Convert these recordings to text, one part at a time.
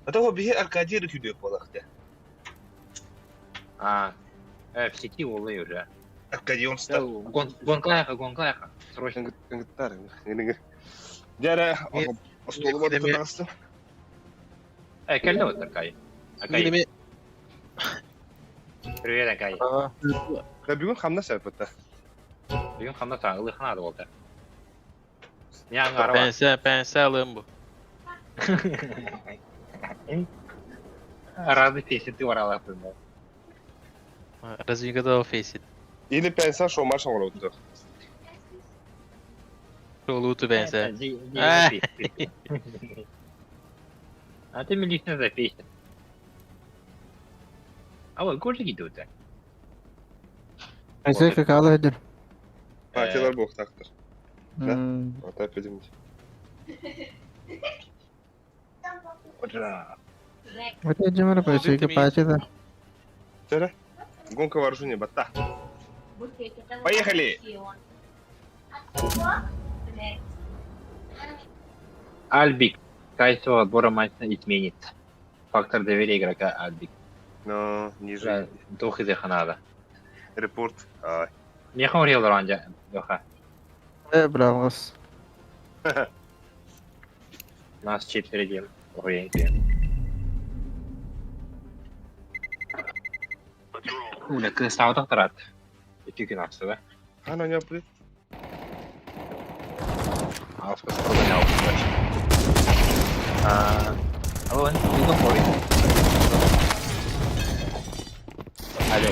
А то биһи Аркадий рүкүдүөк буолахта. А, в сети олы уже. Аркадий он стал. Гонкалайха, гонкалайха. Срочно. Ыҥыттар, ыҥыр. Дьэ, остуолу барыта таҕыстым. Кэллэ вот Аркадий. Аркадий. Привет, Аркадий. Да бүгүн хамнас эппитэ. Бүгүн хамнас ылыхана буолта. Не аңарова. Пенсия, пенсия алыам бу. Рады фейсит баралаппын. Разве готова фейсит? Или пенсия шомар шоңолоту. Шолуту пенсия. А ты милично запейся. А вот кожики тут. Пенсия какала эдер. Партиялар буохтаахтар. Да? Вот опять. Вот я думаю, пенсия пачета. Чара? Гонка вооружения, батта. Поехали! Альбик. Качество отбора матча изменит. Фактор доверия игрока Альбик. Но, ниже. Тух из надо. Репорт. Меха урел раньше. Леха. Бля, алғыс. Нас четверо Уля, кыстаутах тарат. Ити күн ахсы да. Ана не при. Алска спроданял. Алло, не говори. Алло.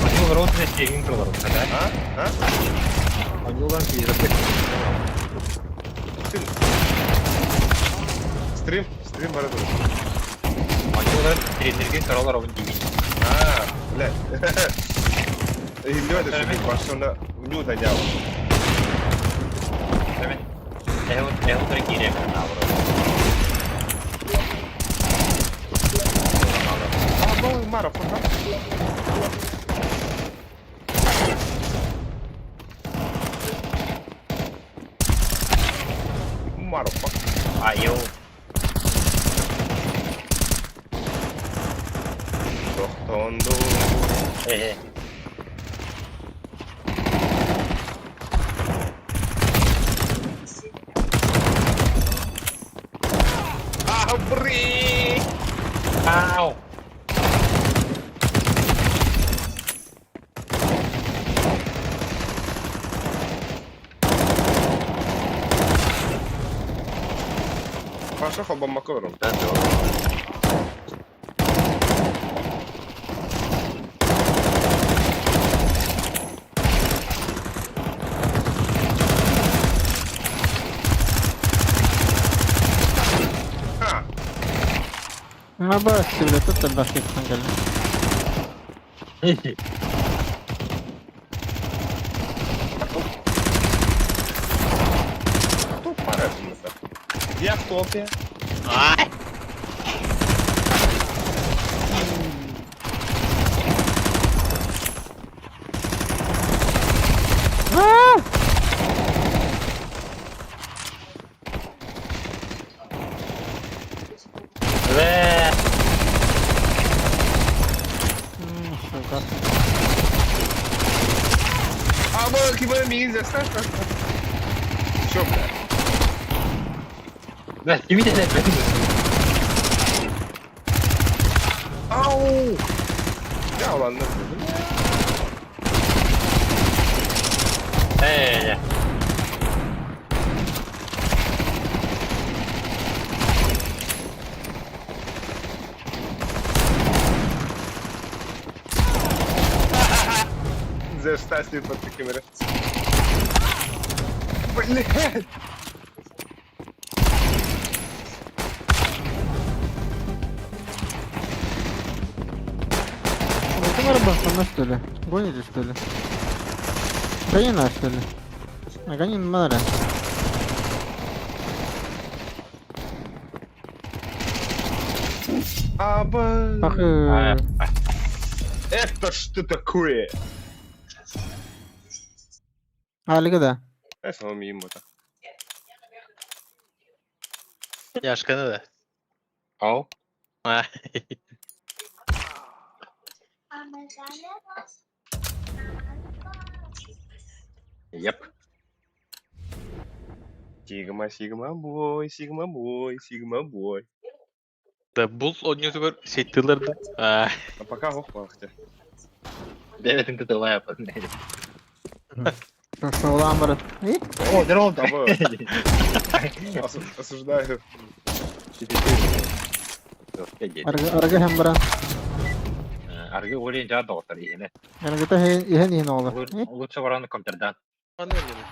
Они рот на севин пролорот, да? А? А? Они улан перезапуск. Стрим, стрим барады. Они улан тренерге королар он дивин. А, блядь. Илью это же башына ню танял. Эхо трекире А, ну, марафон, да? Марафон. А, йоу. Тохтонду. Э. А, бри! Ау! Паша хобамакором. Ха! Аба, бля, тут табахи хангали. Кто пора Я в топе. Ай! Ле. Сука. А, мы кибер минзя. Чё, бля? Да, снимите это. Ау! Я ладно. Э. За что под такими Блядь! Это марабан, что ли? Гоните, что ли? Гони нас, что ли? А, гони надо. Аба. Ах, Это что такое? А, да. Я сама мимо так. Яшканы да. Ол. Ай. Yep. Сигма, сигма бой, сигма бой, сигма бой. Да бул оонньуутугар сеттилэр да. Ай. А пока ох балахте. Бэйэтин кытылая. Шоулаан баран. И? О, здорово. Таба. Осуждаю. Аргы иһэн баран. Аргы олен жаа доҕоттор иһинэ. Аргыта иһэн иһин оҕолор. И? Лучше баран компьютердан. Аны оонньууну.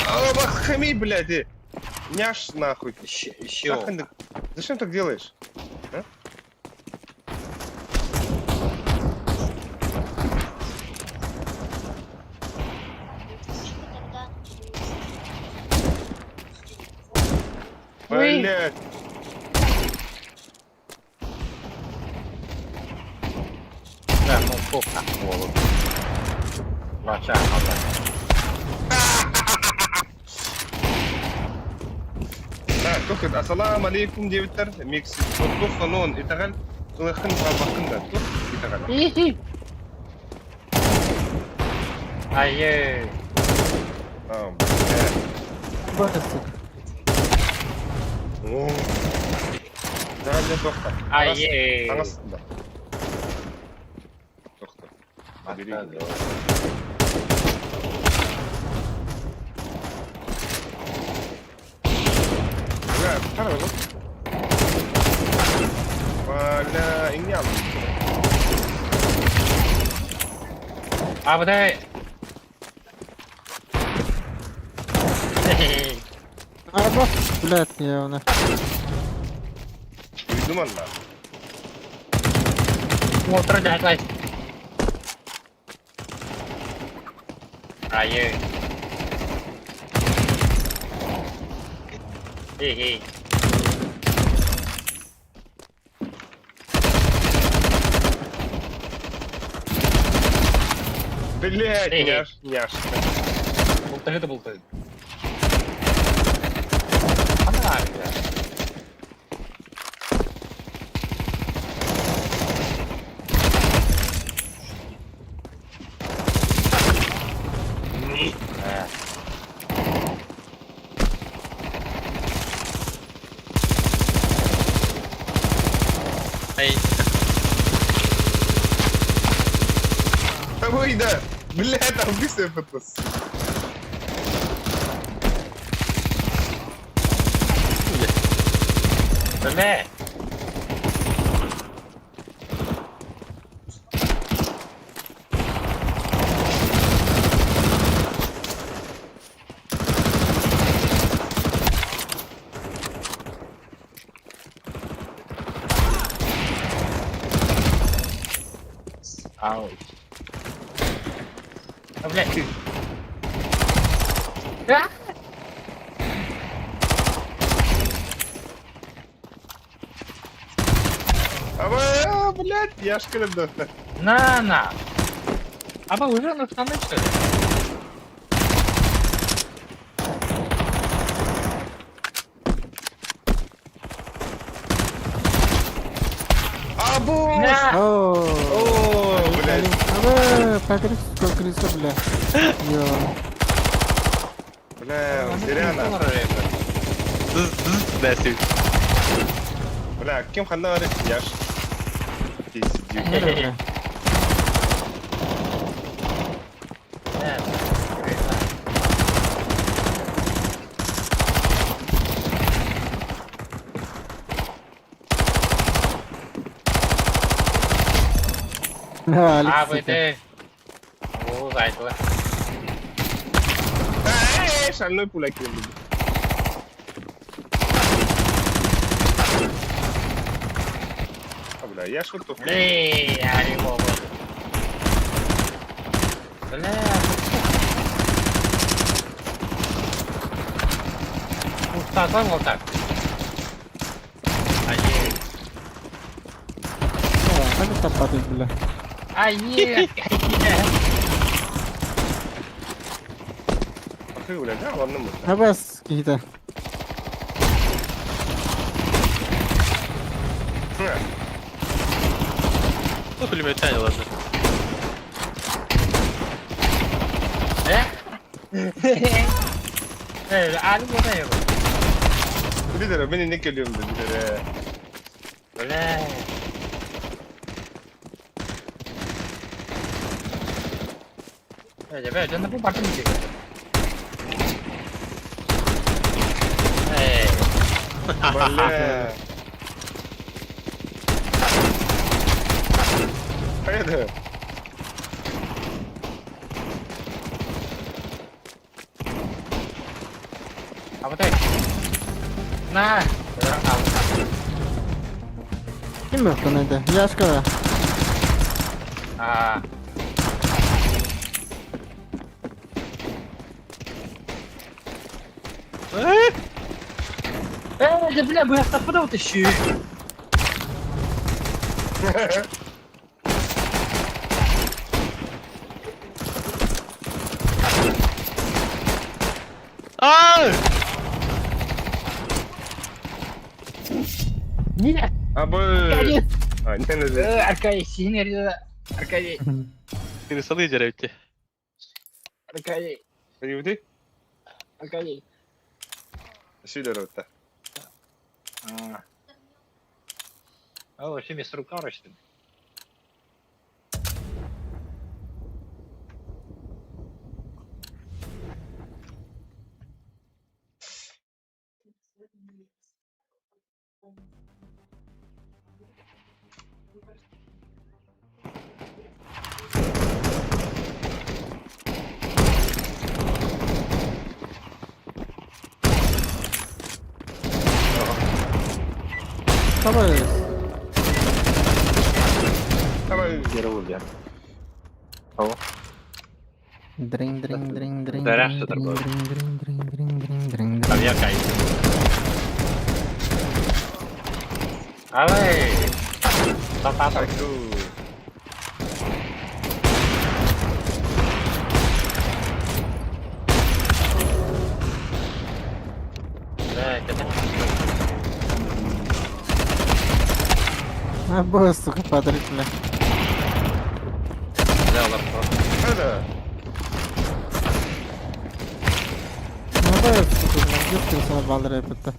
А, хами, блядь, и. Няш нахуй. Еще. Нахуй ты- Зачем так делаешь? А? Блядь. Да, ну сколько голову. Вача, ага. Так, только ассалам алейкум диэбиттэр, микс тух онон итэҕэл ылыххын баҕарбаккын да тух итэҕэл. Айы. А, блядь. Бары, сука. О. Итэҕэл диэн туохта? Айы. Таҥас да. Туохта. Бери. Бля, қара ғой. Бля, иңне алдым. А, вот дай. Арба, блядь, явно. Үйдім анда. Отыра жайлай. Айы. Хе-хе. Блядь, Эй. няш, няш. Бултығы да бултығы. Ана ария. Э. Ай. Ой, да. Бля, там высыпалось. Бля. Ауч. А, блядь. А! А, блядь, я ж да. На, на. А вы уже на штаны, что ли? Або! На! О, О, блядь. Абы, покрыс, крыса, бля. Ё. Бля, зря на. Дыз дыз дәсі. Бля, кем ханна бар Яш. Пиздюк. Бля. А, Алекс, вы сука. ты. О, зайдла. Эй, шальной пуля кинул. А, бля, я ж вот только. Блин, я не могу. Бля. Пустота вот так. Ае. О, как это падает, бля. Ае. Хы, бля, да, ладно мы. Абас киһитэ. Ну, пулеметчане, ладно. Э, аны бута его. Билер, мен не келиyorum да, билер. Бля. Э, бля, дьонно бу бартын дии. Э, Бля. Хайда. apa tuh? Nah, orang tahu. Ким бөхтөн эдэ? Яшка. А. Э, да бля, бу яхта вот еще. А! Нет, Абы. А, не, не, не. Аркадий, синий, Аркадий, Пересады деревья. Аркадий, Иуди? Аркадий. Сюда ротта. А. О, вообще вместо рука растет. Давай. Давай. Первый Дрин дрин дрин дрин. Да, что такое? Дрин дрин дрин дрин дрин дрин Там дрин. я кайф. Давай. Та-та-та. Айду. Да, это Абас, сука, падрик, бля. Да, ладно. Хайда. Абас, сука, бля, ёпта, сана балдыр эпитте.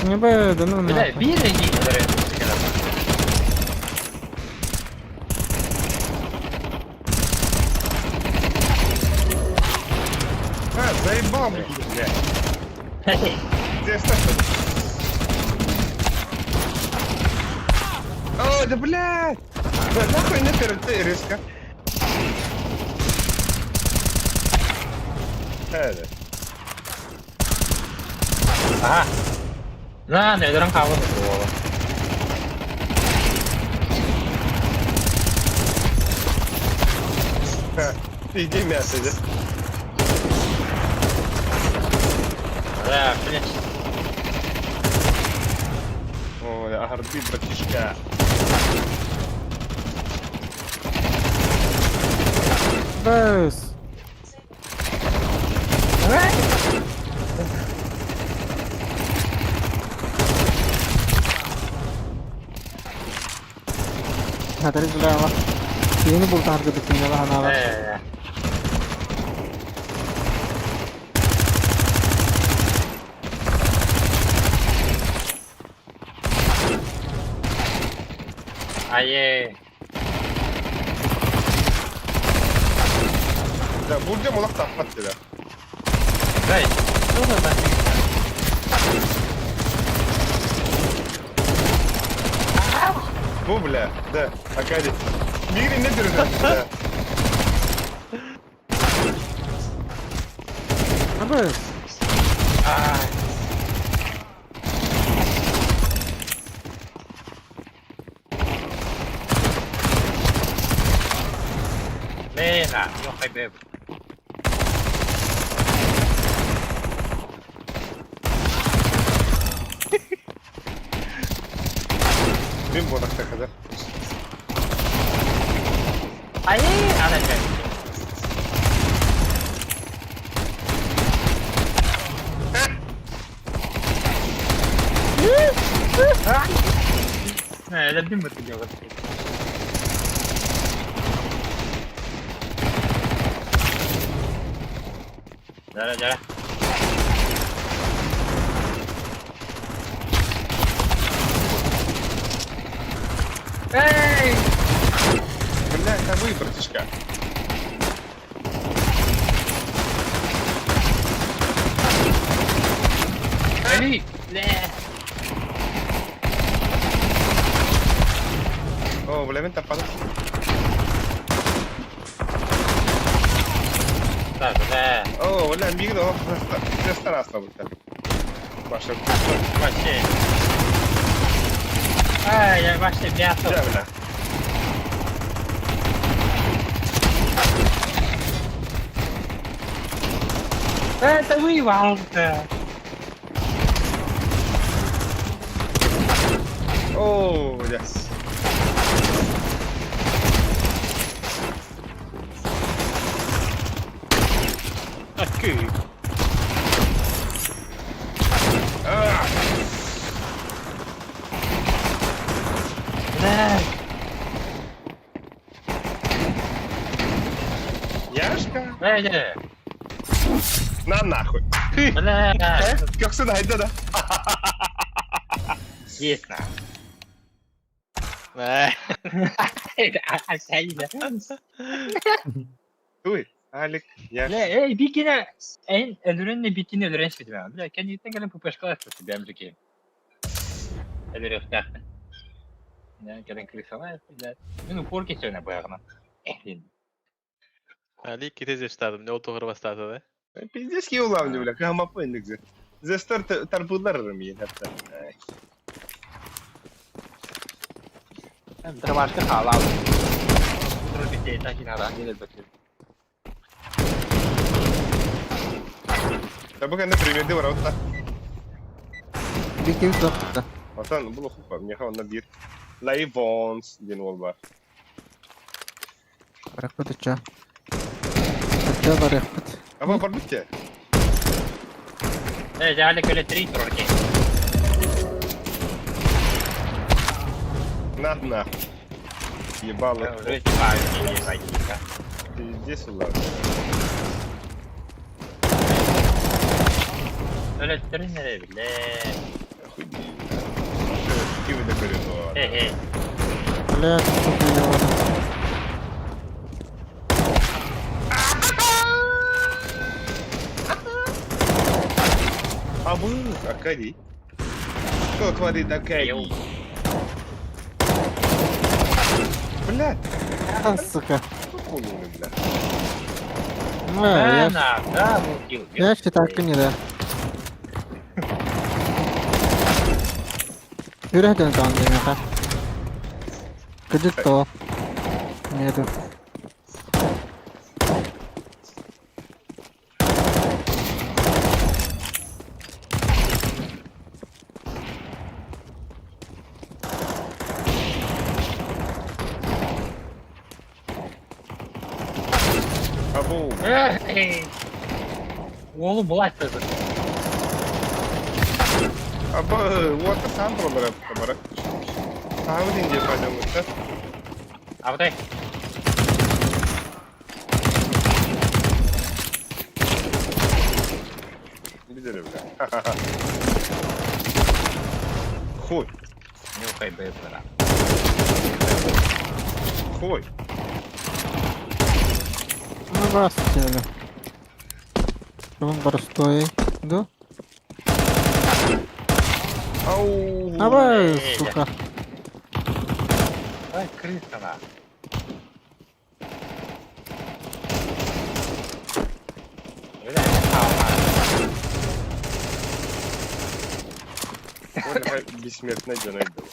Не бе, да ну Бля, нахуй. бир иди, А, заебал, бля. Где что? О, да блядь! Да нахуй не ты резко. Хайда. Ага. На, на, orang kawan tuh. Иди мясо, да? Да, блядь. Ой, агарби, братишка. Абас. Хатыры бля, Киһини бултаһарга битиннэ ханаалар. Э, Ае. Да, будем улах таппат тебя. Дай, что за Бу, бля, да, Акади. Мире не держит, да. Абас. Ай. Лена, ёхай беб. Мин бодакта кадар. Ай, ана жай. Өлөрдүм быты дьоҕус. Дара, дара. Эй! Бля, это вы, братишка. Али! Ле! О, бля, мен таппадым. Так, бля. О, бля, мигн олох тестар аслабыттар. Баша, Вообще. Ай, я вообще мясо. бля, бля. Это вы, Валта. О, yes. Окей. А, Бля. Яшка. Бля. На нахуй. Бля. Көхсүн айда да. Есть на. Туй, Алик, Яш. Бля, эй, бикина. Эн өлөрөн бикини өлөрөн шпитим. Бля, кэнниттэн кэлэн ППшкалар бэм жеке. Өлөрүөхтээхпин. Бля, кэлэн крысалар, бля. Мин упор кесёнэ быаҕына. Эхлин. Али ките зештадым, не отугыр бастады да. Пиздец улавню, бля, кама пойныкзе. Зестер тарбулар мин хатта. Дробашка хаалаабыт. Табы кэннэ примерди барабытта. Бикки суох. Отон бу хупа, меха онна биир. Лайвонс диэн уол бар. Барыахпыт ычча. Ычча барыахпыт. Аба барбыт те. Э, жаали көлө три турар На на. Ебало. Уже типа, не пойди. Пиздец улавню. Өлөттөрүн эрэ бля. Хуй. Киви до коридора. Э, э. Блядь, сука, ёбаный. Абы, Аркадий. Что творит Аркадий? Блядь, А, сука. хуйнули, бля. Ну, я, На, да, убил. я считаю, не да. Үрәһдән таанды меха. Кыжыт то. Нету. Абу. Эй. Уолу булать тоже. Аба, вот сам пролар бара. Саабы дин деп пойдем, А вот эй. Видели, бля. Хуй, Нюхай бэбера. хуй. Ну, здравствуйте, бля. Он простой. Да? Ау. Давай, сука. Ай, крыса на. Бля, Ой, давай бессмертный день был.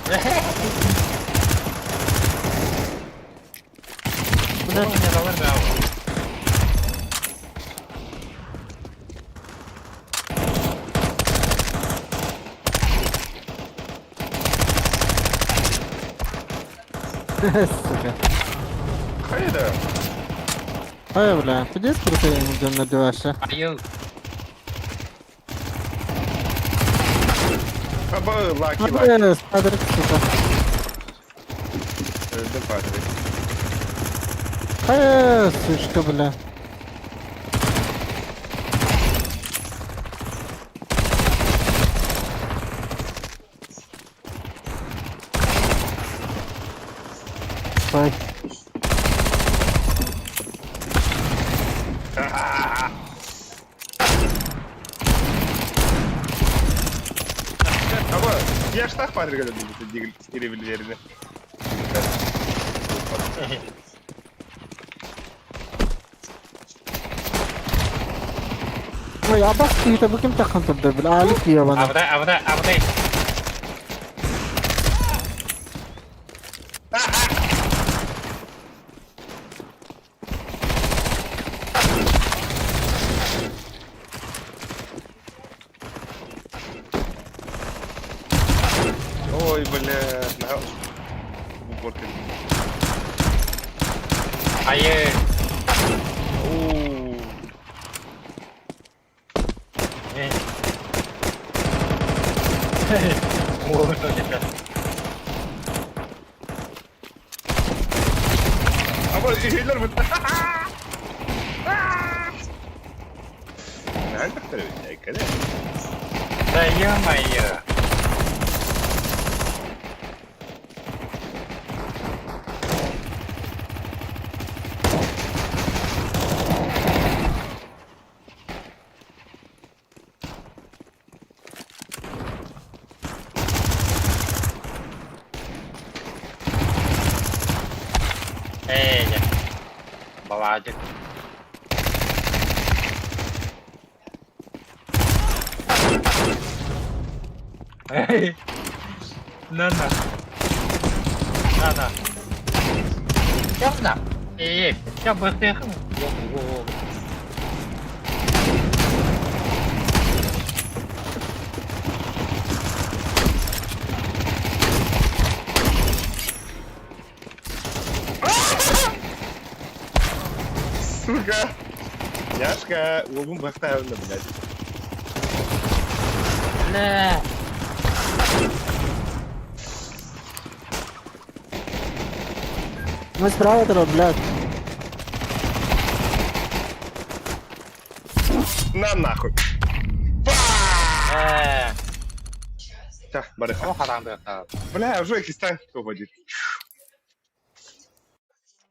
Блядь. Сука. Хайда. Ай, бля, пиздец крутой дьон набиваша. Айыл. Аба, лаки, лаки. Бля, Патрик, сука. Өлдүм Патрик. Ай, сучка, бля. Ой. Аба, я штах Патрик өлдүм дигил Ой, абас киһитэ бу ким таххан турда бля, Алик ебана. Абыдай, абыдай, абыдай. Ой, бля, на уборка. Айы. Оу. Аба, үһүлэр бут. Наһаа тахтар эбит, кэлэ. Да ё-моё. Эй, Баладик. Эй, на-на. На-на. На. Эй, я быстрее. Сука. Яшка, уолбун бахтаабын блядь. Бля. Мы справа туда, блядь. На нахуй. Э, Так, барыха. о, харам. Бля, уже кистан уходит.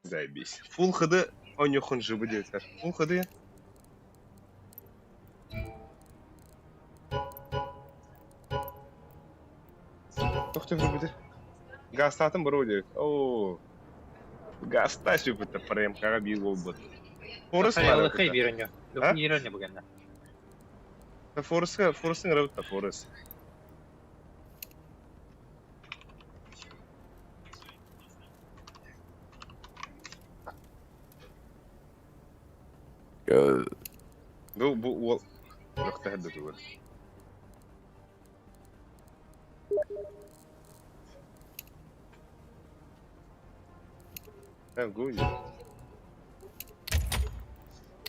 Заебись. Фул хд, он живы делает. Фул хд. Тохтор будет. Гастатын вроде. О. Гаста сүпүтэ прем кага бил болбут. Форес Лыхай бирөнө. А? Бирөнө бүгенне. Фореска, Форестың рабытта Форес. Бу бу ол Нокта хәдде түгел. Ә, гуй.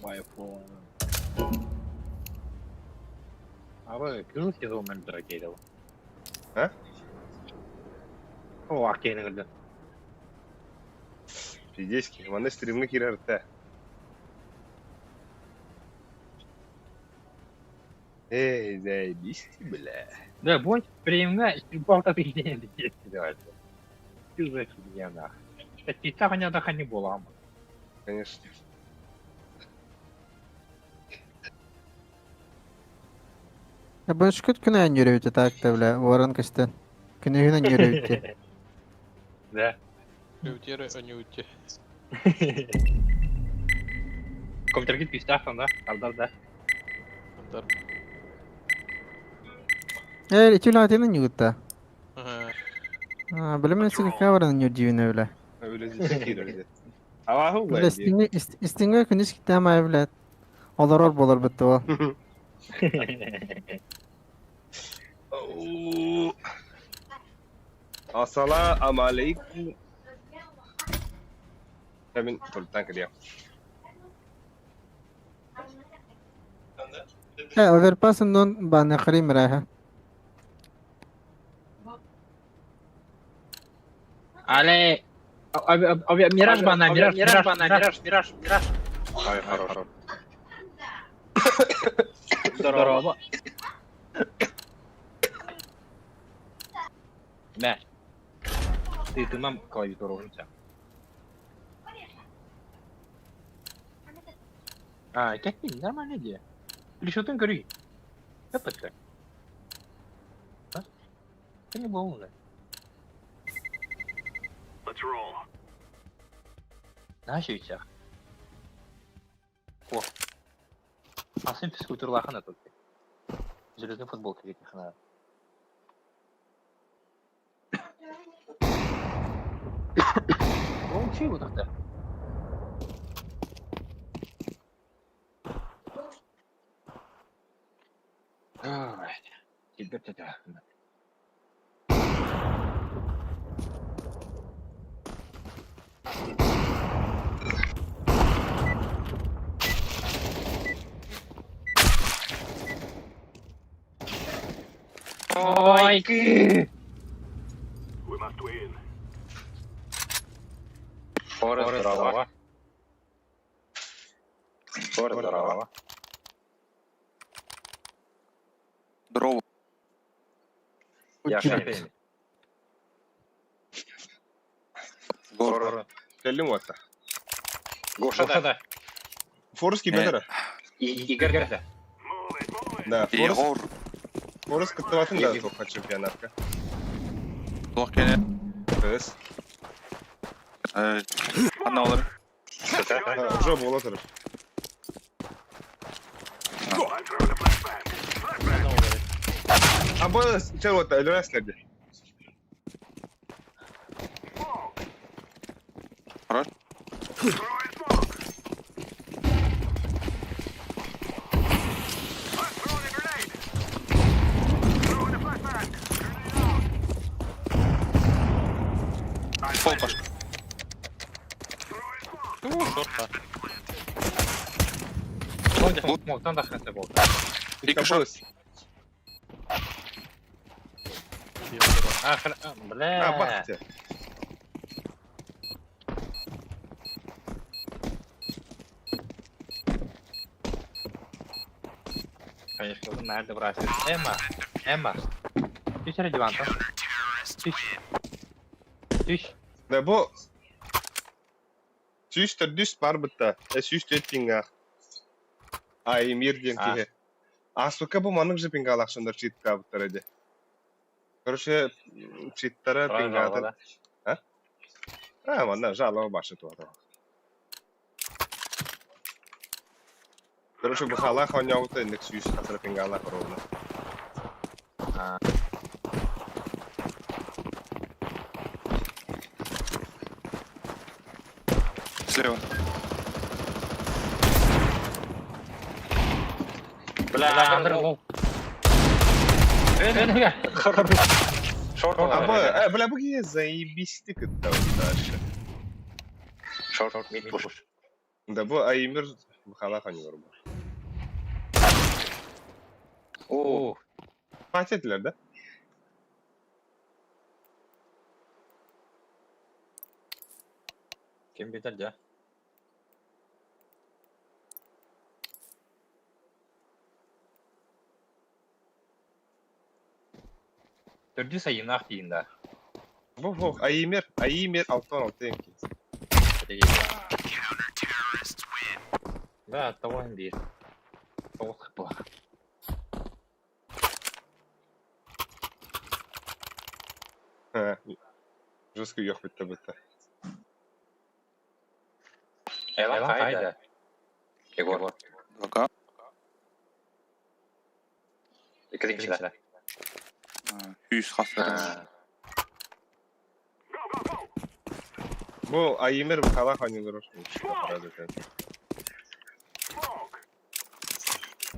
My phone. Абы кызыл сезон мен бир кейде. А? О, акейне кырды. Пиздецки, маны стримны кирәртә. Эй, заебись, бля. Да, бой премга балта ты не давай. Ты за фигня нах. Та ханя не була. Конечно. Я башкыт күнә нөрөбүтэ так та бля, ворон костен. Күнә нөрөбүтэ. Да. Үтере, а не уйти. Компьютер пистах да? Ардар да. Андар. Эй, тюлятина нюгутта. Ага. А, бля, мен сиге каваран нюдивина бля. Үлезде кирәрде. Аллаху Бля, истиңе истиңе күнүс китәмай бля. Олорор болор битте ол. Ассалам алейкум. Мин тултан кэлиэм. Э, оверпас оннун баныаххарый мырааһа. Але... Мираж бана, мираж, мираж бана, мираж, мираж, мираж. Ай, хорош. Здорово. Мэ. Ты, ты нам клавиатуру уже А, какие? Нормальная идея. Или что ты говори? Это А? Ты не был умный. Знаешь, О. А сын физкультурлахана тут. Железный футбол хана. Он чего тогда? Теперь Ой, Фора здорово. Фора здорово. Здорово. Я Утибит. Гор. Кэллим уотта. Гоша, да. Форус кибетера. Игорь, да. Да, Форус, Егор. Форус кыттыбатын да тоққа чемпионатка. Туох кene. Кыз. Анна олар. Уже буола турар. А бу чэ уотта өлөрөс лерди. Хорош. Пол пошел. Шорта. Мог, там да был. Екі шорт. А, бля. А, бахте. Конечно, надо брать. Эмма, Эмма. Ты сюда диван, там. Ты. Ты. Да бу сүүс төрдүс бар бытта. Сүүс төрт пинга. Ай, мир диэн киһи. Ааспыкка бу маннык же пингалаах соннор читтаабыттар эди. Короче, читтара пингатын. А? А, манна жалоба башы туата. Короче, бухалаах оонньообута инник сүүс хасара пингалаах ровно. Слева. Бля, Андр, Шорт. А бу, бля, бу киһи заебись кытта дальше. Шорт, мид пуш. Да бу Аймир бухалаах оонньуур бу. О, Патетилер да? кем бедер, да? Төрдү сайынах дейін да. Бу бу Аймир, Аймир алтан алтын ки. Да, того бир. Тоғыз была. Жестко yok bitti bitti. Элан қайда? Егор. 2К. Екінші. Сүүс хасара. Бу Аймир бухалаах оонньуур.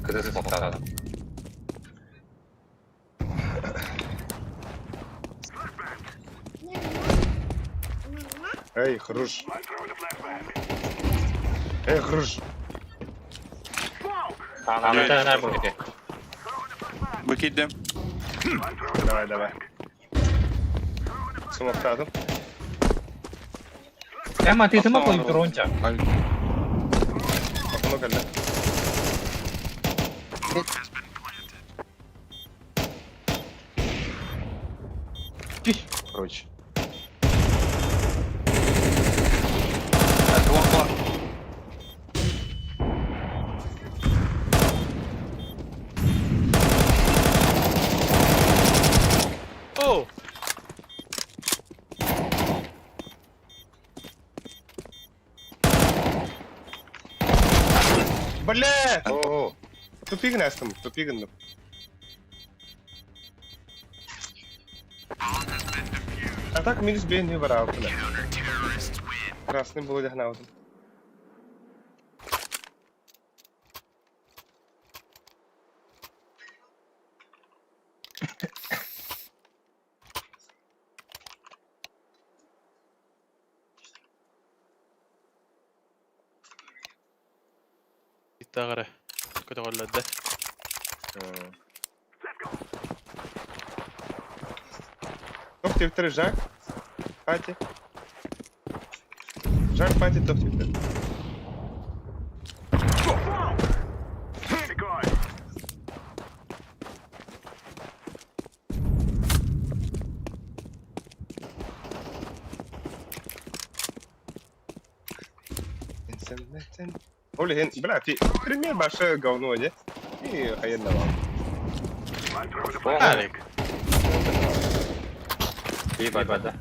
Кызы тоқтады. Эй, хруш. Эй, хруш. Аната бу ити. Выкидем. Давай, давай. Смоктадым. Эмма, ты сама кой дронча. Окно кэллэ. Короче. Лох, О! Бля! О, тупик настым, тупик гынным. А так минус бен не барал. Красный был дохнаутым. Тагары. Көтөҕөллөрдө. Топ типтер Жак. Пати. Жак Пати топ типтер. Ол иһин, бля, ти пример большое говно, не? И охуенно вам. Алик. Бада.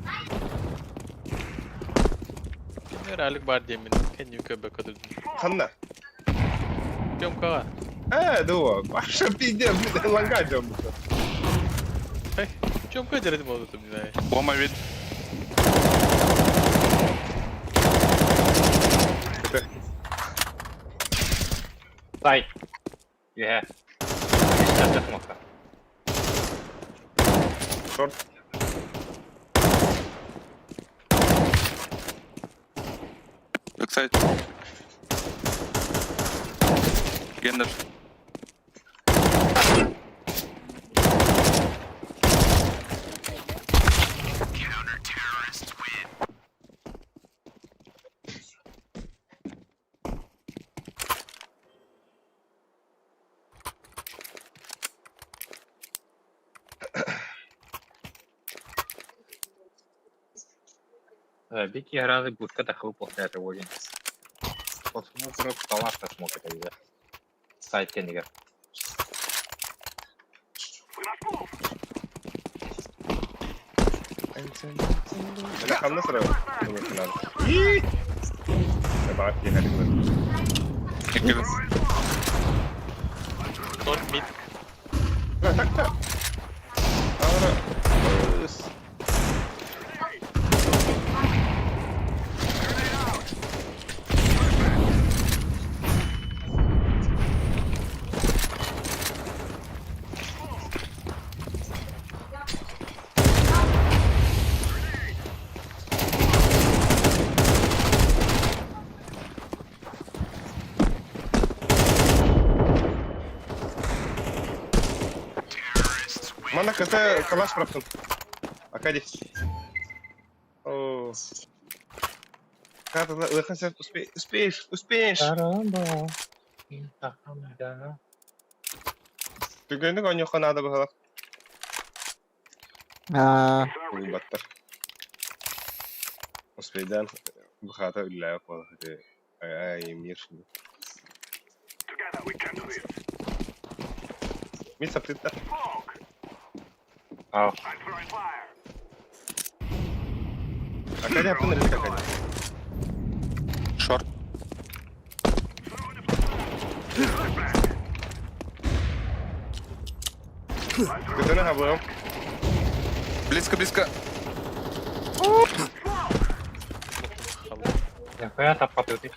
Кинер Алик бар диэммин. Кэнним көрбөккө турдум. Ханна. Тёмкаҕа. Дуо, вообще пиздец, блин, лагать он. Эй, Тёмка дерет болду не знаю. Лома вид. Сай. Үһэ. Сейчас смока. Шорт. Бэксайд. Гендер. Бики играли будка так выполняет его. Посмотрю, палатка смотрит, да. Сайт кенигер. Бля, ханна сразу. И! Добавь, ехали. Ноль мид. Бля, так, так. Ара. Мана КТ калаш проптун. Акади. О. Карта, успеешь, успеешь, успеешь. Түгэнник оньюха надо было. Аа, Баттар. Успейдан бухата үллää буола. Ай, мир. Мид саптытта. Аа. Акади аптын риск Акади. Шорт. Көтөнө хабыгым. Близко, близко. Нахуя таппатыты?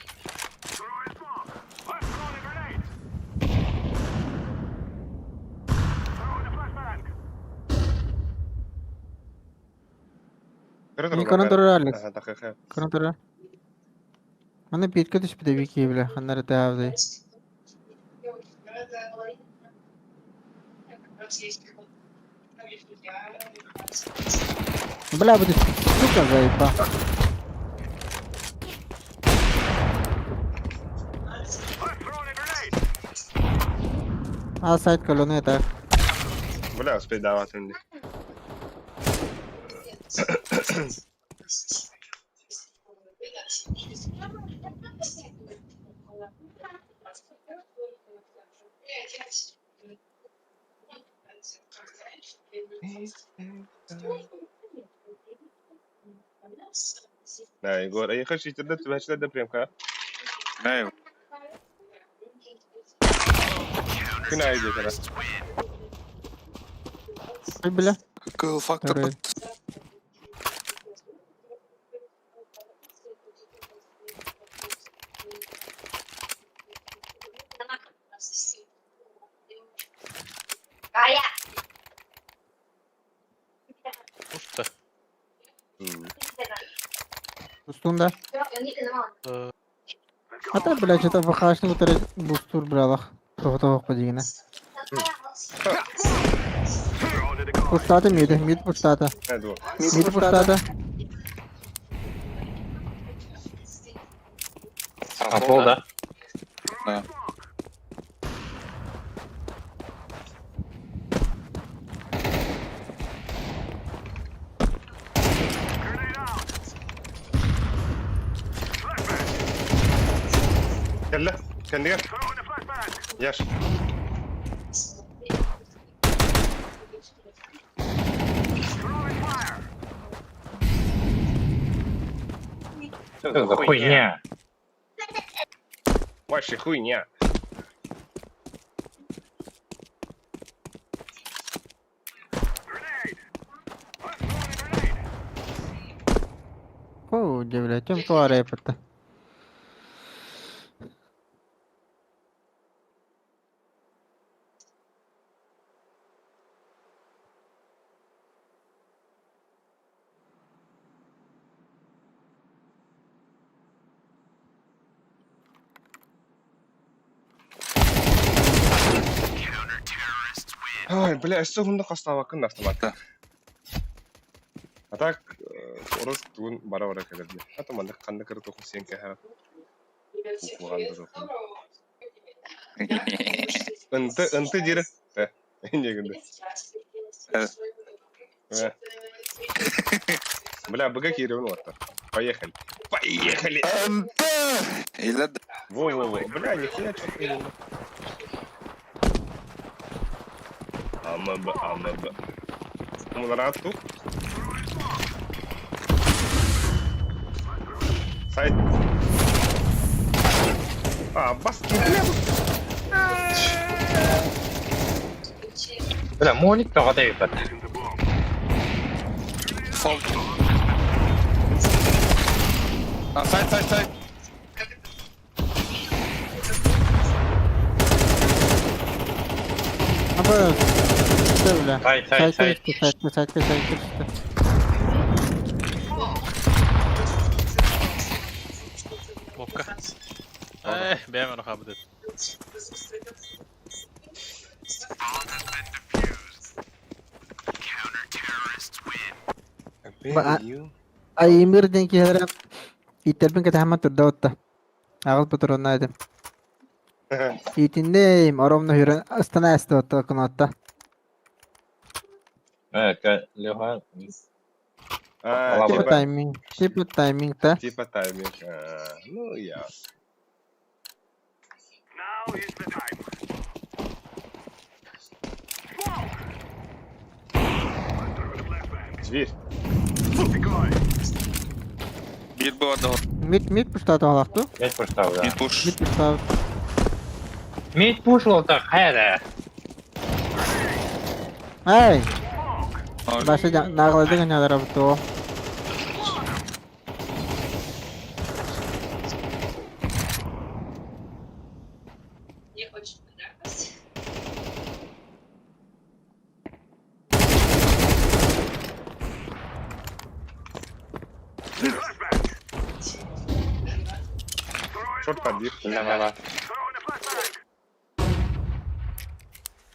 Көрө Мин турар көрөн баар. турар Алекс. Аха, тахыха. Көрөн турар. Маны бииргэ түспүтэ Вики бля, ханна эрэ тээҕэй. Бля, будет сука заеба. А сайт колоны это. Бля, успейдаабатын дии. Да, Егор, эйиэхэ читердэр түбэһээччилэр да премка. Не, Күн аайы диэтэрэ. Ой, бля. Какой фактор Второй. Usta. Устунда. Э, А то, блядь, что-то ВХшный который бустур бралах. Того подигина. Пустата мид, мид пустата. Э, дуо. Мид пустата. А пол, да? Да. Кэллэ. Кэннигэр. Яш. Что за хуйня? Вообще хуйня. О, блядь, тем туаре это. Ой, бля, өссө уһунна хастаабаккын да автомат. Да. А так, орус тугун бара-бара кэлэр дии. А то маннык ханнык эрэ туох сиэн кэһэр куһаҕан да суох. Ынты, ынты диир. Э, инньэ гынды. Э. Э. Бля, БГ киирэбин уолаттар. Поехали. Поехали! МТ! Или да. Во-во-во. Бля, нихуя чё-то не АМБ, АМБ. Мунарату. Сайт. А, баски, бля. Бля, молик тоҕо эбит. Фол. А, сайт, сайт, сайт. А, бля. Сайт, сайт, сайт. Сайт, сайт, сайт, сайт, сайт. Бобка. Э, бэйэм хаабыт. Аймир диэн киһилэрэ ииттэрбин кэтэһэммин турда отта. Аҕыс ботуруоннаах этим. Иитинним, оромно хүрэн ыстана эстэ отта кынатта. Э, Леха. А, Типа типа, тайминг, типа тайминг та. типа тайминг. А, ну, ясно. Зверь. Бит было до. Мид мид пуштата алахту. Мид пуштал, да. Мид пуш. Мид пуштат. Мид пушил так, хайда. Эй, Ноль. баша наглады гынялар бу. Мне очень понравилось. Шорт бар биир.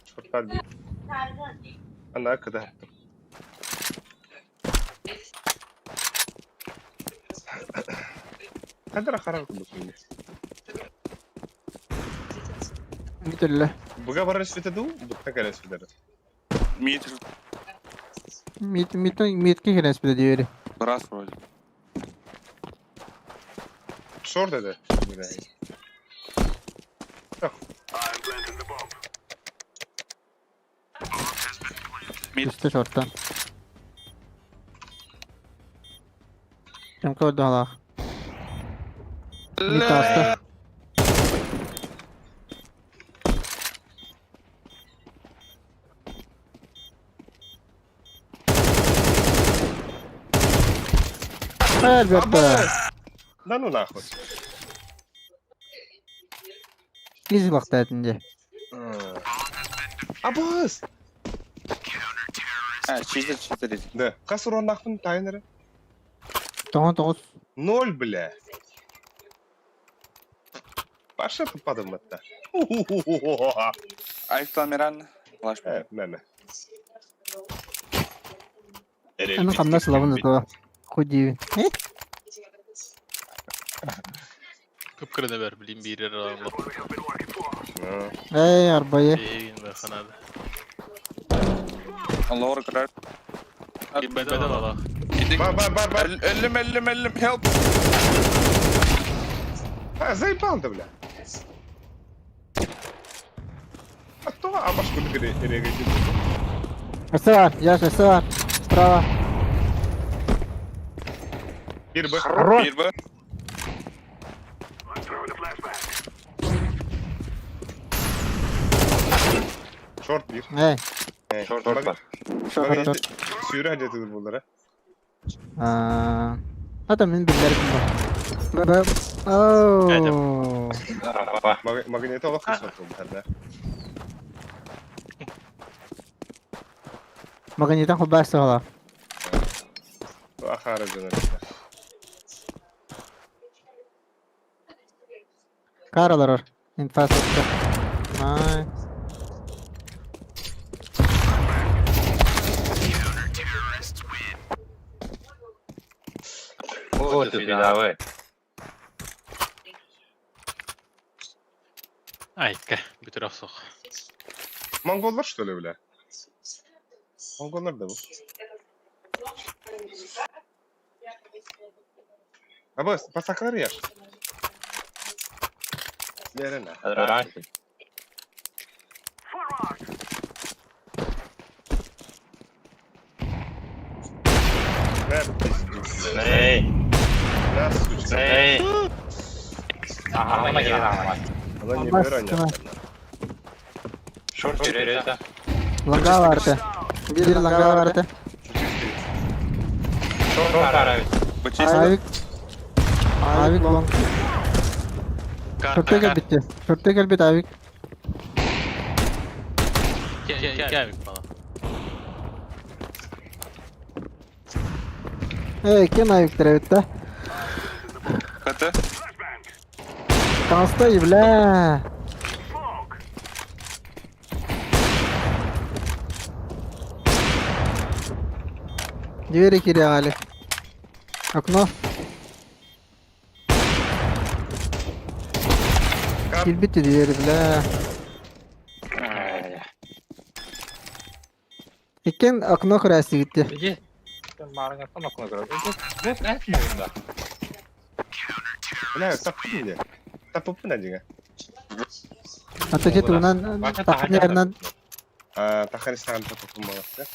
Шорт бар биир. Ана кыда. Хадара харах курдук Митэллэ. Буга барар света дуу, бутта кэлэ света. Мид Мит мит митке кирен спиде диэри. раз вроде. Шорт это. Мид. Үстэ шорттан. Кем көрдө алаах. Мит ааста. Альберта! Да ну нахуй. Изи бахтаатын дьэ. Абыс! А, чистер, чистер. Да. Хас уроннахпын тайнеры? Тоҕон тоҕус. Ноль, бля. Паша тупадым атта. Айф Миран. Флаш. Э, меме. Аны хамнас ылабын да Худи. Э? Кыпкырына бер билим биирер алла. Эй, арбайы. Эйин бе ханады. Лор краш. Кимбеде алла. Иди. Бар, бар, бар, бар. Өллүм, өллүм, өллүм. Help. А, заебал ты, бля. А то, а башку реагирует. Өссө Яша, өссө бар. Справа. Бир Б. Бир Б. Шорт бир. Эй. Шорт бар. Шорт, шорт. Сүүрэ хадьятыгыр буллара. Аа. Ата мин биллэрбин бу. Б. Оу. Магниты олох кысмат булдар. Магнитан хубаас саҕала. Ахара дьонор. Каар олорор. Инфраструктура. Най. Айка, бүтүр охсох. Монголлар что ли, бля? Монголлар да бу. Абыс, басакалар яш. Лерена. На, пиздец. На, сучка. Она не веронятна. Ланга барта. Биир ланга барта. Бычистер. Авик. Авик лонг. Шорты кэлбитте. Шорты кэлбит авик. Кәбик бала. Эй, кем авиктер эбит да? КТ. Таҥастай, бля. Двери кириали. Окно. Кап. Кирбите двери, бля. Иккен окно храсигитте. Иди. Маарыҥҥаттан окно көрөр. Бу эн муҥда. Бля, таппын де. Таппын адига. Ата же туунан тахны эрнан. А, тахаристан таппын маласы.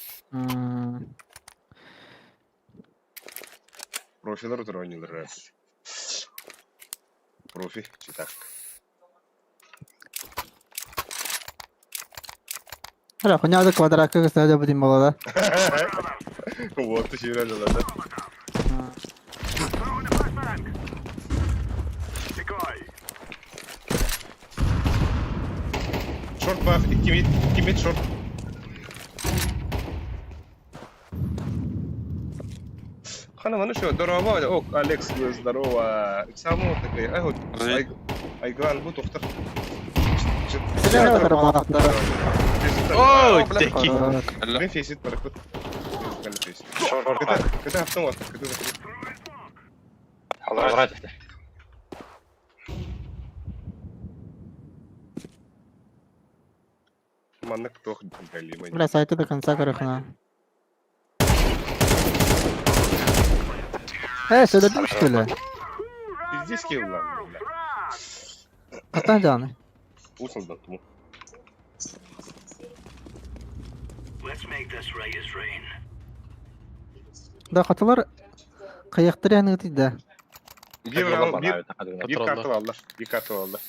Профилер утыр ойнылар. Профи, читак. Ара, хуняда квадратка кыстада будем балада. Вот, сүүрэ да. Шорт бар, 2 мид, 2 мид шорт. Хана, ну что, здорово, о, Алекс, здорово. Саму такой, ай, вот, Привет. Айгылаан бу тохтор. Слева тарбахтара. О, деки. Эллэ. Мен фейсит барыппыт. Кыта, кыта хаптан уотта, кыта закрыт. Аллара түстэ. Маннык туох галимый. Бля, сайты до конца көрөхна. Э, сөйлөдүм что ли? Пиздец килла, бля. Хаттан жаны. Усалдан туму. Да хатылар кыяктыр яны да. Бир раунд, бир, бир карта аллар, бир карта аллар.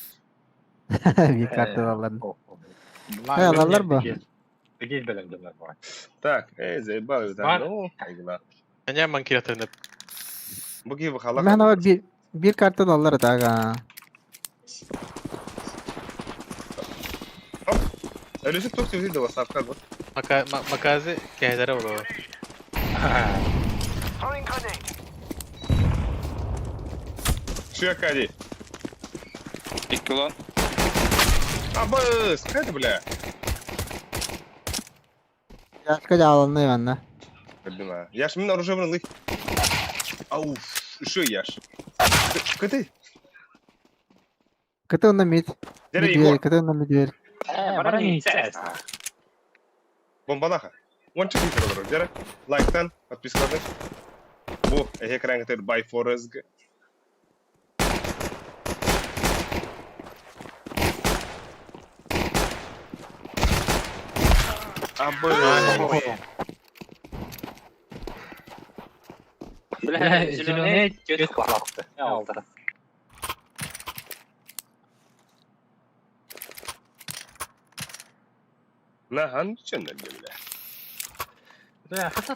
Bir карта аллар. Э, алалар бу. Бигез белем дөннөр бар. Так, эй, заебал, да, ну, айгыла. Аня манкиратырны. Бу киһи бахала. Мен ава бир бир карта аллар тага. Ölüsü тух тюзи да васапка бу. Мака маказы кәһәләре бар. Шүякади. Икки улан. Абыс, кайда бля? Яшка жаланны манна. Блин, Яш, мин оружие брал. Ауф, еще яш. Кыты? Кыты онна мид. Дере Мид дверь, Егор, кыты онна мид дверь. Бара не бомбалаха. Онча фильтр бар. Дере, лайктан, подпискадан. Бу, экран кытыр by Forest. Абыс. Бля, зеленый көт калапты. Алды. На хан чыннан бля. Бля, хата.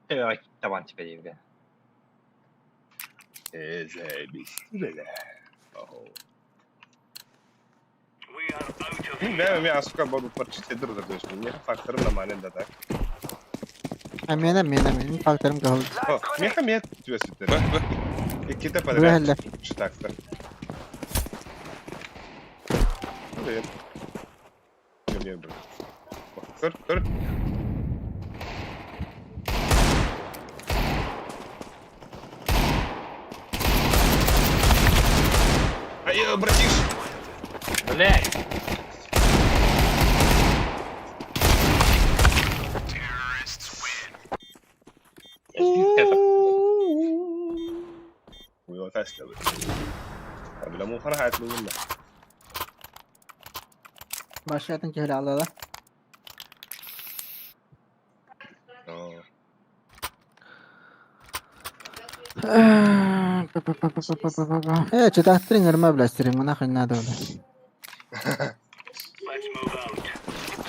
Э, табан тебе дейбе. Э, заебись, бля. Охо. Мин мен асука буду парчите дыр дыр Мне фактор на манен да так. А мен мен мен факторым калды. О, меха мет түбәсіттер. Б, Б. Икките подряд. Бля. Читактар. Блин. Не, блин. Көр, көр. Ай, братиш! Бля. Бля, мухара хатлы Башатын кehli алала. Э, читаттырың ырма бластырың, нахрен надо бля.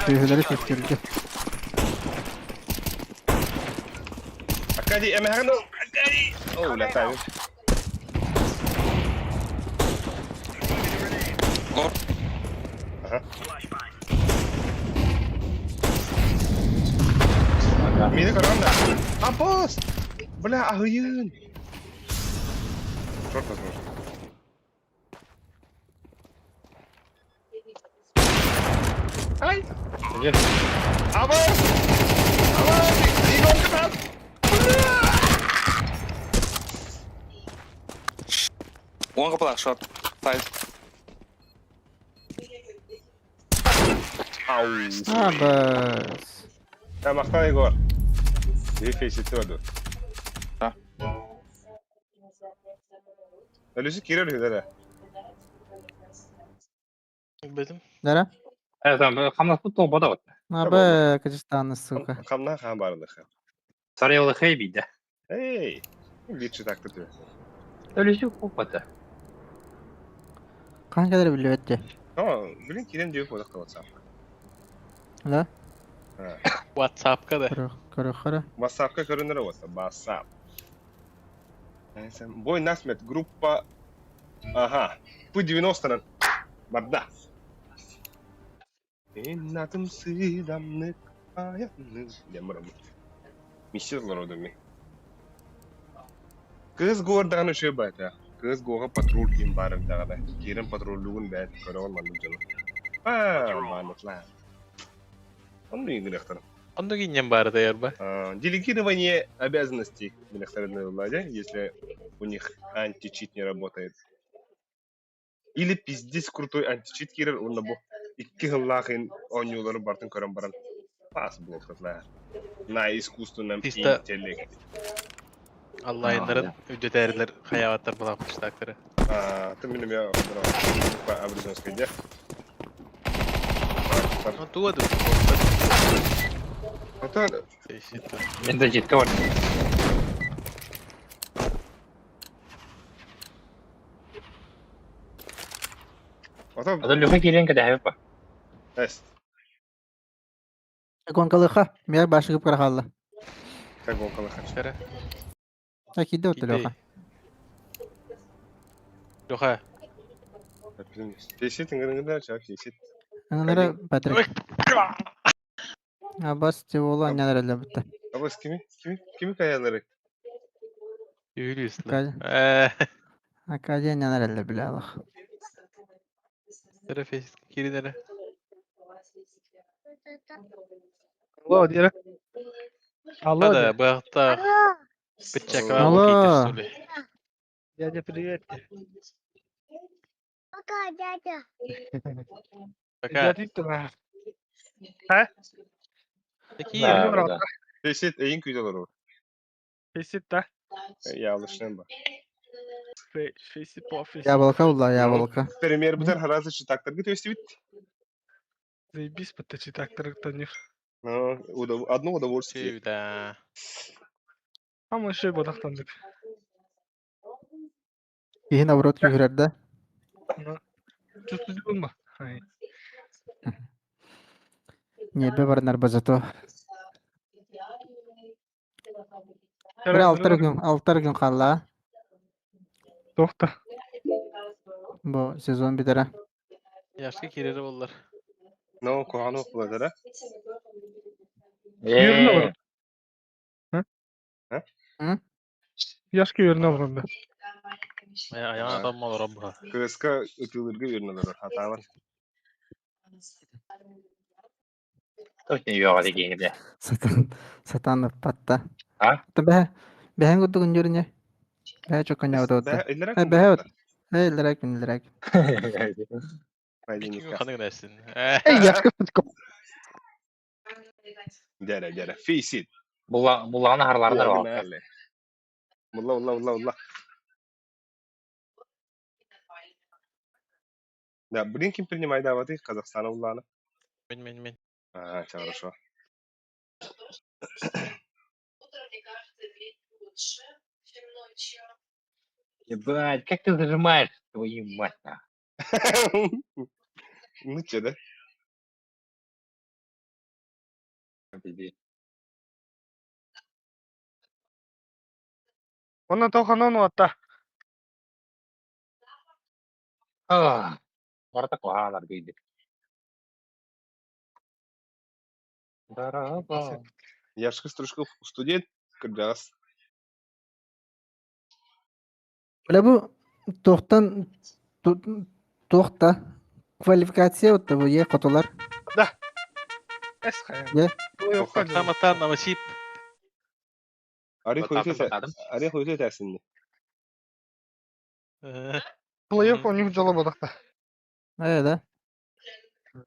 Tüyleri söktürdü. Акади, эмэхэн Акади! О, бля, тайм. Лор. Ага. Мини көрөм да. Апос! Бля, ахуйын! Шорт возможно. Ай! Абас! Абас! Игорь Катас! Уон капалак шорт. Сайт. Ау! Абас. Я махтал Егор. Дефицит воду. Да. Ölüsü кирер үдәрә. Бедим. Нара? Э, там хамнас бут бада вот. Абы, Кыргызстан, сука. Хамна хан бардык. Сарыялы хейби да. Эй, бир такты тү. Өлүсү купата. Кан кадar билбетти. Ама, блин, кирем дип бодак WhatsApp. Да? WhatsApp'ка да. Көрө, көрө, көрө. WhatsApp'ка көрүнөр WhatsApp, WhatsApp. Бой насмет группа Ага, П90 барда. Иннатым сыдамнык аяны. Демырым. Миссия родами. Кыз гордан үшө байта. Кыыс Гоҕа патруль диэн баар эрдэҕинэ, киирэн патруллуугун бэйэт көрөҕүн маннык дьону. Аа, бааннатлаа. Оннук игриэхтэрин. Оннук инньэн баара тайарба. Делегирование обязанностей билэхтэрин ылла если у них античит не работает. Или пиздец крутой античит киирэр уонна бу икки сыллаах иһин оонньуулары барытын көрөн баран паас буолталар. На искусственном Чисто интеллекте. Аллайыннарын үрдэтээрилэр хайаабаттар балааппыштаактары. А, ты меня меня Абризонская где? Ну, туга да. Ата Мен да жетке бар. Ата Ата Леха киирэн кэтэһэбит па. Эс. Гонкалыха. Мия башыгып кыра хаалла. Как гонкалыха? Кэрэ. А киирдэ отто Киирдэ. Леха. Леха. Фейсит ыңгырыңгыда чак фейсит. Аңнара Патрик. Абас Тивола аннялар эле бутта. Абас кими? Кими? Кими каялары? Юрис. Акадия. Акадия аннялар эле биле алах. Кэрэ фейсит киирин эрэ. Алло, дире. Алло, Да, быахта быччака Алло. дядя, привет. Пока, дядя. Пока. Дядя, А? Такие. Да, да. Фейсит эйин күйдө олорор. Фейсит, да? Ялышнан ба. Фейсит по фейсит. Яблоко улла, яблоко. Пример бутер харазы читактаргы төстүбүт. Заебись, поточи так трактонив. Ну, одно удовольствие. Да. А мы еще и бодахтандык. Киһи наоборот күүһүрэр да. Чувствую ба? Ай. Ньиэрбэ баранар ба зато. Бир алтар күн, алтар күн хаалла. Тохта. Бу сезон бүтэрэ. Яшка киирэрэ буоллар. Но куһаҕан буолар Юрна Э, бар. М? Яшки юрна бар. Айаҕа атамма олорон быһа. Кыска ытыылырга үөрэнэллэр хатаабар. Точно үйөҕө дигиини бile. Сатан сатан ыппатта. А? Та бэһэ бэһэн курдук үндүрүнэ. Бэһэ чокконньообут. Иллэрэ Э бэһэ э иллэрэ күн иллэрэ күн. Икки күн ханнык гынарсың. Эй, яшка пытка. Дәрә, дәрә. Фейсит. Буллаҕына харылардар бар. Мулла, улла, улла, улла. Да, блин, ким принимай даваты Казахстана улланы. Мен мен мен. А, все хорошо. Ебать, как ты зажимаешь, твою мать, на. Ну че, да? Пиздец. Онна тоханон уатта. А, Барта куһаҕан аргыйдык. Дараба. Яшка Стружков студент, кырдьаҕас. Бля бу туохтан туохта квалификация вот бу е хотулар. Эс хая. Е? Таматан намасип. Ари Батадым, хуйсы батадым. Ари хуйсы тәсинни. Плей-офф у них жоло бодахта. Э да.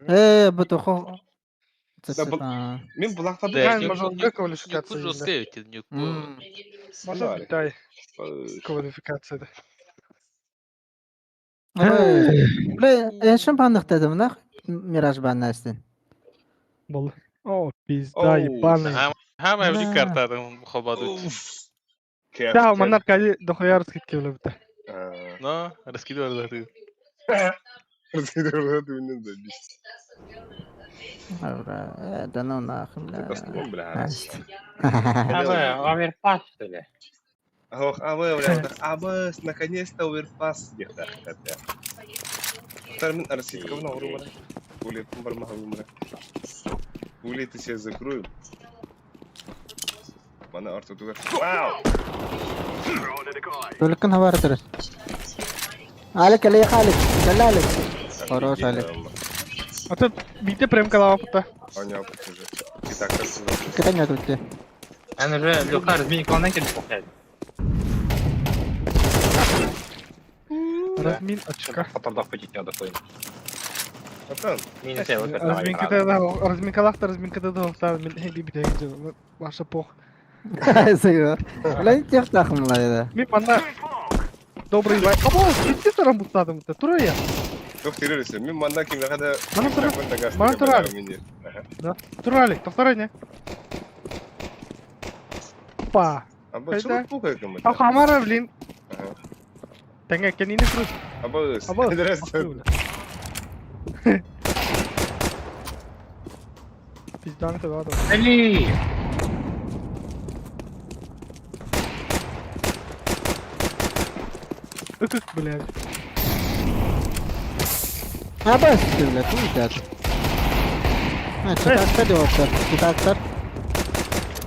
Э бу тохо. Да, Мин булахта Да, Правильно, может, Нюку квалификация жестко ведь, нюку. Может, Китай квалификация. Бля, эшен пандык дедим нах Мираж баннастын. Бол. О, пизда, Оу. ебаный. Хама Да. эвди картадын холбадут. Да, манар кали дохуя раскидки влепта. Но, раскидывали за ты. Э, да ну нахуй, бля. Бля. А, оверпас, что ли? Ох, а вы, бля, а вы, наконец-то оверпас. Термин Арситковна урумара. Улет бармаха Улет себе закрою. Мана Артур тугар. Вау! Только навар турар. Алик, кэлиэх Алик, кэллэ Алик. Хорош, Алик. А то биирдэ премкалаабыта. Оонньообут уже. Итак, Кытан тут. Эн уже Леха разменникаланан кэлбит. Размин очка. Хотордох путить дохуй. Отон. Минус я вот Разминкада да, разминкалахта разминкада да охтар мин хеби битэ ваша пох. Сыгыр. Бля, тех тахымлайды. Мин манна добрый вай. Або, китте тарам бутадым да. Тура я. Туох тирересе. Мин манна кимиэхэ да Мана тура. Мана тура. Тура Алик, повторяй не. Па. Аба чулук пука кым. А хамара, блин. Ага. Тэҥэ кэннини тур. Аба Аба. Здравствуй. Пиздан ты ладно. Эли! Ыкык, блядь. Аба, бля, тут А, читактар диоптар. Читактар.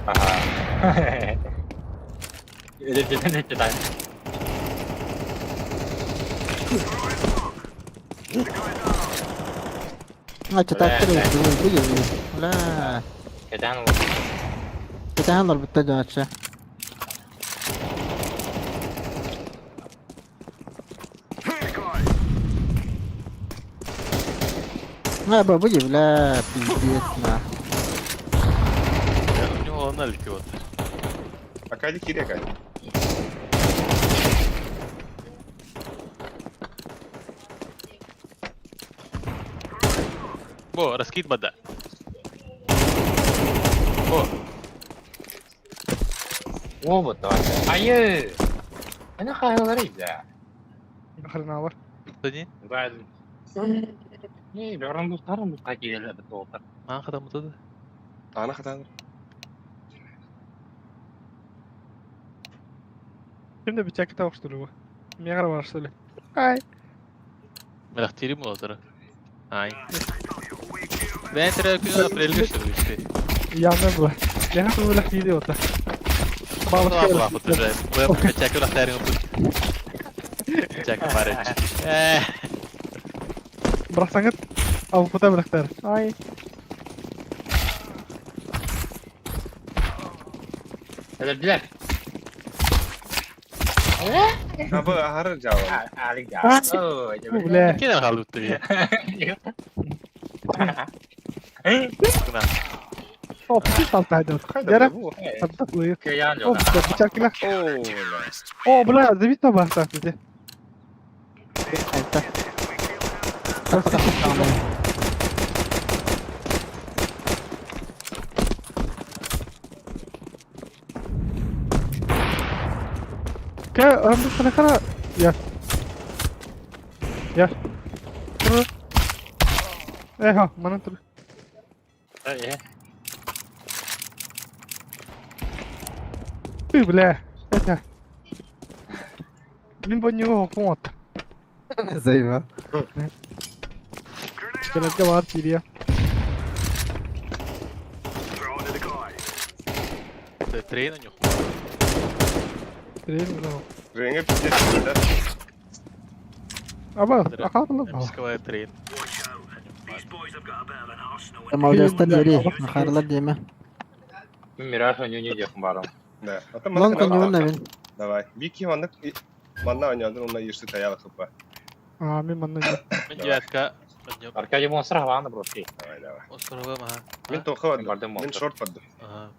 Ага. Или тебе читай. А, читактар будет. Бля. Кэтээн Кэтээн олорбуттар дьон А, бабы, бля, пиздец, на. У него аналики вот. Акади кири Акади. Бо, раскид бада. Бо, О, вот давай. Айы! Ана хайалары да. Хрена бар. да не? Бай. Не, бәрін бұлтарын бұлтқа келеді бітті отыр. Маан хатамыта да. Ана хатан. Ким да бичакы тавык что ли бу? Мега бар что ли? Ай. Мелахтири молотара. Ай. Бән күн апрельге что ли işte. Яны бу. Я хату бу лахтири ота. Бала бала уже. Бу бичаки лахтари бу. Бичаки барыч. Э. Бырахсаңыт алпыта бырахтар. Ай. Әлі Аба ахары жава. Алик да. Ой, Бля. Кенен халутты би. Гына. Оп, талтайды. Яра. Талтайды. Кыян Оп, жок. бичакы лах. О, О, бля, завис на бахта где. Это. Ка, рамды сана Я. Я. Тур. Эхо, мана тур. Э, Ты, бля. Это. Мин бу него хопот. Заебал. Келетке бар кирия. Трейн у них. Трейн, бля. Реңе пиздец, да? Аба, акаллы ба. Псковая трейн. Маудастар дери, махарлар деме. Мираж у не дехм барым. Да. Ата Лон конюн навин. Давай. Вики маннык манна ойнадыр, онна ешти таяла хыпа. А, мин манна. Мен девятка. Аркадий монстр хаваны броски. Давай, давай. Острова ма. Мин тоха бардым. Бардым Мин монстр. шорт бардым. Ага.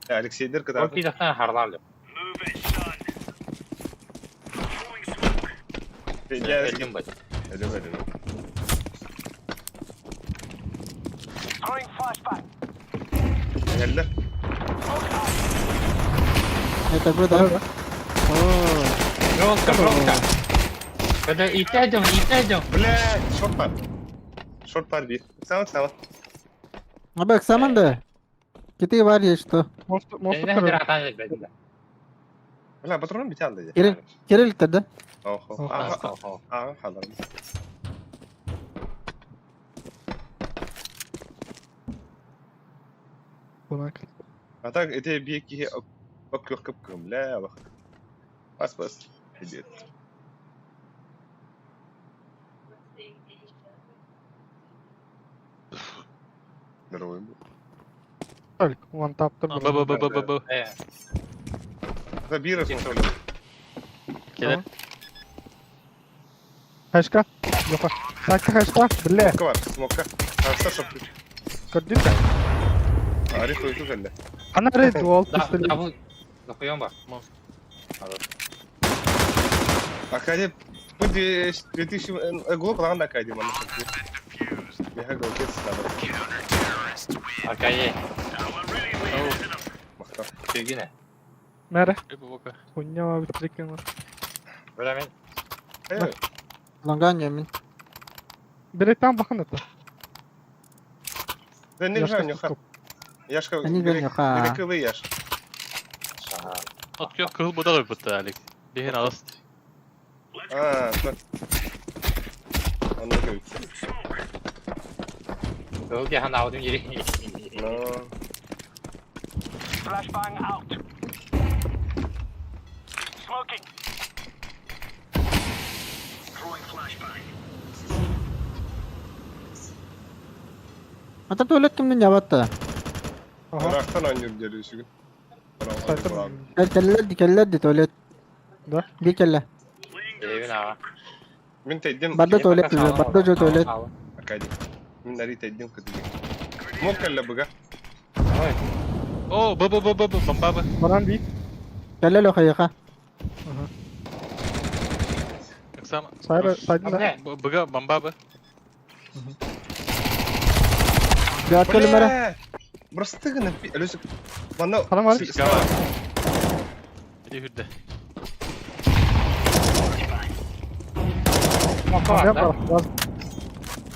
Алексейдер Ол кытар. пидахтан харлар. Элим Элим бат. элим. Geldi. Это куда? О, Жестко, жестко. Когда и тядем, и тядем. Бля, шорт бар. Шорт бар bir. Сама сама. Аба, экзамен да. Киты бар есть что? Монстр, монстр. Бля, патроным бите алды. Кирилл. Кирилл да? Охо. Ага, ага, халарым. Кунак. А так, эти беки оккып бля, бах. Бас бас. Пиздец. Здоровый был. Алик, вон таптыр. Б Б Б Б Б Б. Да бира смотрели. Келер. Хашка. Yoka. Сакка хашка. Бля. Смокка бар, смокка. Харса шоп. Көрдүн да. Арих өзү кэллэ. Ана рейд ол Да, пистолет. да, бу. Дохуем бар. Акаде бу 2000 гол кылган Акаде мана. Меха гол кет стабы. Акае. Мактап. Сүйгүнэ. Мәрі. Бока. Хуйня битирген. Бля мен. Э, Лонга не мин. Береттен бакын это. Да не жа нюха. Яшка. Они же нюха. Берекылы яш. Ага. От кök кыл буда койбут Алекс. Бехин алыс. А, да. Аны көйт. Кыл дихан аудым жери. Но. Ата туалет кимдин жабатты? Ага. Рахтан анюр дери сүгүн. Сайтыр. Келлер келлер ди туалет. Да. Би келле. Эбин ага. Мин тейдим. Барда туалет уже, барда же туалет. Акаде. Мин ари тейдим кытыгы. Мок кэллэ быга. Ой. О, Б Б Б Б Б бомба Б. Баран би. Келле лоха яха. Оксана. Сайра сайдын да. Бля. Б бомба Б. Жаат келмере. Просто гына Алёсик. Мана. Харам бар. Иди хүрдэ. Мокка Не бар, да? бар.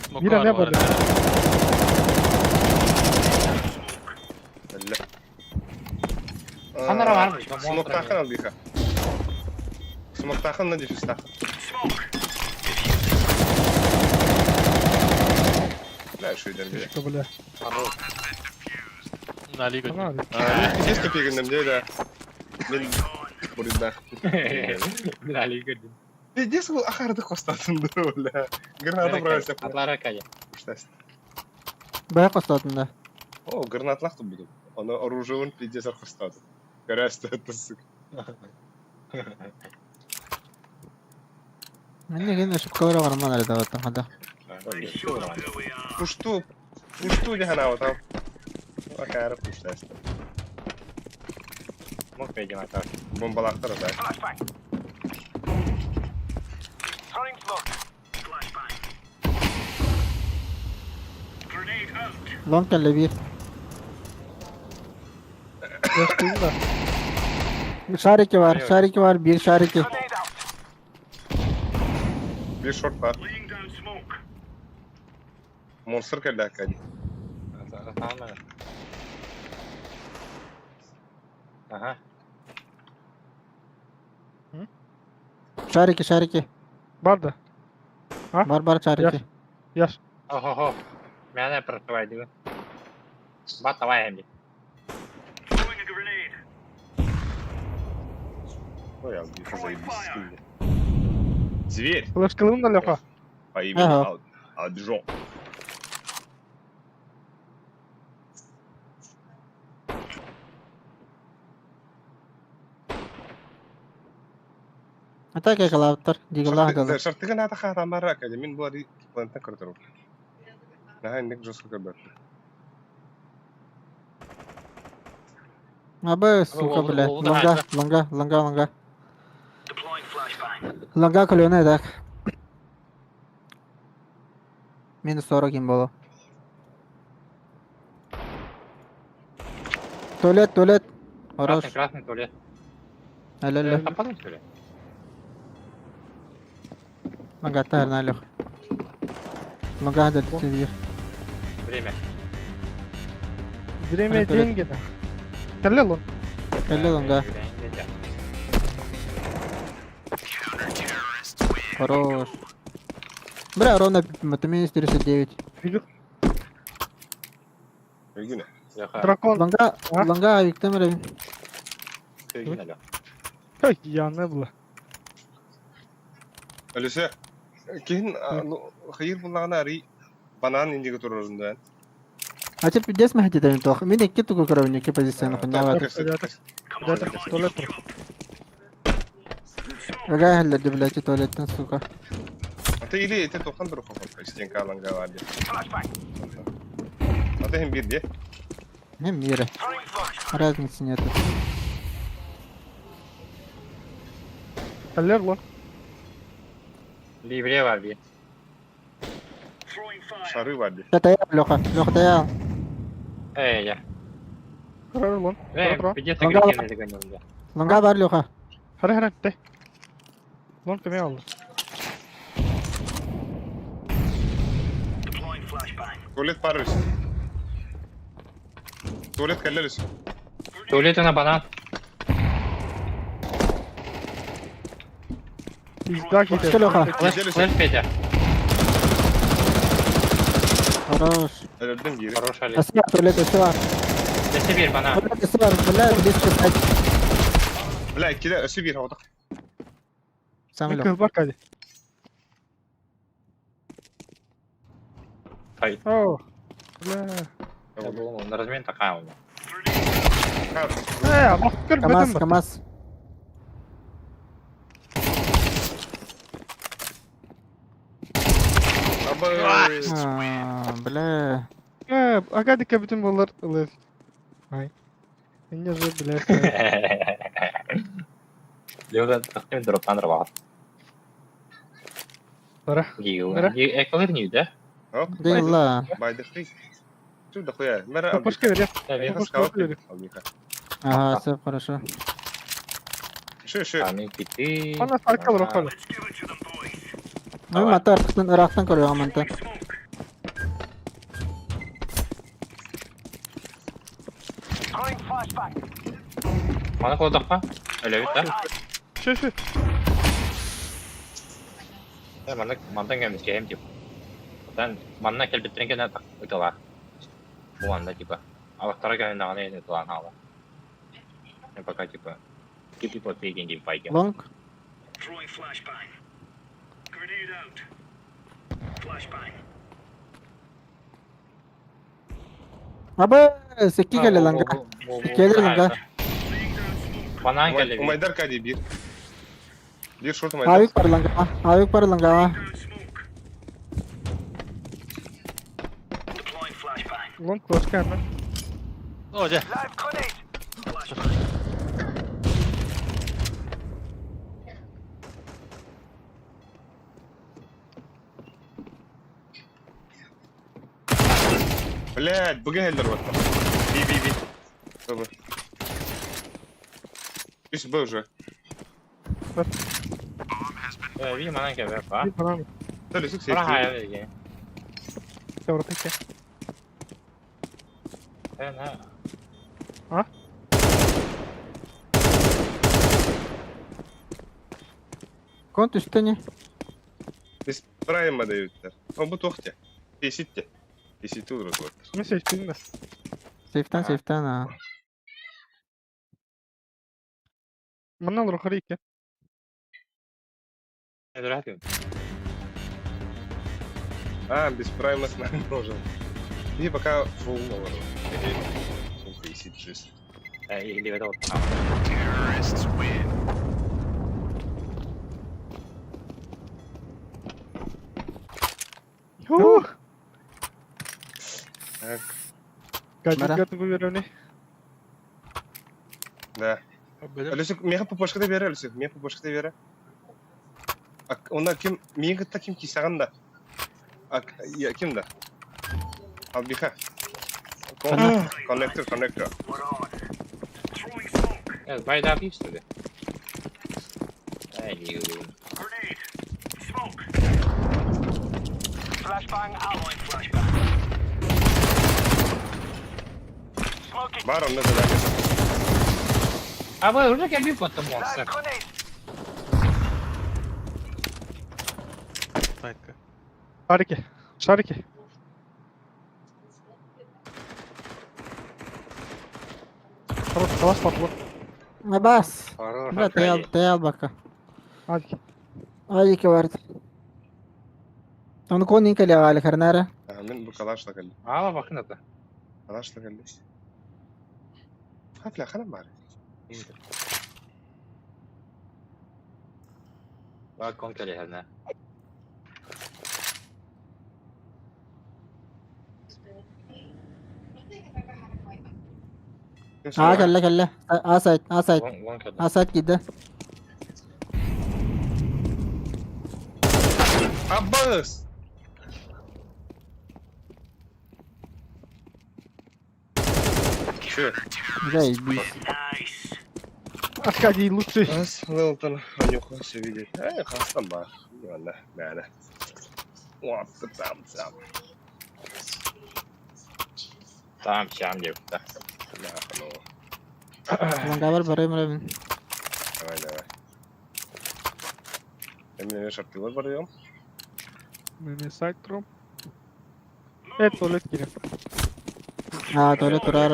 Смока Бир не бар. бар. Әллә. Ханара бармы? Смоктахан албиха. Смоктахан на дефистахан. Да, что это бля. Что, бля. Нали го. Ана. А, здесь копейка мне, да. Мен буридах. Бля, көрдүм. Пиздец, был ахарды костатын да, бля. Граната брался. Атлар акае. Бая костатын да. О, гранатлах тут буду. Оно оружие он пиздец костатын. Горясто это, сука. Мен ген ошибкалар барман әле дагы хада. Пушту, пушту дихана там. Ахара пуштаста. Мок бейдим атар. Бомбалахтар да. Лонг келле бир. Яш да. Шарики бар, шарики бар, бир шарики. Bir шорт бар. Монстр келді Акади. Ага. Шарики, шарики. Бар да. А? Бар бар шарики. Яш. Охо-хо. Мяне протывай диги. Бат давай эмди. Ой, Албиха заебись скинди. Зверь Флешкалым да Леха. по имени Ага. Аджо. Ата ке калаптар, дигалах дала. Шартыгын ата хата мара Акади. Мин буар плантан көрдөрүм. Наха ник жестко көрбөт. Абы, сука, бля. Лонга, лонга, лонга, лонга. Лонга каленая, так. Минус 40 им было. Туалет, туалет. Хорош. Красный, красный туалет. Алло, алло. Тападың что ли? Лонга тар на лех. Лонга да тебе. Время. Время Туалет. деньги да. Келле лон. Келле лонга. Хорош. Бля, ровно это минус 39. Видел? Өгүнө. Леха. Дракон. Лонга, А? лонга виктемер. Сүйгүн эле. Ой, я не было. Алиса, кин хайыр буллагана ари банан индиге турорунда. А ты пиздец мэһэйдэтэн туох. Мин икки тугу көрөбүн икки позицияны хуйня бар. Туалет тур. Ыга иһэллэр блядь, туалеттан, сука. А ты или это тохан друг стенка аланга А ты им бир де? Не мира. Разницы нету. Кэллэр лон. Ливре бар би. Шары бар де. Таял, Леха, Леха, таял. Эй, я. Харар лон. Эй, Тора. пиздец, Лонга агрессивный дегенде. Лонга бар, Леха. Хара хара те. Лон кеме алды. Туалет парылыс. Туалет кэллэрис. Туалет на банан. Пизда Что, ките. Леха? Флэш, флэш, Петя. Хорош. Өлөрдүм биири. Хорош, Али. Асыва, туалет, асыва. Десе бир банан. Туалет, асыва, бля, близко стать. Бля, иккилэ өссө биир оҕотох. Сам Мен Леха. кыз бар кади. Ай. О. Бля. Я думал, на размен такая у меня. Э, аллах көр КамАЗ, бөтен бар. КамАЗ. Абы. А, Бля. Э, агадика бүтүн болар ылыр. Ай. Эмне же, бля. Лева тахтым дроптан рвал. Бара. Гигл. Бара. Эколер не да? Оп. Дела. Байдыхты. Чу да хуя. Мэра. Пушка бере. Да, Пушка бере. Ага, все хорошо. Шö шö. Ами киты. Ана саркал рохал. Ну, Давай. мата ырахтан ырахтан көрүө манта. Мана колдаққа? Әлі да? Шö шö. Э, мана мантан кеміз кем тип. Одан манна келбеттерин кена так ытала. Бу анда типа. Алақтара кәне нағаны енді ыталан ала. Мен пока типа кипи под пеген деп байке. Лонг. Абы, секки келе ланга. Келер ланга. Банан келе. Умайдар кади бир. Бир шорт умайдар. Авик бар ланга. Авик бар ланга. Лон клашка ана. О, дьэ. Блядь, бг хеллер вот. Би би би. Б. Үс Б уже. Э, ви манан келе ба. Bir банан. Төлөсүк Бара сейф. хая деген. Теоротеке. Э, на. А? Кон түстү не? Без прайма дают. Он бу тохте. Песитте. Песитте урут вот. Мен сеçtim de. Сейфтан, Ага. сейфтан. а. Манан рохал ике. А, без прайма с нами должен. И пока фул олар. Фул песит жизнь. Э, или это вот. Ух. Так, Гаджет Бара. гатын бу берөне. да. Алисик, меха пупошка да бера, Алисик, меха пупошка да бера. А онда ким, миин кытта ким кисаган да? А я ким да? Албиха. Коннектор, коннектор. Э, байда бив что ли? Э, не Бар онда задание. А вы уже келбип вот монстр. Сайтка. Шарики. Шарики. Хорош, калаш бар. Абас. Хорош. Бля, таял, таял бака. Hadi. Авик бар. Оны кон инкеле али харнара. А, мен бу калаш лакал. Ала бакын ата. Алаш кэлли. Хафля ханан баар. Balkon кэлиһэнэ. Аа кэллэ кэллэ. А сайт, А сайт, Вон вон кэллэ. А сайт киирдэ. Аббас! Че? Заебись. Аркадий лучший. Ас Лелтон, Анюха, все видит. Эй, хастан бар. Ладно, мээнэ. Уап, там, там. Там сям диэбиттэр. Да, ну, Лонгабар барыам барабын. давай, давай. Эмне шартылар барыам. Мен сайт турам. Э, туалет киирэн. Аа, туалет турар.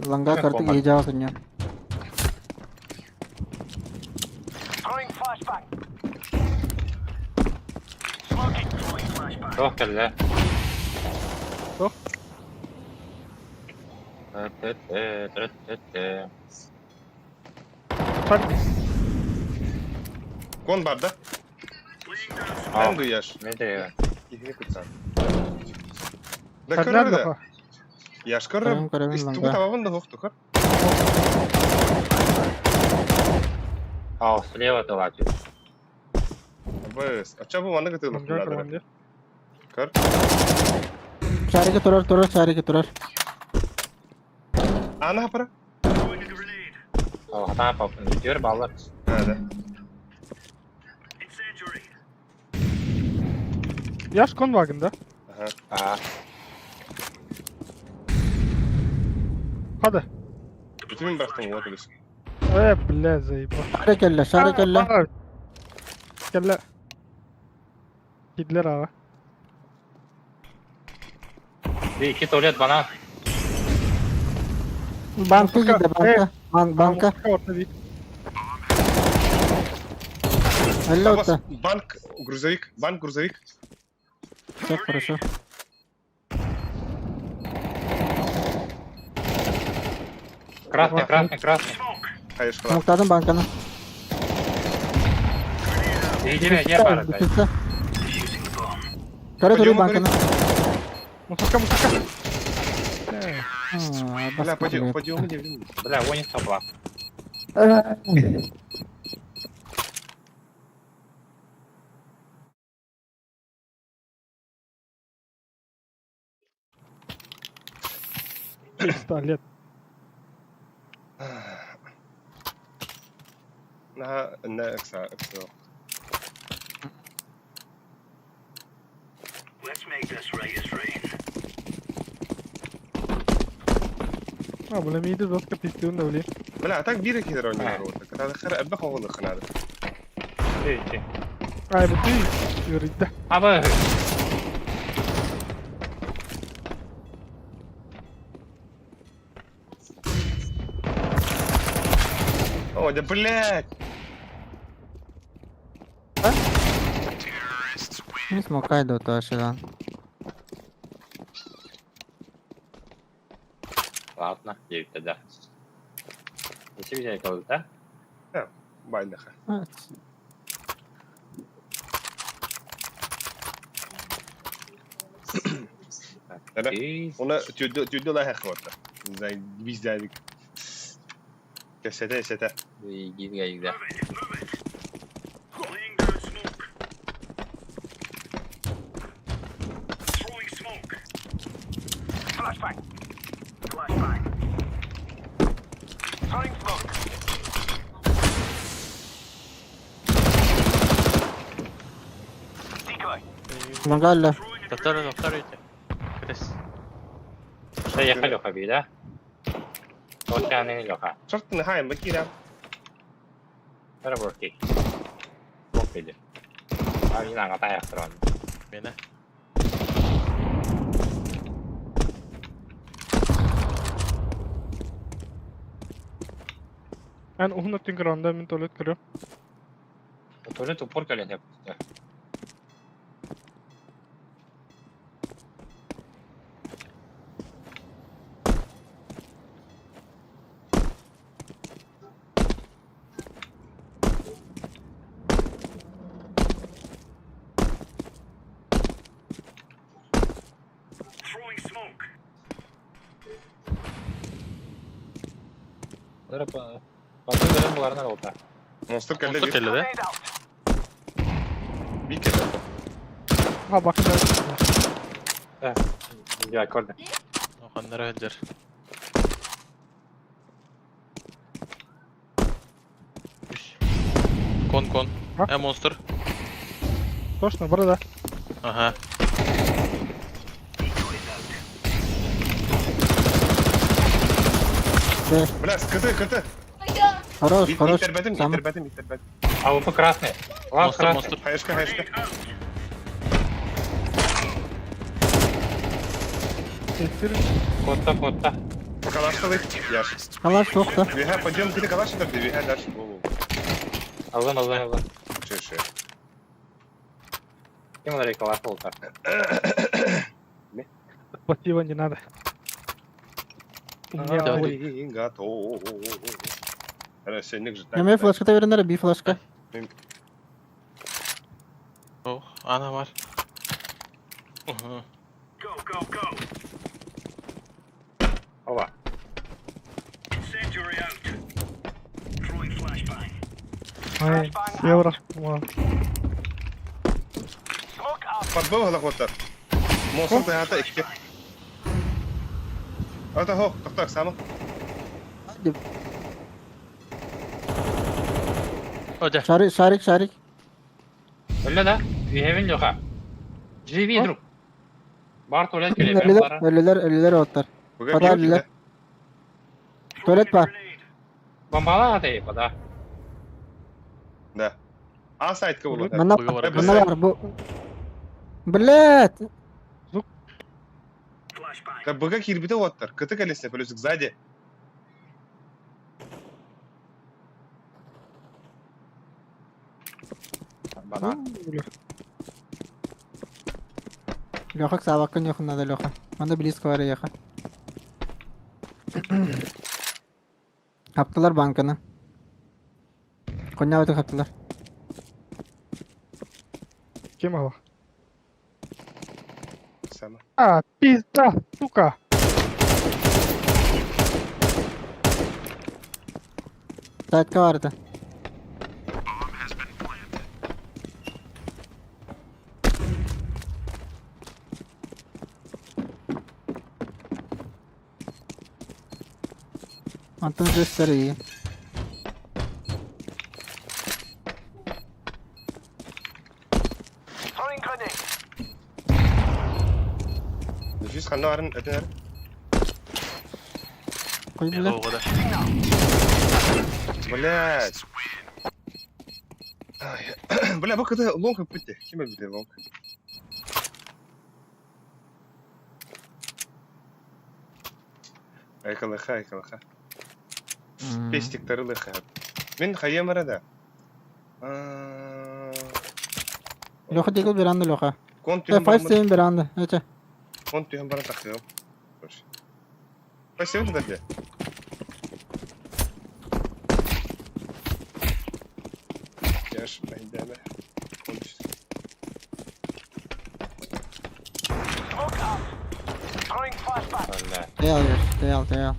Лонга картык иһдьэҕэ сынньан. Туох кэллэ? Туох? Т-т-т, Пар. Кон бар да? А, Эн дуяш. мен де Кихини кутсан. Да Парнар көрөр да. да. Яш Көрөм, көрөр. көрөм, Тугу лонга. табабын да хоқту көр. А, слева тылачы. Аббас. Ача бу манна кытылык Лонга көрөм дии. Көр. Шарики турар, турар, шарики турар. Ана хапара. Хата пап, түөр баллар. Да, да. Яш конвагын да? Ага. А, Хада. Бүтүн бактың вот элес. Э, бля, заебал. Шарик кэллэ, шарик кэллэ. Кэллэ. Кидлер аҕа. икки туалет бана. Банка киирдэ, банка. Бан, банка. Орта бит. Эллэ Аббас, отта. банк, грузовик, банк, грузовик. Все хорошо. Красный, красный, красный. Хайышкала. Смоктадым банканы. Иди, иди, бара. Бүтүттэ. Көрө туруу банканы. Мусорка, мусорка. Аа, Бля, бас поди, көрүө. поди, у меня Бля, вон не сопла. Пистолет. На, на, экса, экса. А, бля, миди доска пистюн да блин. Бля, а так бира кидер они народ. Когда хер абба хоғылы ханады. Иди. Ай, бу ты юридда. Аба. О, да блядь! Не смокай до ташыдан. Ладно, девять да. Если взять кого-то, да? Байлаха. Да. Оны түйді түйді лайық қылды. Биздәдік. Кесете, сете. Гизге гизге. Лонга эллэ. Доктор, доктор, ити. Крис. Да, я хаби, да? Вот я не Леха. Шарттың хайын ба кирам. Работай. Вот иди. А не надо, тая сторона. Мені. Эн уһун өттүн көрөндө мин туалет көрөм. Туалет упор кэлэн эппитэ. Батыр буларынан олта. Монстр кэллэ Монстр биир. кэллэ да? Биир кэллэ. А, бакында. Я көрдүм. Ханнара сылдьар. Үс. Кон кон. А? Э, монстр. Точно, борода. Ага. Б. Бля, КТ, КТ. Хорош, хорош. Иттэрбэтим, Сам. иттэрбэтим, иттэрбэтим. АВП красный. Лав Монстр, красный. монстр. Хаешка, хаешка. Котта, котта. Калашталый. Яш. Калаш суох да. Виха, пойдем, ты калаш это, виха дальше. Во-во. Алын, алын, алын. Че, че. Ким олар калаш олта. Спасибо, не надо. У меня Да. ой. Готов. Сенник же так. Эмэ флешката береннер би флешка. О, ана бар. Угу. Оба. Ай, евро. Во. Подбыл голохоттар. Монстр тахата икки. Ата хо, тохтак сама. О, дьэ. Шарик, шарик, шарик. Өллө да. Үйэбин Леха. Живи, друг. Бар туалет келе. Өлүлэр, өлүлэр, өлүлэр оттар. Быга Пода биир өлүлэр. Туалет бар. Бомбала ата пода. Да. А сайтка була. Манна Быга бар. манна бар бу. Блять. Да быга кирбите оттар. КТ колесне плюсик сзади. Банан. Леха сабакка нехун надо Леха. Манда близко бар Леха. Хаптылар банканы. Коня өтө хаптылар. Кем ала? Сама. А, пизда, сука. Сайтка барды. Антон gösteriyor. Нефис ханна барын өтенер. Кой Мега бля. оҕо да. Блять. Ай, Бля, бу КТ лонг пытте. Ким билер лонг? Айкалаха, айкалаха. Пестиктары лыха. Мин хайемара да. Леха дегил bir anda Леха. Кон Э, түһэн 5 баран 7 bir anda. Эче. кон түһэн баран тахсыам. Спасибо тебе. Яш, найдеме. Кон түс. Өллө. Deyal yer, deyal, deyal.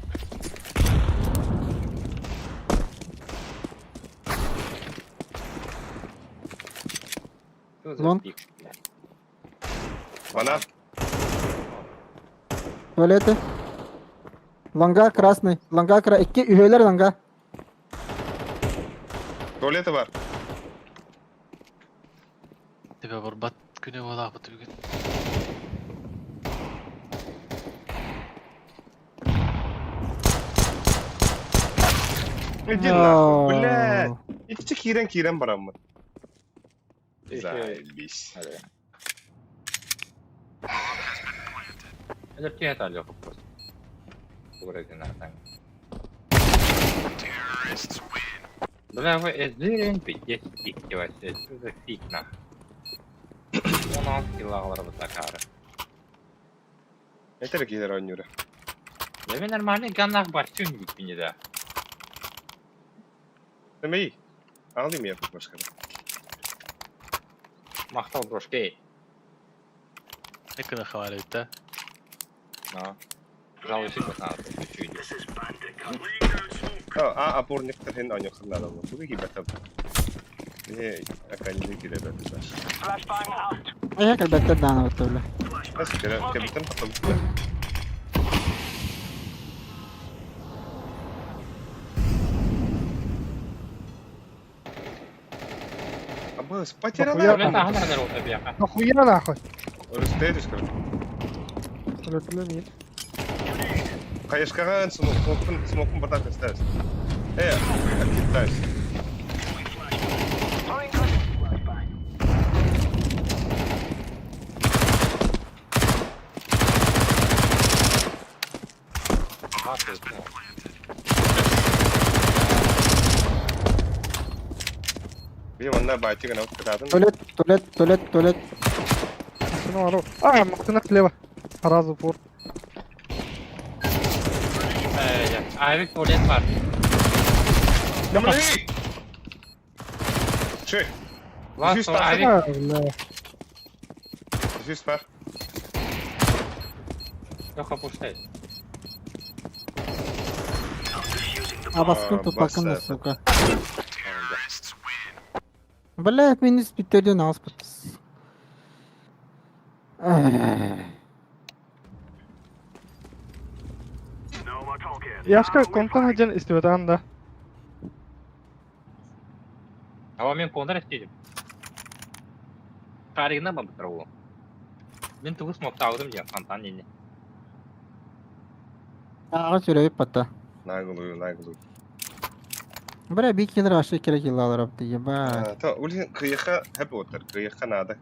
Что за Лонг. пик, бля? Бана. Туалеты. Ланга красный. Ланга кра... İki üyeler ланга. Туалеты бар. Тебе барбат күнэ буолаабыт бүгүн. Иди нахуй, блядь. Итичи киирэн киирэн бараммын. Еще- Заебись. Hadi. Өлөр это Леха просто. Угрозина там. Бля, вы эзирен пиздец пикти вообще. Что за фиг нах? 16 килогалар бутакары. Это киирэр оонньуура. Я мен нормальный ганнах барчун диппини да. Эмей. Алым я башка. Мактал брошкей. Экына хавалыбыт да. Но. Жалуйся, надо чуть-чуть. А, А опорниктар хин оонньуохтарын наада буолуо. Тугу киирбэттэр. Биһи академия киирэ бэрт Эһэ кэлбэттэр даҕаны батта бля. Бас кэлэ кэбиттэн тахсабыт. Абыс, потеряла. Туалет аһан эрэр ол биэхэ. Нахуя нахуй? Өрүстэйдис көрө. Өлөрдүлэр миин. Хайышкаҕа смокпун смокпун бартан көстөөс. Э, киттайс. Биир манна бааччы гына кытаатын. Туалет, туалет, туалет, туалет. Машина вару. А, машина слева. Сразу пор. Авик туалет бар. Блин! Чей? Лас авик. А, бля. Здесь пар. Леха пуштай. Абаскын тупакын, сука. Бля, минус 5 аспыт. Яшка контан один истибетан да. Ава мен контар истедим. Шаригына бабытыр ол. Мен тугу смоктаудым я фонтан нене. Аға сүрәйіп бата. Наглую, наглую. Бля, бик килер ашы керек елалар апты, ебать. То, улин кыйха хэп отыр, кыйха надо.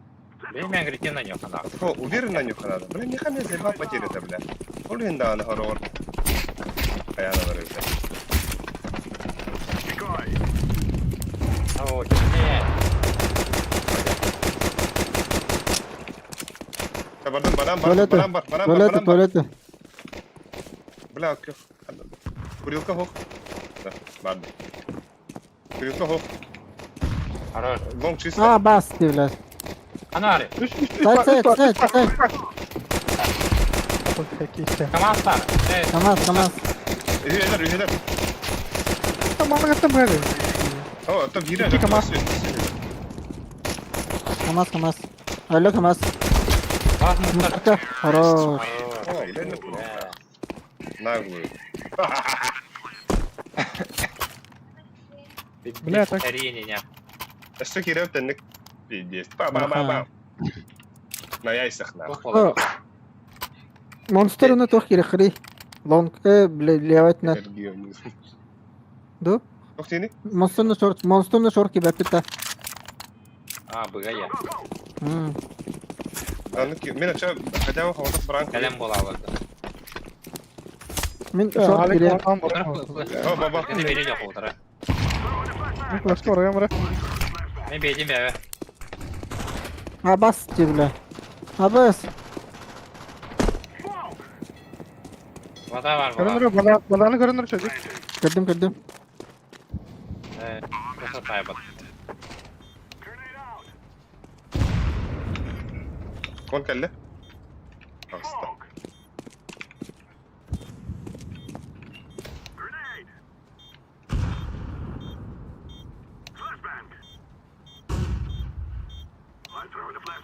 Мен мен гритен на нёхана. То, уверен на нюха надо. Бля, нихами зеба потеря бля. Улин да на хорор. Аяна барыбы. О, не. Бардан баран бар, баран бар, баран бар, Туалеты, туалеты. Бля, көх. Курилка хох. Да, ладно. Курилка хох. Хорош. Лонг чисто. А, бас, ты, блядь. Анари. Сайт, сайт, сайт, сайт. КамАЗ бар. КамАЗ, КамАЗ. Үйелер, үйелер. Мамагаттан бәрі. О, то бире. КамАЗ. КамАЗ, КамАЗ. Алло, КамАЗ. Бас мусор. Хорош. О, Наглую. Бля, так. Не. Өссө киирэр тэнник пиздец. Па-ба-ба-ба. На яйцах нахуй. Монстр уну туох кирэхри. Лонг, бля, левать на. Ду? Туох тиини? Монстр на шорт, монстр на шорт кибэппита. А, быга я. Мен ача хотя бы холодок бранк. Кэлэн буолаабыт. Мин шорт кире. О, баба. Кэни бери жок утара. Флешка оройом бара. Мен бейдим бэбэ. А бас ти, бля. А бас. Вода бар Көрөнөр, бала, баланы көрөнөр чөжүк. Көрдүм, көрдүм. Просто тайбат. Кон кэллэ. Аста.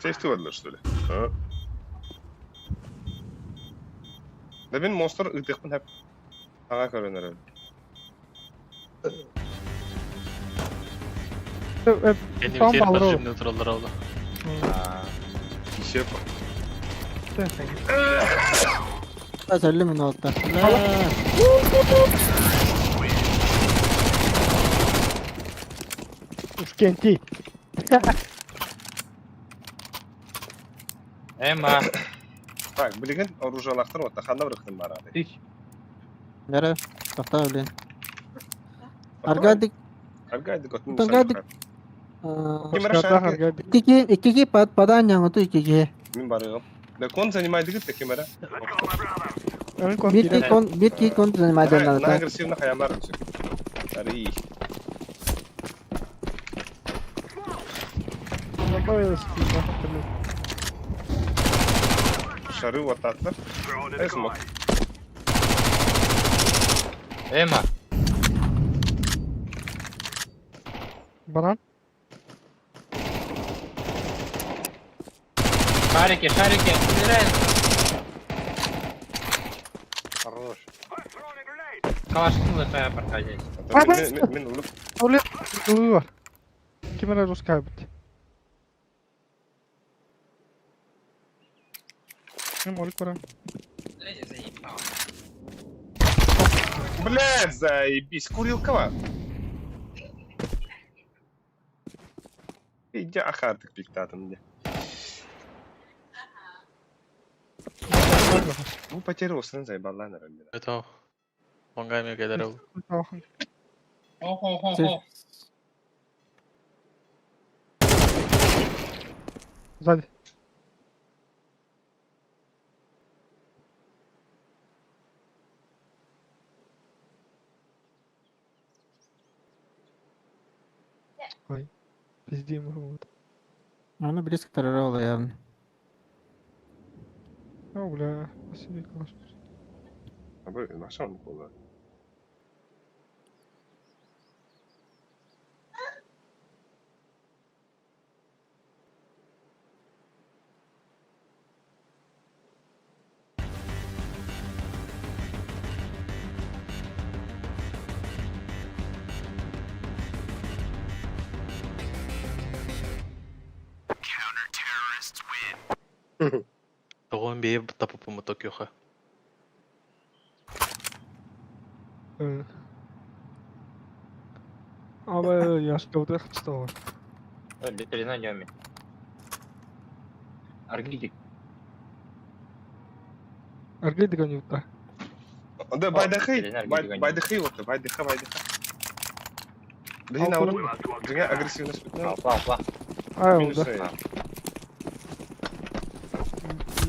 Сейфти бардар, что ли? А? Да мен монстр ытыхпын хэп. Ага көрөнөр. Kendim Tam içeri balrog. taşıyım turallar oldu. Еще Сөллө мин олта. Ушкенти. Эмма. Так, билигин оружиялахтар вот ханна бырыхтын барады. Тыч. Бәрі, тоқта, блин. Аргадик. Аргадик от Аргадик. Кимера Икки икки падан яңы икки. Мин барыгым. Да кон занимает дигит кимера. Бир кон бир ки кон занимает На агрессивно хаямар. Ари. Шары вот атлар. Эй, смог. Эмма. Банан. Шарики, шарики, убирай. Хорош. Калашки летая проходить. А, Мен мен улуп Туалет ылыы бар. Ким эрэ русскай эбит. Мин олик баран. Блядь, заебись, курилкова. Иди ахартык пиктатым мне. Бу потеря осынан заебала, наверное. Это Онгами кэлэр ол. Хо-хо-хо-хо. Сзади. Ой, пиздим вот. Она близко террорила явно. О, бля, спасибо, калаш. А вы наша он была. Тоҕо бэйэ тапыппымы Токиоха. Але я ж кавдах читала. Ветеринар нёми. Аргидик. Аргидик они вот Да, байдахай, ветеринар гидик байдахай вот, байдыха, байдыха. Да и на уровне. Дня агрессивно спитнул. Алпа, алпа. А, Минус да. Э.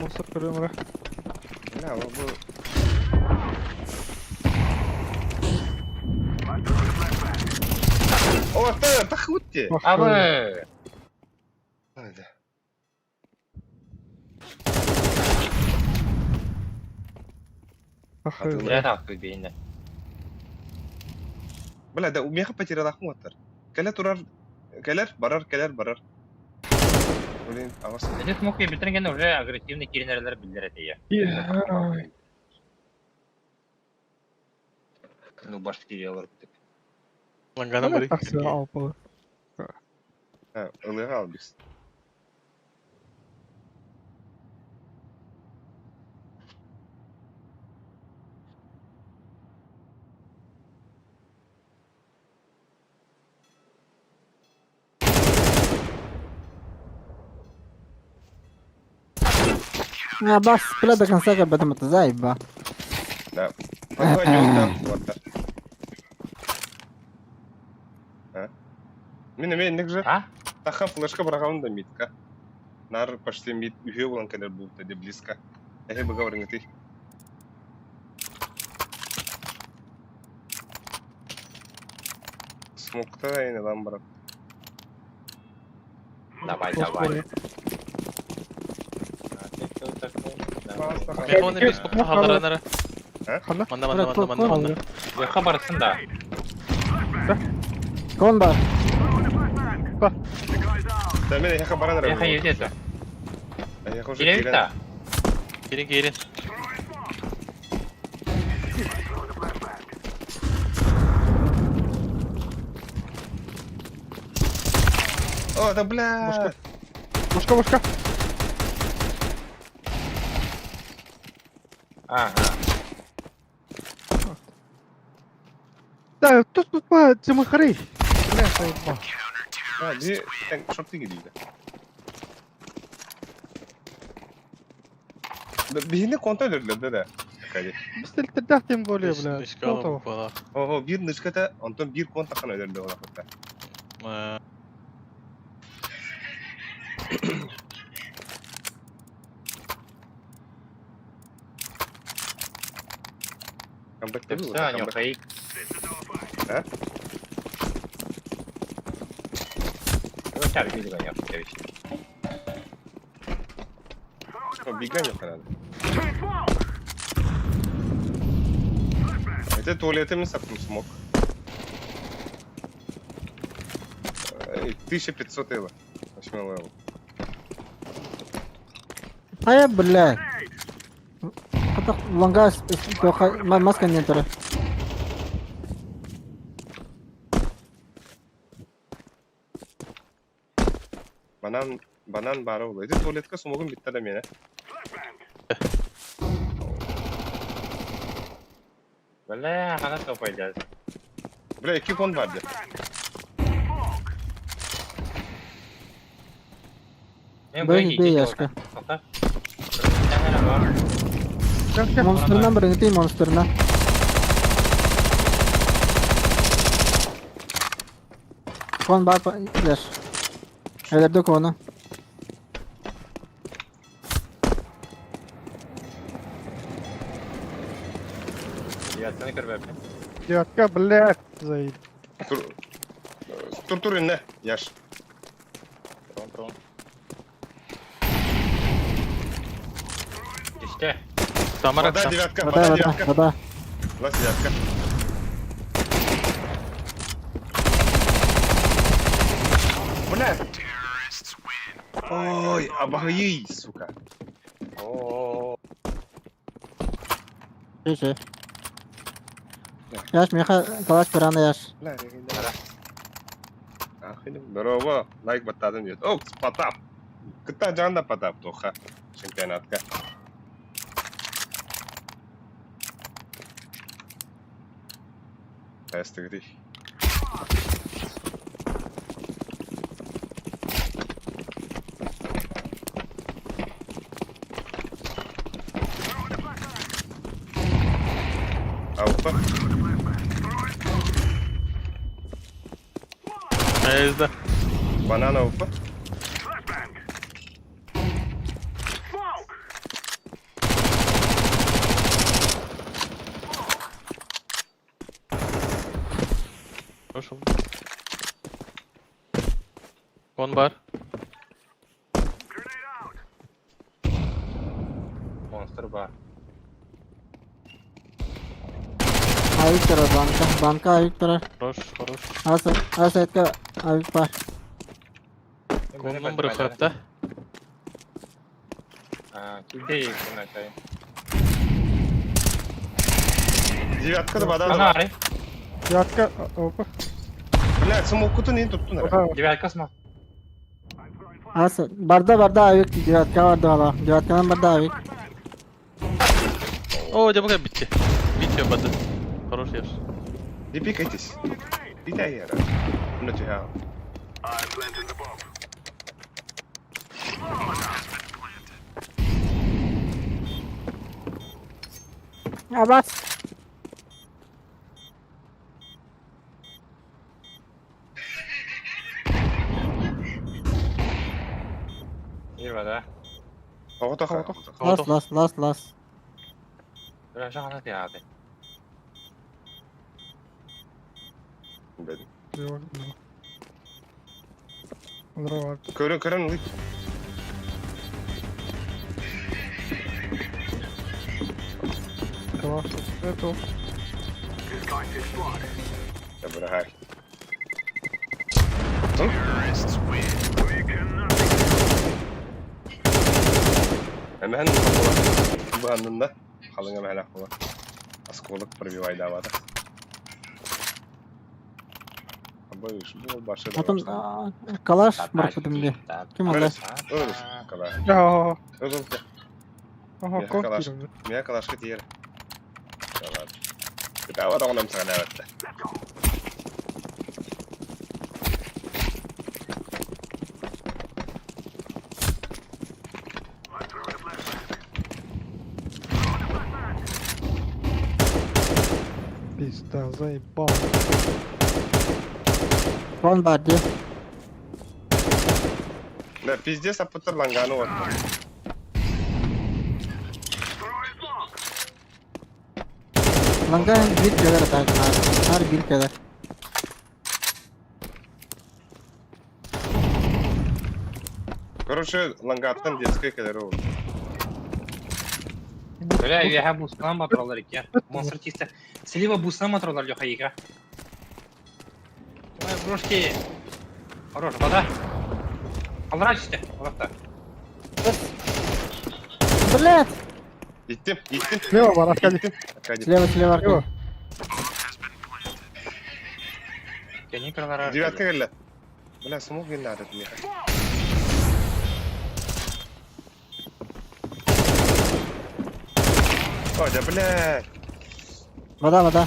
Мусор көрөм Бля, ол бу О, та, тахутте. А вы! Да. Бля, так, бейне. Бля, да умеха потеряла хмотор. Кэлэ турар, кэлэр, барар, кэлэр, барар. Блин, а вас... Эти смоки битирген уже агрессивный киринерлер билдер этие. Ну, башки делар. Лангана бары. Тахсы алпалы. А, ылыга албис. А, бас, бля, до конца как бы там это заеба. Да. Подводил вот так. А? Мен эме негже А? таха флешка бараган да митка. Нар почти мит үйе болан кадер был тогда близко. Я бы говорил ты. Смокта и нам брат. Давай, давай. А ты кто такой? Давай. Мен оны бес копта халдаранара. Ханна? Манна манна манна манна манна. Яха барсын да. Кон бар. Да мен яха баран Яха едет. Я уже Келебит да. Кирин кирин. О, да бля. Бушка, бушка. Ага. Да, тут тут па Тимохарей. Бля, заебал. А, ди шорты гидиде. Да бихине контроллер да да. Кали. Биз телтердах тем более, бля. Нышка бала. Ого, бир нышката, онтон бир конта хана өдөрдө ола хатта. Камбэк Ты ты все, они фейк. А? Ну, аргидик они охуевич. Бегай надо. Это туалеты мы сапнем смог. 1500 ела. Восьмой level. Хайа, бля. Лонгас, маска не турар. Банан, банан баара буолуо. Ити туалетка сумугум бүттэ да миэнэ. Бля, хана топайдас. Бля, икки кон бар дии. Бэй, бэй, Яшка. Монстрынан бырыҥытый, монстрынан. Кон бар, Яш. Өлөрдө кону. Девятканы көрбөппүн. Девятка, блядь, заеб. Тур, тур, тур иннэ, Яш. Трон, трон. Түстэ. Тамара Вода девятка, Вода, вода вода, девятка. вода. Лас девятка. Бля! Ой, обои, сука. О, Чэ, чэ. Яш, миэхэ калаш пырана Яш. Бля, Здорово, лайк баттадым диэт. О, Потап. Кытта дьаҕан да Потап туохха чемпионатка. Тестигри. Алфа. Эзда. Банан алфа. Хорошо. Он бар. Монстр бар. Авик турар банка. Банка авик турар. Хорош, хорош. Ас, ас этка авик бар. Коннун бір хатта. Килде күнәкай. Девятка да вода. Ана арай. Девятка, опа. Бля, смокутун ин туттун эрэ. Девятка сма. Ас, барда барда авик девятка барда бала. Девятканан барда авик. О, дьэ бу битте. Битте бады. Хорош яш. Не пикайтесь. Иди я. Ну тебя. Абас. Ир да. Тоҕо Лас, лас, лас, лас. Бля, жана диады. Көрөн көрөн ылый. Класс. Это. Браһай. Эмэһэн бу аннында халыҥа мэһэлэх була. Осколок пробивайдаабата. Абы бу башы Потом калаш барбытым дии. Ким алла? Калаш. Ага, Калаш. Мия калашка тиер. Кытаава тоҕонам саҕалаабатта. Пизда, заебал. Кон бар дии. Да, пиздец, аппытар ланганы вот. Ланга биир кэлэр так наар. Наар биир кэлэр. Короче, лангаттан детская кэлэр ол. Бля, я бусынан батыралар икки. Монстр чисто. Слива бусынан батыралар Леха игра. Давай, брошки. Хорош, вода. Аллара түсте, алақта. Блядь! Иттим, иттим. Слева бар, Аркадий. Иттим. Аркадий. Слева, слева, Аркадий. Кенни кыралара. Девятка кэллэ. Бля, смог не надо мне. Ой, да бля. Вода, вода.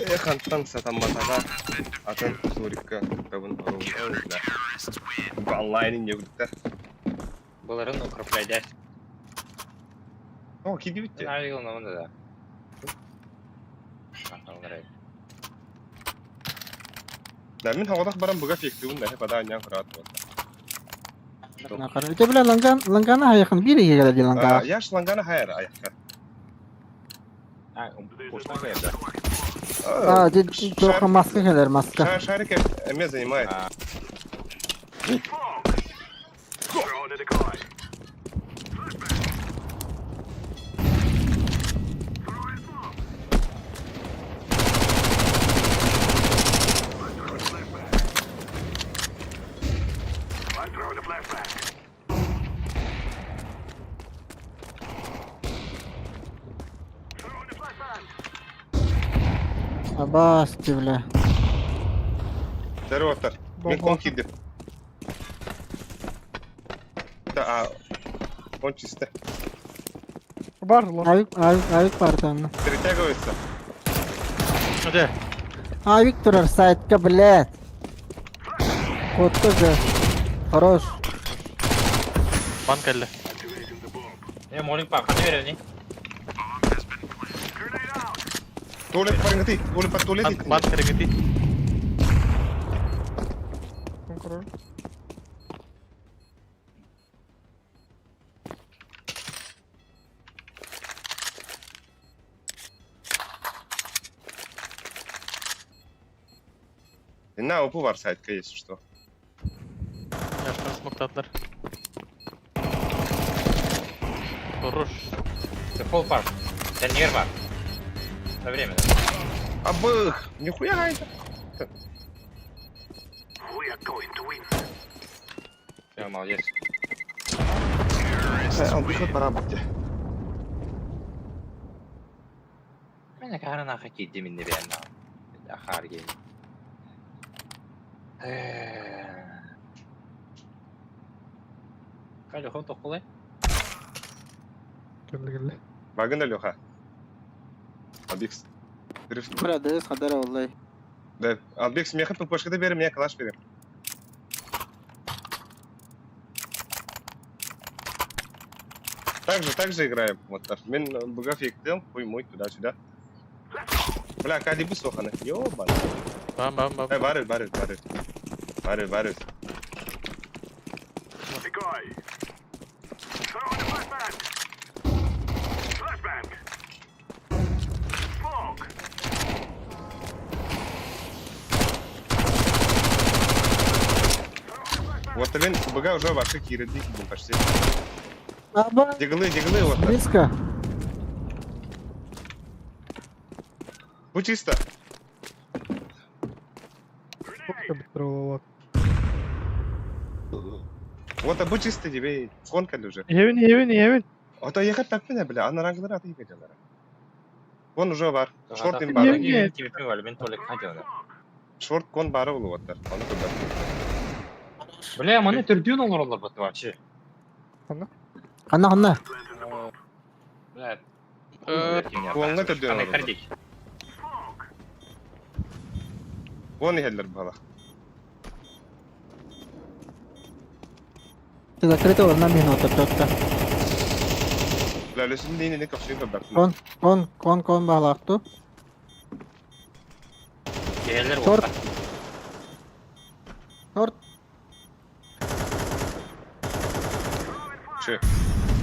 Эх, Антон сатамматаҕа атын Сурикка кыттабын оруолга. Бу онлайн не Быларын укрепляйдес. О, кидибит те. Навигал да. Да, мин хаҕатах баран буга фиктибин да бада анян кураат буолла. Ите бля ланган лангана хайахын бир иге ди ланга. Яш лангана хайр аяққа. А, пушна кайда. А, ди тоха маска келер маска. Шарик эме занимает. Абасти бля. Здорово, Мен кон кидip. Да, а он чисто. Бар, лох. Авик авик авик бар там. Перетягивается. Где? Авик турар сайтка блядь. Кот тоже. Хорош. Бан кэллэ. Э, молик па, ханы берени. Туалет парынгаты, туалет под туалет. Бан кэрэгити. Конкурор. На, опу бар сайтка, если что. Яштан смоктатлар. Хорош. Дефолт бар. Сен бар. На время. Абых, нихуя это. Все, молодец. Албыхы пора быть. Мен карана хакидди минни берна. Ахар гейм. Калю хон токулай. Келді, келді. Багын Леха. Албекс. Бля, да хадара валлай. Да, Албекс, меха ППшка берем, я калаш берем. Так же играем. Вот так. Мен бугав ектел, хуй мой туда-сюда. Бля, кади бы сохана. Ёбан. Бам бам бам. Э, барыр, барыр, барыр. Барыр, барыр. Вот, блин, БГ уже вообще кирдик, почти. Аба. Диглы, диглы, вот. Близко. Будь чисто. Сколько бітір Вот, а будь чисто тебе, конка уже. Евин, Евин, Евин. А то ехать так меня, бля, а на ранглер аты ехать Вон уже бар. Шорт им бар. Евин. Шорт кон бары болу оттар. Оны куда. Бля, маны түрдүүн олоролор бат вообще. Ханна ханна. Бля. Куаңга түрдүүн Аны олоролор. кардик. Вон ихеллер бала. Ты закрыта одна минута только. Бля, лөсүн дейін не капшын кабдар. Кон, кон, кон, кон балакту. Келер Шорт. Шорт. Че?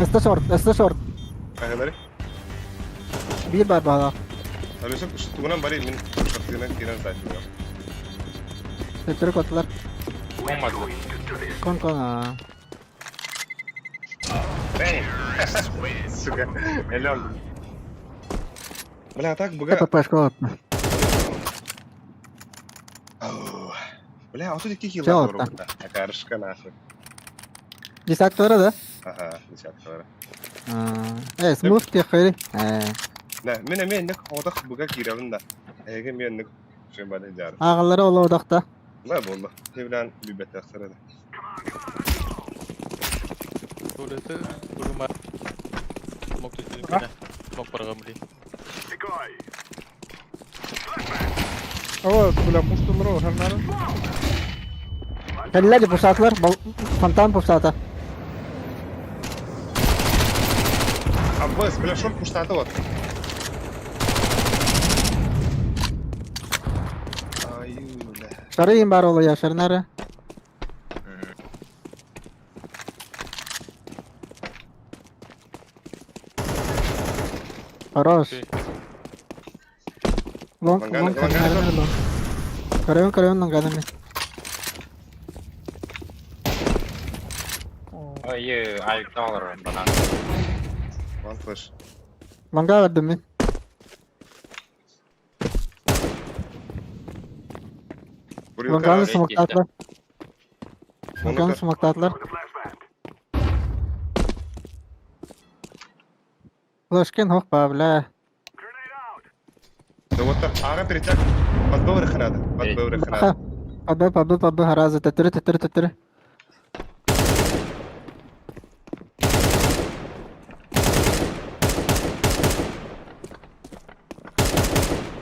Эсте шорт, эсте шорт. Ахелери? Бир бар балак. Лөсүн тугунан бары мен шортынан кирен зайтым. Төтөрүк отлар. Болмады. Кон кон. а. Сука, элен. Бля, так быга... ППшка отма. Бля, 32 Чё килла отта? бар Акарышка нахуй. Десяткалара да? Ага, десяткалара. Смув тиэххэри. Да, мен эмиэ инник хотох быга киирэбин да. Эһиги эмиэ инник шөйбаны дьаары. Ааҕаллара олоодохто. Да, буолла. Хевлээн билбэттэхтэр этэ. Туалеты курма. Мог түһүнүккэнэ. Мог барҕамли. Ава, бля, муштулар харнары. Кэллэ пусаатылар, фонтан пусаата. Аббас, бля, шорт пуштата вот. Аю, бля. Шары им бар олуя, шарнары. Хорош. Лонг, Лонганы, лонг, лонганы лонганы, лонг. Карайон, карайон, лонганами. Ой, ай, доллар, банан. One flash. Лонга бардым мин. Лонганы смоктаатылар. Лонганы смоктаатылар. Флешкен хох ба, бля. Да вот так, ага, перетяг. Подбыл рыхнада, подбыл рыхнада. Подбыл, подбыл, подбыл, харазы, төттөрү, төттөрү, төттөрү.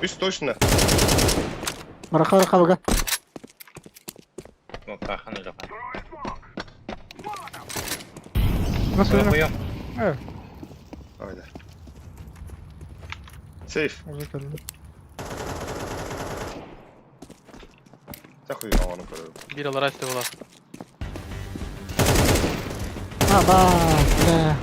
Үс точно. Мараха, мараха, бага. Ну, тахан или хан. Nasıl Хуё. Айда. Сейф. Уже кэллэ. Тахуй ону көрөбүн. Биир аллараа истэ буолар. Аба, бля.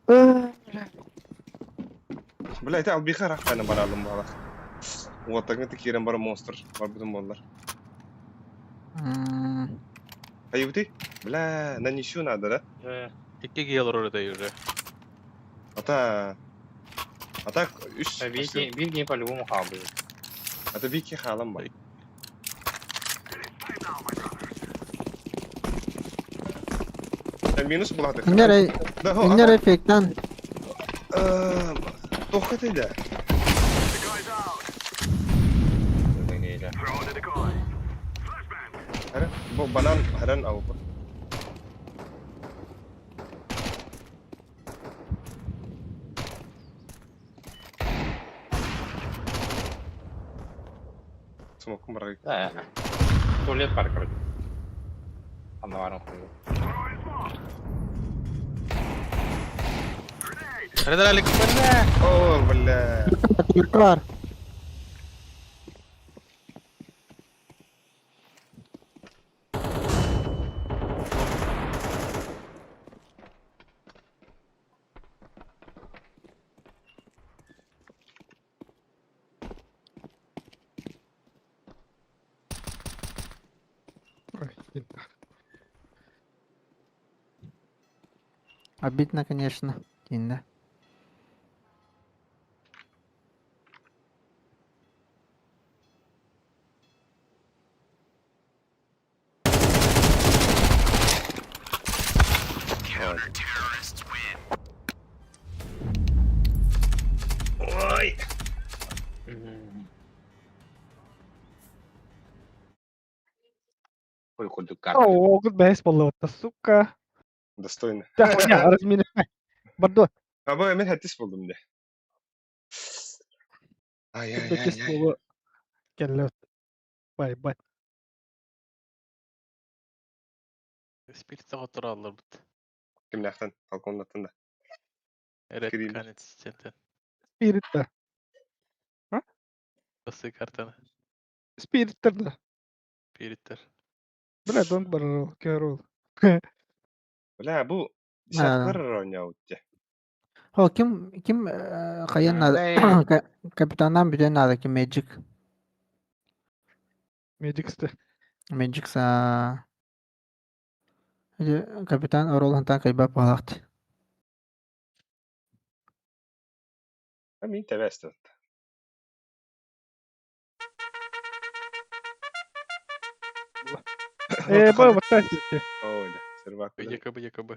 А. Бля, это албиха рахтаны баралым балах. Уотагы кирен бар монстр. Бар бүтүн боллар. Айыбыты? Бля, на ничью надо, да? Икки киһи олорор этэ уже. Ата... А так, үс... Бир киһи по-любому хаалбыт. Ата бики халам бар. Минус булады. Иннер иннер эффекттан. Тоққа тейді. Бу банан харан ауып. Смокум барай. Да. Туалет бар, короче. Аннары хуй. Хредралик, бля! О, бля. Бар. Обидно, конечно. Тинда. Ой. Хуй курдук карта. Оо, бэс боллоотта, сука. Достойно. Да, хуйня, размина. Бордо. Аба мен хаттис болдум де. Ай ай ай ай. Кэллэ. Бай бай. Спирт саҕа бут. Кимнээхтэн балконнаттан да. Эрет Кирилл. канец сентен. Спирит да. Осы картаны. Спириттер да. Спириттер. Бля, донг бар керол. Бля, бу десяткалар оонньообут О, ким ким хайан надо капитаннан бүтэн надо ким Magic. Медиксте. Magic са. Ити капитан оруолун таан кыайбат баҕалаах дии. Мин тэбээстэн. Э, бу вот так. Ой, да, сервак. Якобы, якобы.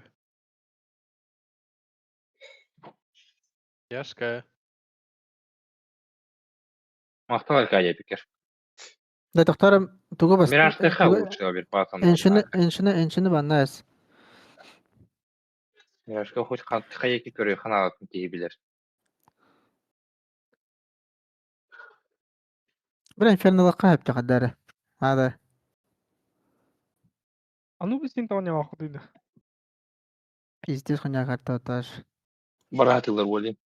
Яшка. Махтал Аркадий Пикер. Да тохтором тугу бас Мираж ТХ лучше оберпатом. Эншини эншини эншини баннаас. Миражка хоть ТХ екі көрі ханалатын тиги билер. Бир инфернолокка хэп тахадары. Ада. А ну быстрее того не охотыйда. Пиздец хуйня карта таш. Баратылар болин.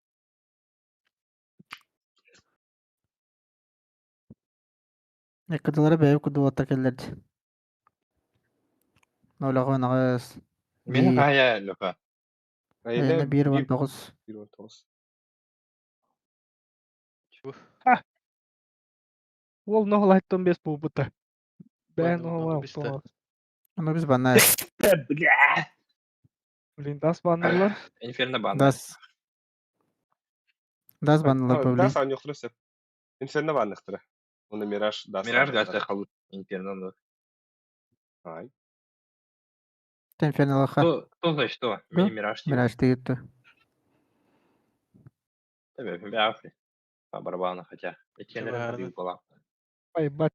Якыдылары бэйэ кудуота келлерди. Нолого нагыс. Мен хая Лёха. Эне бир он тоҕус. 1.19. Чего? Ол ноголайттон бес буолбута. Бээн Ладно, оҕолоох бис да. Ону біз баннаас. Бля. Блин, дас баннылар. Инферно бан. Дас. Дас баннылар Да, павли. сан yoxdur сөп. Инферно банныктыра. Уну Мираж да. Мираж гасты халут. Инферно. да. Ай. Инфернолокка. Кто, кто за что? Да? Мини Мираж. типа. Мираж тигитту. Тебе, бля, Афри. По барабану хотя. Наверно. была. Ебать.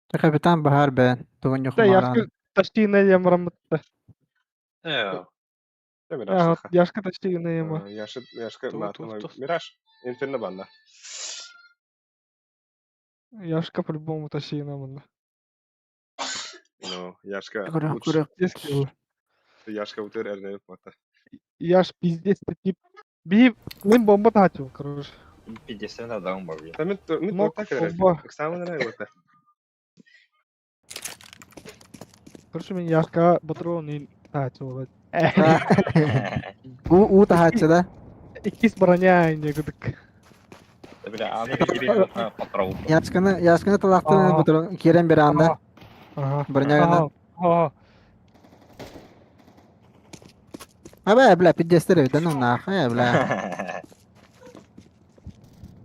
Капитан Бахар бээн. Тугун Да, юхмаран. Яшка почти на ямрамытта. Э, Мираж. Яшка почти на яма. Яшы Яшка Ту- матыма. ту- ту. Мираж Инферно банна. Яшка по-любому почти на манна. Ну, Яшка. Куры лучше. куры. Пиздец. Яшка утыр эрнеп мата. Яш пиздец тип. Би мен бомба тачу, короче. 50 на даун был. Та мен мен Мок так эрер. бомба. Экзамен эрер. Короче, мен Яшка патрон и тачу. У у тахатчы да. Иккис броня не гудык. Бля, а ну тебе патрон. Яшканы яшканы талактын бутурун кирен бир анда. Ага. Броняганы. Ага. Аба бля пиздец да ну нахуй бля.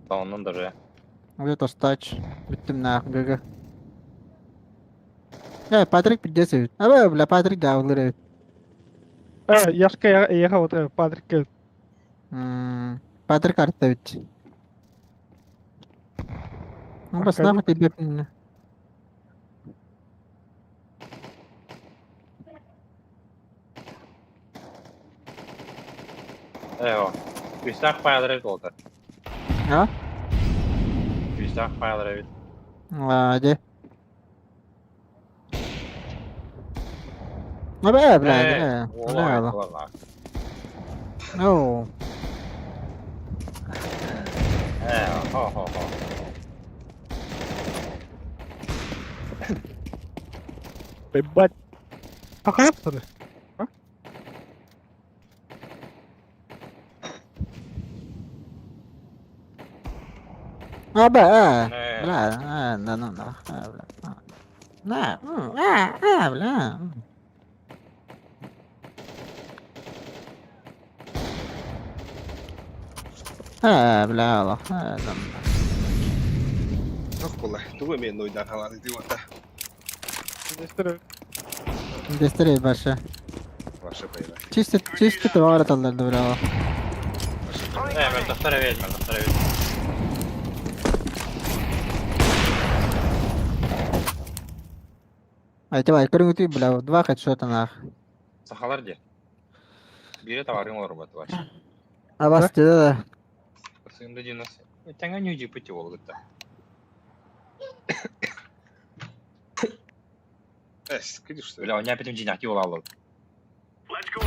Оннан даже. Уже тостач. Бүттүм нахуй гг. Э, Патрик пиздец эбит. Аба бля Патрик даулыр эбит. Э, Яшка я вот Патрик. Патрик артта бит. Ну бас нахуй тебе. Э, Үстах файлары долды. А? Үстах файлары бит. А, де. Аба бля, бля. Бля. Оу. Э, хо-хо-хо. Ебать. А что ли? Аба, а. Бля, а, да ну нахуй, бля. На, а, а, бля. А, бля, Аллах, а, да. Тох була. Тугу мен нойдан халады дип ата. Дестерей башы. Ваша пайда. Чисто, чисто товар аталларды, бля. Э, мен тохтар эбит, мен тохтар эбит. Ай, давай, көрүңүтүй, бля, два хедшота нах. Сахалар де. Бире товарын олар бат ваш. А вас да. Сында динас. Таңа не жипы те ол гытта. Эс, кидиш. Бля, у меня опять динах ол алды. Let's go.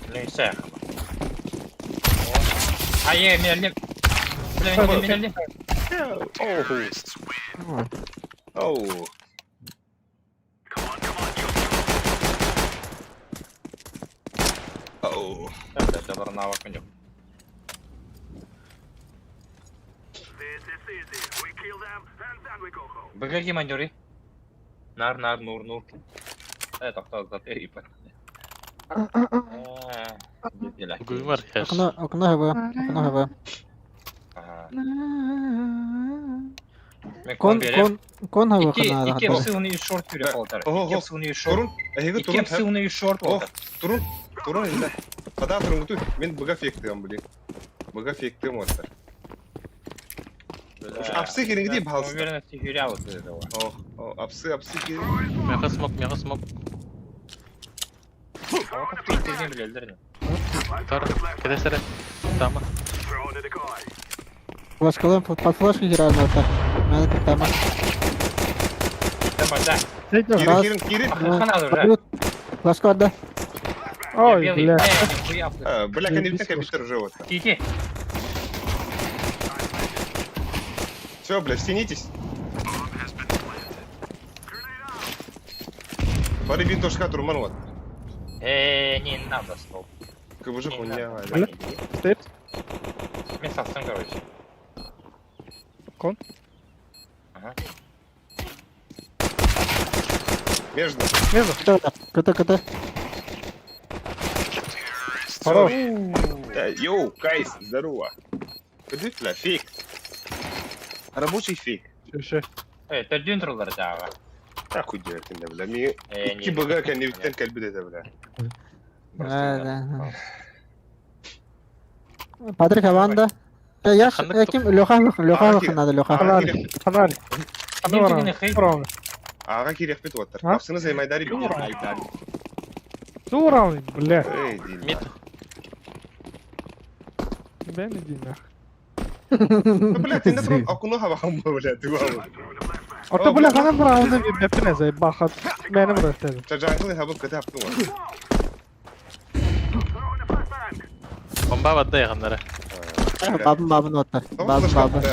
Бля, Ай, мен Бля, мен мен Оу. Оу. Оу. Бля, навык жоқ. Быга ким анньыырый? Нар нар нур нур. Э тохтоо тохтоо иппат. Гумар хэш. Окно, окно ХВ, окно ХВ. Кон Кон, кон, кон ХВ Икки хана икки хата. псыуны и шорт түре болтар. Ого, Икки ого. псыуны и шорт. Турун, эһиги Икки турун. псыуны и шорт Ох, болтар. турун, турун инде. Хада турунгуту. Мен быга фейктыам, блин. Быга фейктыам оттар. Апсы керең ди баһалста. Уверенности юря вот этого. Ох, о, апсы, апсы керең. Меха смок, меха смок. Ты билелдер. Тар, кедесере. Тама. Флешкалым, под флешку играю на это. Надо там. Да, да. Зайдем. Кирин, Раз. кирин, кирин. Хана уже. Салют. Флешку отдай. Ой, бля. А, Бля, кеннибитен компьютер уже вот. Тити. Все, бля, стянитесь. Бары бин тошка турман вот. Э, не надо стоп. Кыбыжы Не хуйня. надо. бля. Стоит. Мен састым, короче. Кон? Ага. Между. Между. Кто это? КТ, КТ. Хорош. Да, Йоу, кайс, здорово. Иди, бля, фейк. Рабочий фейк. Все, все. Э, төрдүн турулар жағы. Нахуй делать, бля. Ми Э, икки быга кеннибитен кэлбит этэ, бля. Да, да. Патрик Аванда. Э, я ж, Ханнык э, ким, Леха, Леха, А, Леха надо, Леха. А, Фонарь. Фонарь. Ким хей? Раунд. Ага кириэхпит уоттар. А? Апсыны займайдари бит. Айдар. Ту раунд, бля. Эй, дин. Мид. Бля, иди нах. Ну, бля, ты на окуну хабахам, бля, ты вау. А то, бля, ханан раунды беппине заебахат. Мени бұрастады. Чажаңкылы хабып кыты хаптың вот. Бомба вадда яганнары. Бабын, бабын оттар. Бабын, бабын.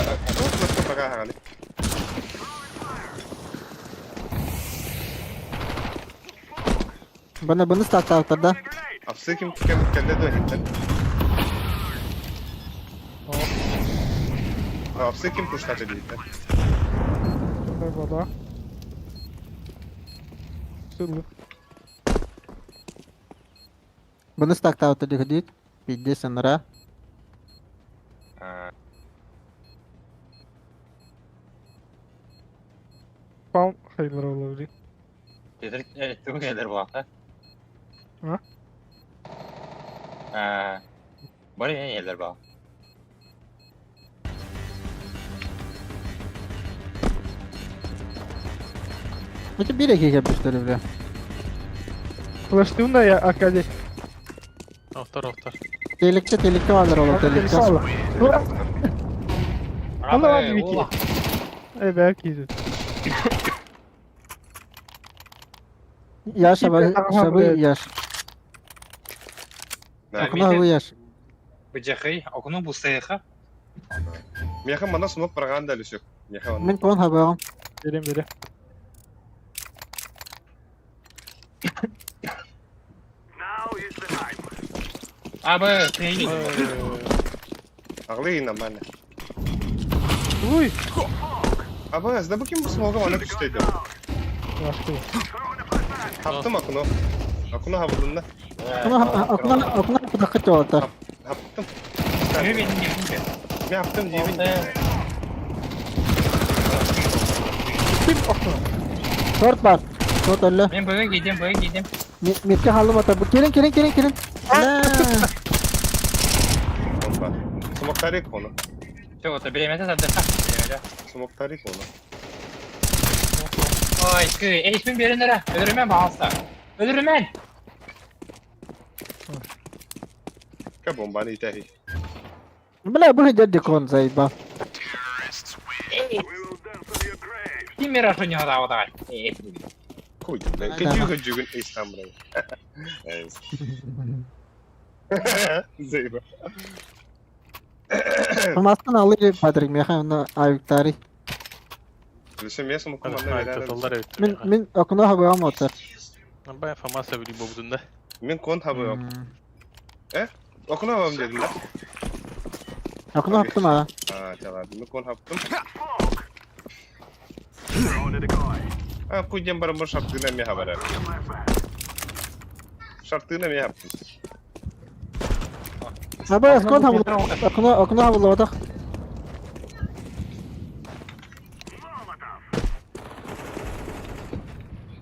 Баны, баны статтар, да? Апсы ким кем кенде дөнүттен. Апсы ким куштачы дейт. Дай вода. Сылы. Баны статтар дейт. Пиздец, нра. Паун хейлер олар. Түгелер буақта. А? Бар елер ба. Это береги я что ли, бля. Флештын да я Аркадий. Охтор, охтор. Телекче, телекче алыр ол, телекче. Ана var Вики. Эй, бәк киді. Яш, Ага, шабы, блядь. яш. Окно яш. Быжахый, окну бусайха. Меха мана смок проганда лүсөк. Меха Мен кон хабагым. Берем, берем. Абы, ты Аглы нормально. Уй! Аба, зда бу ким бу смога мана күстейди. Башкы. Хаптым окно. Окно хабылдым да. Окно, окно, окно кудакы оттар. Хаптым. Мен не Мен хаптым деймин. Ким окно? Торт бар. Торт өллө. Мен быга кидем, быга кидем. Метке халым оттар. Бу келин, келин, келин, келин. Бомба. Смок тарик оны. Все, вот беремете задыха. Беремете. Смок тарик оны. Ой, кы, эй, мен беренere. Өлөрүмөн багалса. Өлөрүмөн. Ка бомбаны итәхи. Бля, бу дядя кон заебал. Ким мира не хада давай. Эй, Хуй, бля. Да, Кэджү да. кэджүгүн эйстан бля. Заеба. Масканы алыр Патрик, меха на авиктари. Лүсө мен смок мана берер. Толлар өттү. Мен мен окно хабагым оттар. Бая фамаса били бобудун да. Мен кон хабым. Окно хабым дедим да. Окно хаптым а. А, чаладыны кон хаптым. А, куйден барымыр шартына меха барар. Шартына меха хаптым. Аба, кон хабыл. Окно, окно хабыллабатах.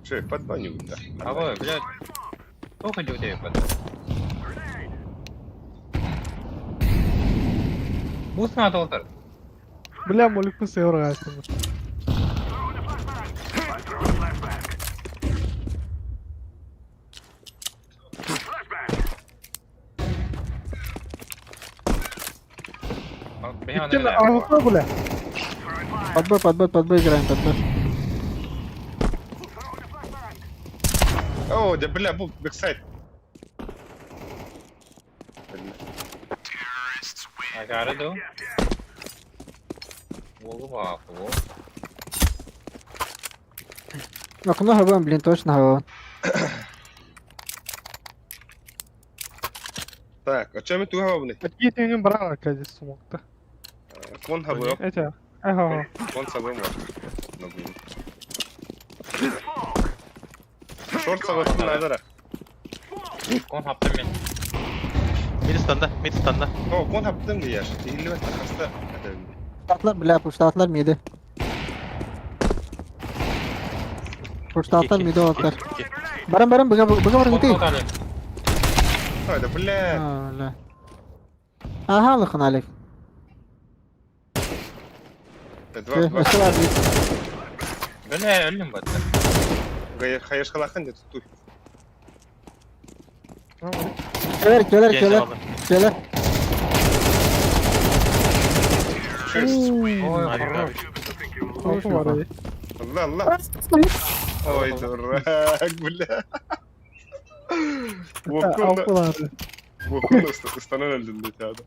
Че, подбаню да. Абы, блядь. Сколько людей под? Бус надо олтар. Бля, моликпун север гастым. Иккен АВП, бля. Под Б, под Б, под Б играем, под Б. О, да бля, бу, бэксайд. Бля. Агары ду. Волу бааху. Окно хабан, блин, точно хабан. Так, а чем это хабны? Такие теңин брала, кәді сумокта. Кон хабы, Это, ага. кон сабы мор. Шорт сабы надо. Кон хаптым мен. Mid standa, mid standa. О, кон хаптым дияш. Тигилбет хаста. Штатлар, бля, пуштатлар миди. Пуштатлар миди олар. Барам, барам, быга, быга барам, Кон ты. тотали. Ой, да бля. А, бля. Ага, лыхын, Алик. Два, два. Өсі бар, дейді. Бля, өлүм батты. Хаешкалахан де тут. Келер, келер, Genç келер, aldı. келер. Шесть. Ой, Abi, хорош. abi. Алтын бар, ей. Алла, алла. Ой, дурак, бля. Алты бар. Вокун станан öldüm dedi adam.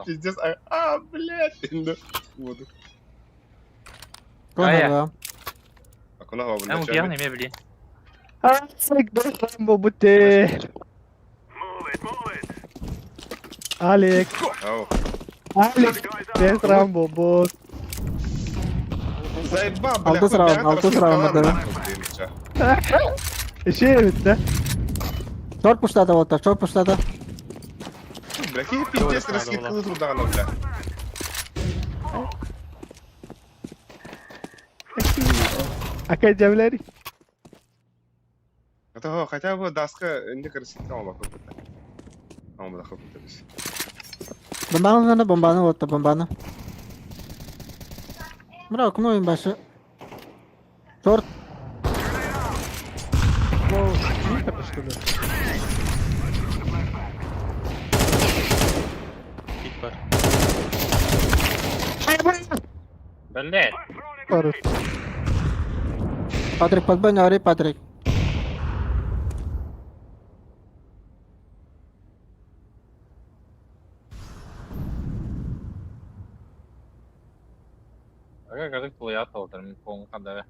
Пиздец, а, а, блядь, енді воду. Кон Ая. хабан. Акуна хава Мен бля. убиян эме билин. Алик, досым бутте. Алик, Ау. Алик, без Рамбо, бот. Заебал, бля. Алты сұрағым, алты сұрағым бар, Иши бітті. Шорт пуштады олар, шорт пуштады. Бля, какие пиздец раскидка трудана, бля. Акай жабилери. Это хотя бы даска инде раскидка алма көп. Алма да көп біз. Бомбаны ғана, бомбаны отты, бомбаны. Мыра, окно им башы. Шорт. Что ли? Pik var. Бля. Бар. Патрик, под Б не ори, Патрик. Ага, казык пулуят олтар. Мен кон кадары.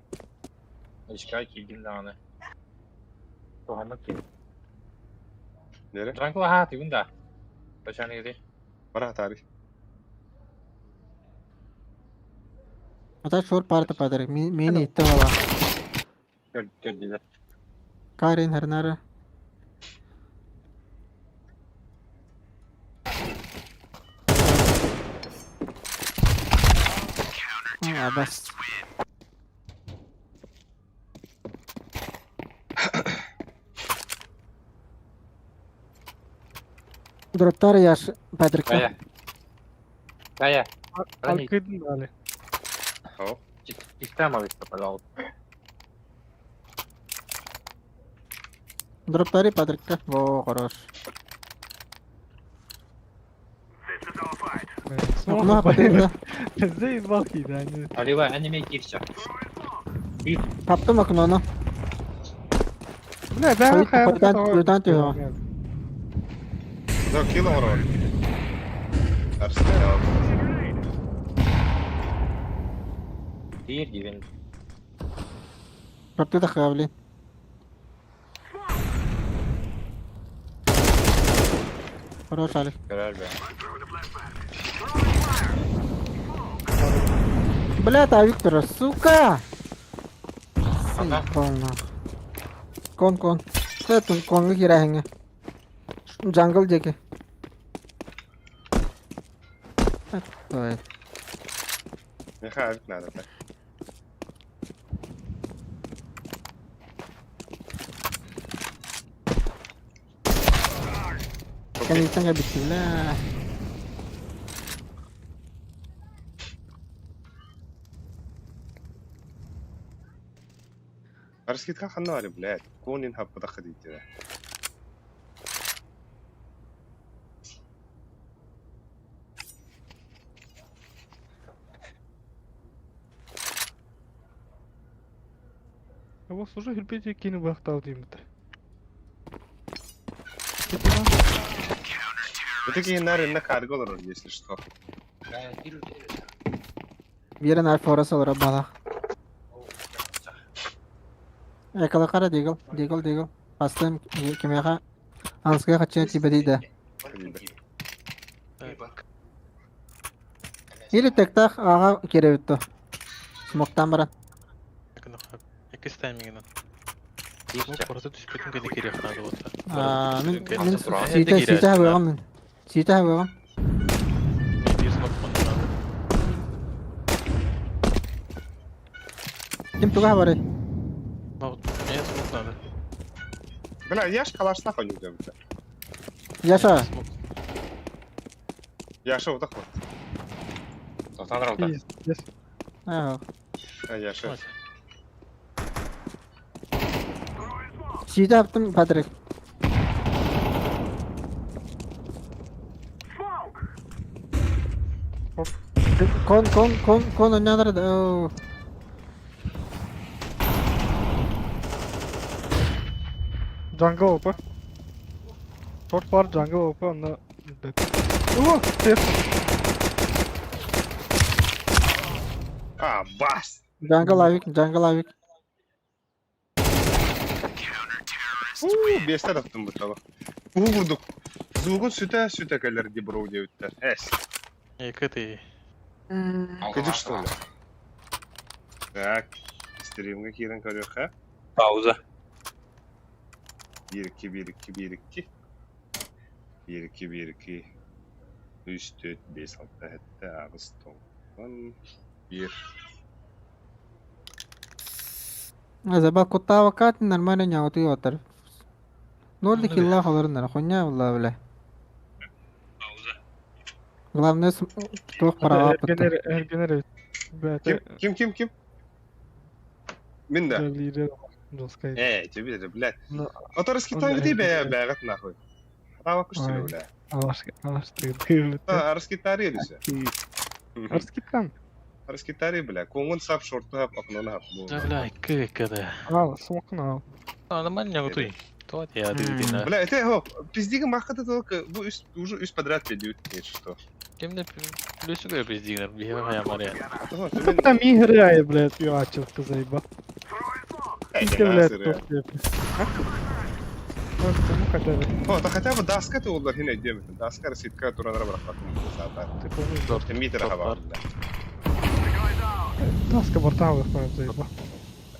Ишка килдим даганы. Туханны кил. Нере? Джанкла ха тигүн да. Башаны гиди. Бара тарих. Ата шорт барды, Патрик. Мені итті бала. Көр көр Карин, Хернары. А, бас. Дроптар яш, Патрик. Кая. Кая. Алкыдын али. Ау. Система виста, пожалуйста. Дроптари, Патрик. Во, хорош. Окно, Патрик, да. Заебал киді. Алива, аниме кирча. Таптым окноны. Бля, бәрі Қойдан- қойдан түйе. Да, кило орон. Арсенал. Дир дивен. Шортты да хавли. Хорош, Алик. Көрөр бе. Бля, это Виктора, сука! Ага. Заебал нах. Кон, кон. Это конга кирәһиңе. Джангл диэки. Ой. Меха авик надо так. Кэнниттэн кэлбиттим, бля. Арскитка ханна бары, блядь. Конин хаппатахха дийтилэр. Его служу хилбети кини бахтал деймит. Ити киһи наар инна карга олорор, если что. Биэрэн альфа олорор балах. Экала дигл, дигл, дигл. Бастым кимиэхэ Анская хаччына тиийбэтий да. Или тэктах аҕа киирэбит дуо? Смоктаан баран. Иккис таймингынан. Порты түспүтүн кэннэ киириэх наада буолла. Аа, мин мин Сиитэ сиитэ сиитэ хабыаҕым мин. Сиитэ хабыаҕым. Биир смок наада. Ким туга хабарый? Мне смок надо. Бля, я ж калаштах они делают. Яша, Яша вот так вот. Тоқтан ралда. Пиздец. Аа. А, Яша. Сиитэ хаптым Патрик. Кон кон кон кон онньоонор да. Jungle опа. Шорт бар, jungle опа, онно... О, тef. А, бас! Jungle авик, jungle авик. Уу, биэстэ таптым бутала. Уу курдук. Звугун сүтэ сүтэ кэлэр ди бро диэбиттэр. Эс. Екі ты. Кыдык что ли? Так, стримҥэ киирэн көрүөххэ. Пауза. 1 2 1 2 1 2. 1 2 1 2. 3 4 5 6 7 8 9 1. Забал куттаабаккаат нормально ньаҕытыы отар. Ноль да киллаах олоруннар, хуйня буолла бля. Главное туох параҕа Эргенер, эргенер. Ким ким ким ким? Мин да. Жесткая. Э, тебе это, блядь. Ну, А то раскитай он ты эргенер. бля, бягат нахуй. Хатава кушали, бля. Алаш, алаш, ты, ты, А, раскитари все. Раскитан. Раскитари, бля. Кунгун сап шорту хап окно хап. Да, бля, екі екі да. Ал, смокну ал. А, нормально ньаҕытый. Тоҕо я ты Бля, это хо, пиздига махата только бу үс уже үс подряд пидют, если что. Кимде плюсу көй пиздигнер, бихе хая мария. А то Кто там играет, блядь, юачилка заеба. Ты, блядь, тут, Ну, хотя бы. О, то хотя бы доска ты улар хине дем. Доска раситка туранара брахат. Ты помнишь, Ты митер хаба, бля. Доска бортам выходит, заеба.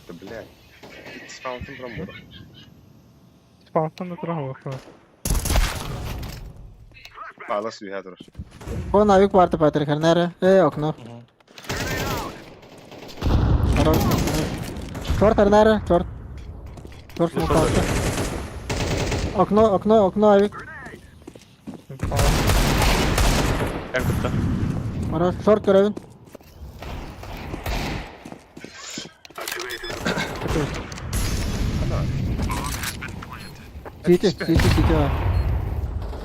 Это, блядь. Спаунтом промора. Спаунтом на трон выходит. Палас вихатор. Кон авик барта Патрик хернере. Э, окно. Хорош. Шорт хернере, шорт. Шорт смокалта. Окно, окно, окно авик. Как будто. Хорош, шорт көрөбүн. Сити, сити, сити бар.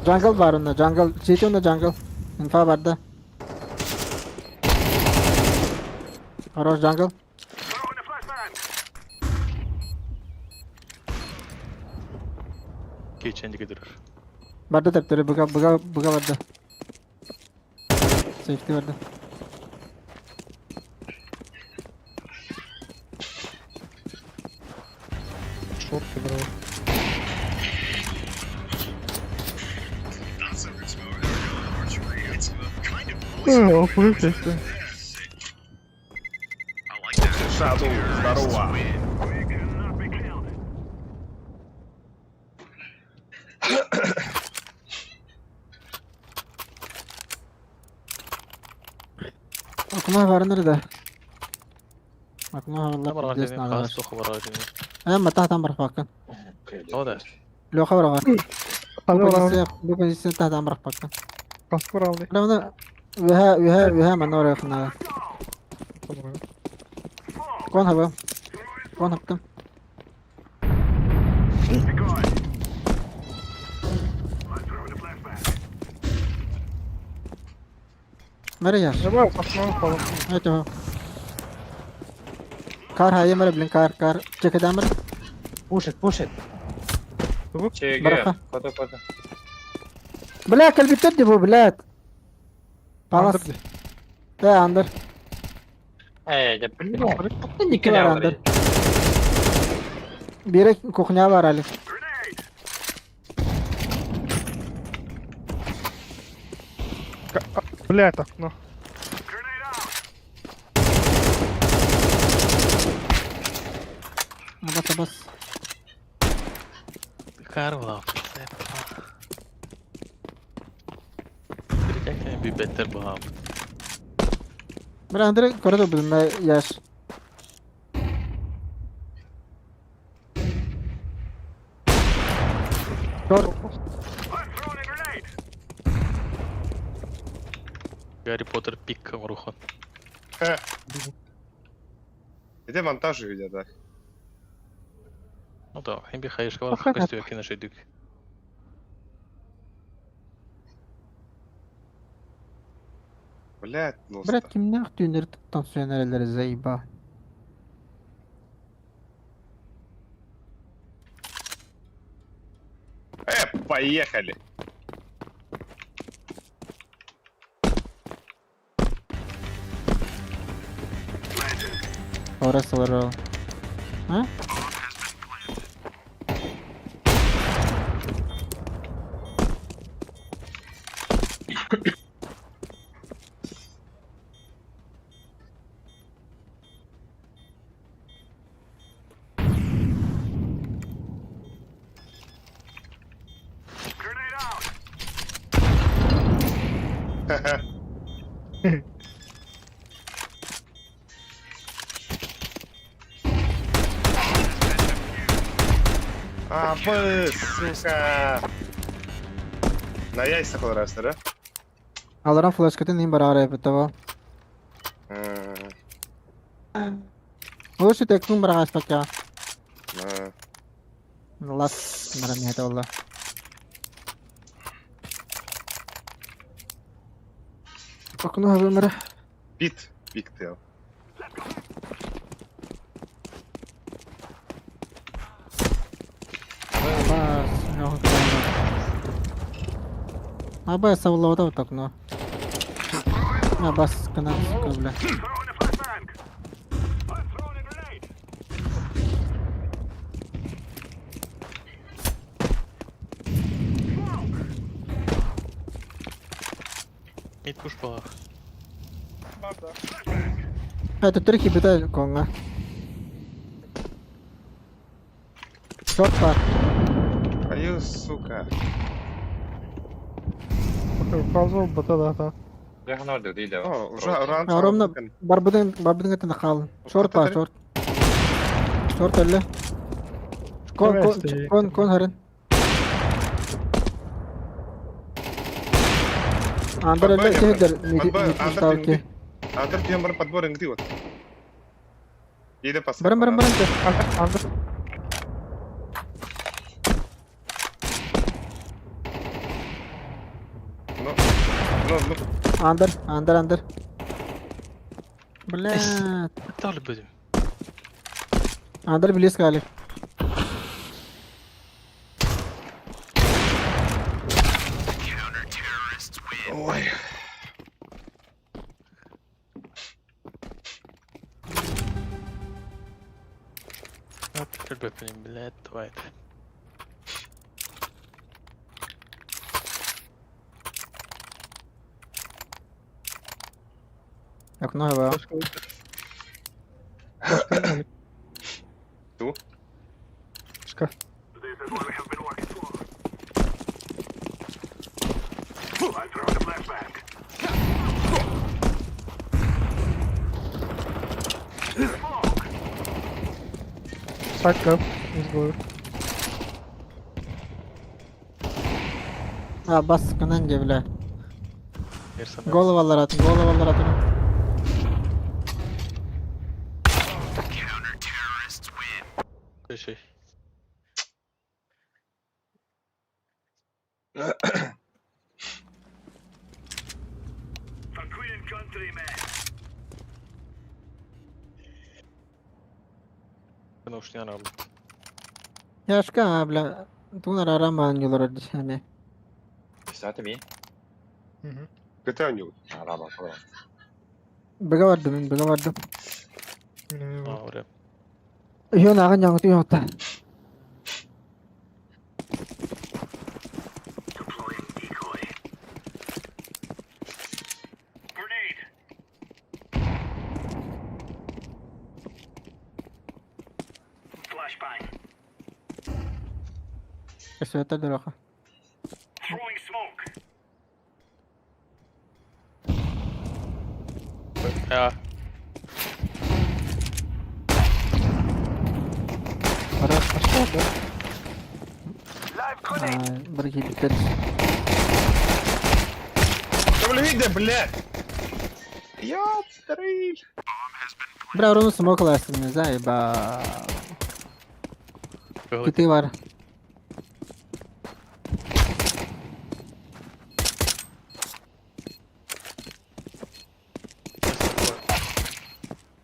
Jungle бар онно, jungle. Сити онно jungle. Инфа барда. Хорош jungle. Кейчен диге durur. Барда тэптери буга буга буга барда. Safety барда. Шорты, бро. Опух кесте. Шаду, здорово. Окно varınır da. Окно Амар والله غادي خاصو خبر غادي. اما تحت امر فاكن. هذا. لو خبر غار. Ханы Бу сен тахт амрах пакка. Каскор алды. Равна веха веха веха манора хна. Кон хаба. Кон хаптым. Мере яш. Давай, пошел, пошел. Это. Кар хай мере блин кар кар. Чекадамр. Пушит, пушит. Чеге, Бараха. кода, кода. Бля, кальби тедди бу, блядь. Палас. Да, андер. Эй, да блин. Бар андер. Бире кухня бар али. Блядь, окно. Бас бас. Карла. Би беттер баап. Бля, андер коридор билме яш. Шорт. Гарри Поттер пик рухон. Где монтаж видят, да? Ну да, хим би хайш кавар Охрана. костю кине шедүк. Блядь, ну. Брат, кимнех түйнер танционерлер заеба. Поехали. Орас олар. А? А, бы, сука. На яйцах олорастар, а? Аларан флешкатын им бар арай битава. Лучше так кум бар аспакка. Лас марам это والله. Окно вымер. Пит, пик ты. Бас, Аба савлауда так но. А бас канал сука, бля. Мид пуш баах. Это трехи бита конга. Шорт пар. Аю, сука. Пауза, бата, да, да. О, уже ран. Ромна барбыдын барбыдын это нахал. Шорт пар, шорт. Шорт эле. Кон кон кон кон харин. Андер эле кедер мид Андер тем бар подбор ингди вот. Иде пас. Барым барым барым. Андер. Ну, ну, ну. Андер, андер, андер. Бля. Тал бөдүм. Андер близко али. Ой. Көлбөппүн, блядь, давай. Окно его. Ту? Шка. Сайт go. Из головы. А, бас кынан же, бля. Ерсен. Голову алларатын, голову алларатын. Şey. Наушнян алды. Яшка, бля. Тунар арама анюлар дишами. Кстати, ми. Кыта анюл. Араба, араба. Быга бардым, мин быга бардым. А, ура. Йон агын яңы түйін Өсөтө дөрөха. Я. Хорош. А что, да? Бір келіп Да бля, видя, блядь! Ёптрыль! Бля, руну смок ластым, заеба. Кити бар.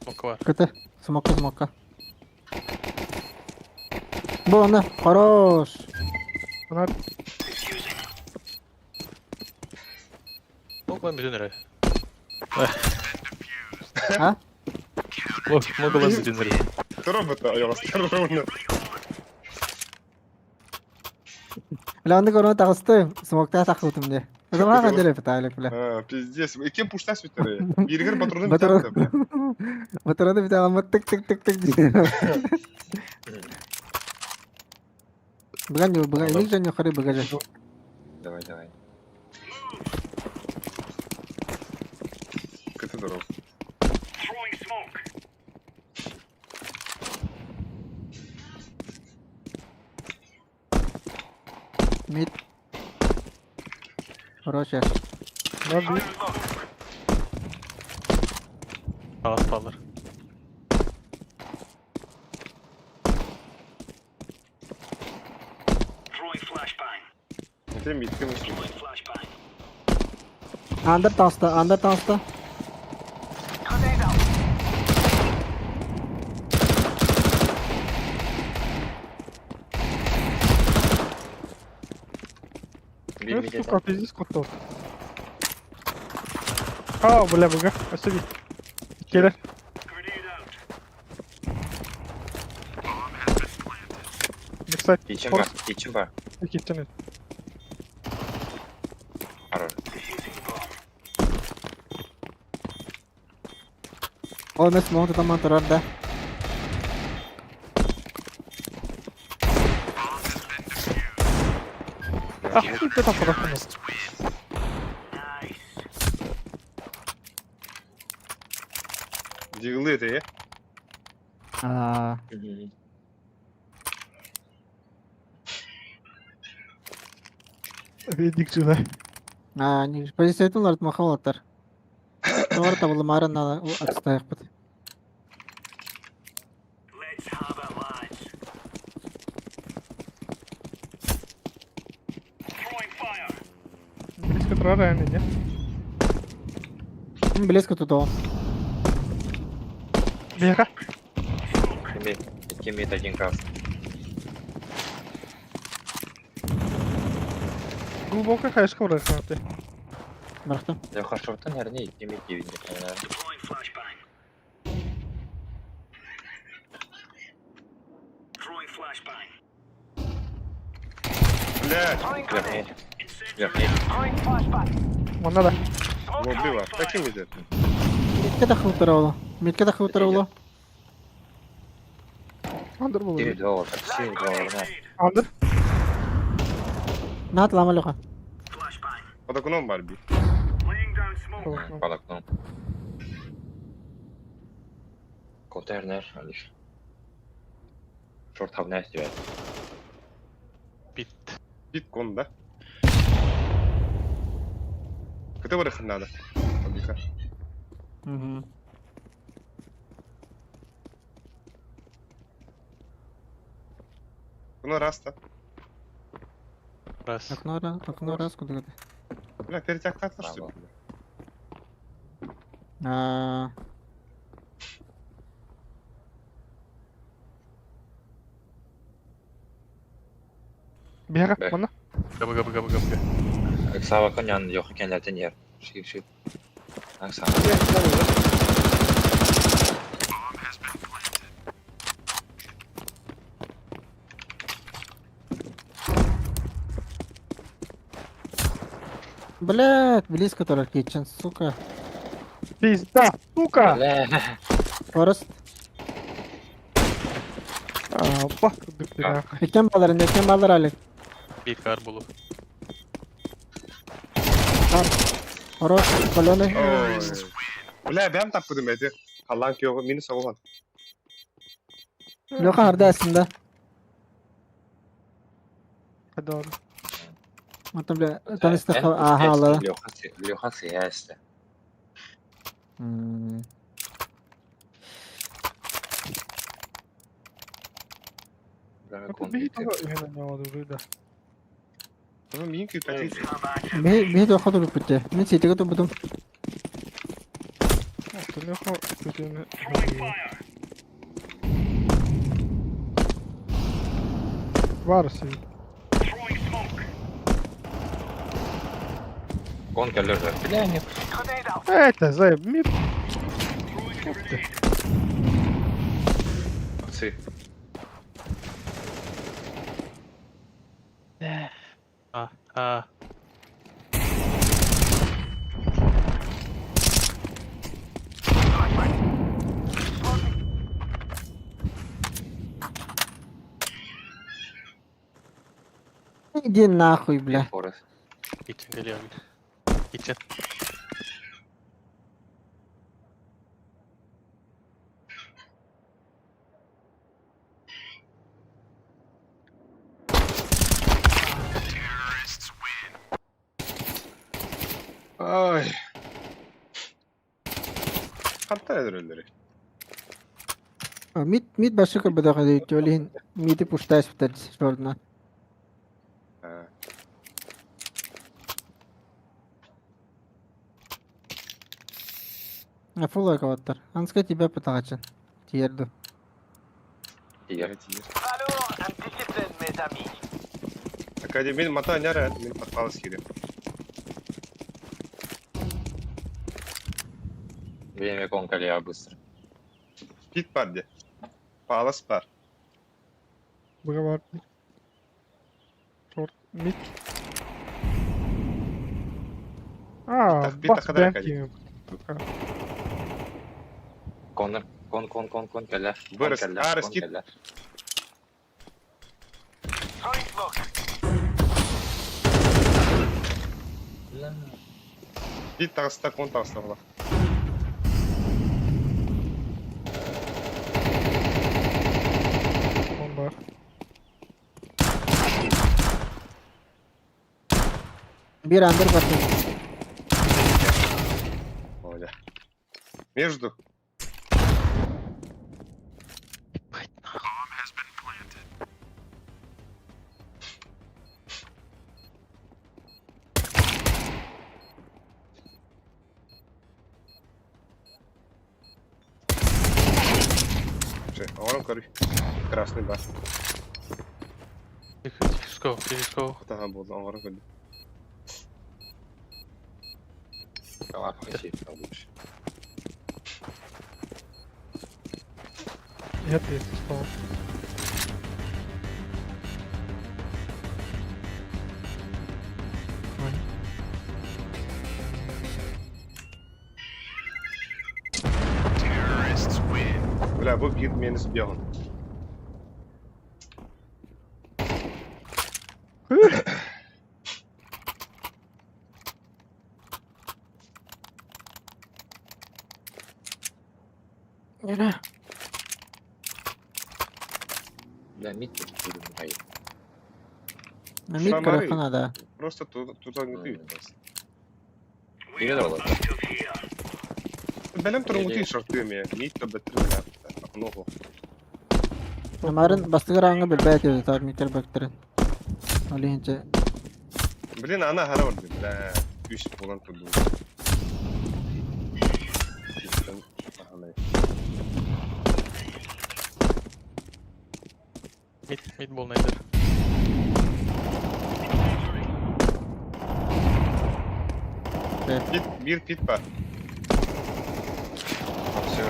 Смок бар. Кити. Смокка, смокка. Бу оны, хорош. Она Смок lan bütün lira. А? Смок lan bütün lira. Робота, я вас ровно. Бля, оны көрін тағысты. Смокта тақылтым де. Заман қадері бітайлік, бля. А, пиздец. И кем пушта свитеры? Биргер патроны Патрон. бітті, бля. Батыраны біте алма тык тык тык тык дейді. Бұған не, бұған не және қарай бұға жа. Давай, давай. Кыта здоров. Мид. Хорош яш. Да, бит. Ағас балдар. Это митка мысли. Андыр таста, андыр таста. Ну, сука, пиздец, кот А, бля, буга. Останови. Келер. Кстати, Кичен бар, кичен бар. Кичен. Хорош. О, мен смок таман тұрар да. Ах, ты там подохнул. Диглы это, е? А, Ведик сюда. а, не, позиция этулар махалаттар. Товар табылы марын атыстайық бит. Близко трара, нет? Близко тут ол. Бега. Тиммейт один красный. Глубоко хаешка враг, ты. Барахта. Леха шорта, наверное, тиммейт 9, наверное. Блядь! Вернее. Вернее. Вон надо. Лобыва. Каким идет? Митке тахыбыттара ол. Митке тахыбыттара ол. Андыр буолар. Сир доллар, сир доллар. Андыр. Наат лама Леха. Под окном бар би. Под окном. Контейнер, алиш. Шорт хавна истибэт. Пит. Пит кон да. Кыты барыхын надо. Абика. Угу. Ну раз та. Раз. Окно раз, окно раз, куда ты? Бля, перетяг что ли? А. Биһиэхэ манна. Габы габы габы габы. Ыксаба конян yok kendilerden yer. Шип шип. Аксаба. Блядь, близко тоже kitchen, сука. Пизда, сука! Бля. Форест. А, бах курдук бля. Иккен балар, иккен балар Алик. Бир кар булу. Хорош, каленый. Ой. Бля, бэм таппыдым эти. Халлан киого минус оҕон. Леха арда астында. Hadi abi. Ата бля, таныста аха ала. Леха сыясты. Мин күйпәти. Ми ми да ходу битте. Мин ситеге тубудум. Var син. Кон келер. Бля, не. Это зай мид. Сы. А, а. Иди нахуй, бля. Форест. Kitchen geliyor. Kitchen. Ай. Ханта эдерелери. Мид мид башка бада хады жолин миди пуштайс битер шордна. А фул каваттар. Анска тебя пытагачын. Тиерду. Тигер. Академин мата няра, мин подпалас хире. Время кон келер быстро. Пит бар де. Палас бар. Быга бар. Шорт мид. А, Бит бас тахадар бәм Коннор. Кон кон кон кон келер. Вырос. А, раскид. Пит тағыста, кон тағыста була. Кон бар. Бир андер бар. Оля. Между. Орон көрүй. Красный бар. Тихо, тихо, скоу, тихо, скоу. Ага, болды, оңорон көрдү. Лучше. Я ты что? Бля, бу биир минус биэҕин. Бля, мид буду. Мид Шамары. көрөххө наада. Просто туда не Бирге да болады. Бэлэм туругутун шартыым ээ. Мид да бэттэр бля. Амарын бастыгыр аңы билбэт этэ так миктер бэктерин. Ол иһин чэ Блин, ана хара барды, бля. Үс буолан турду. Мид, мид болнайдыр. Пит, бир пит бар. Все.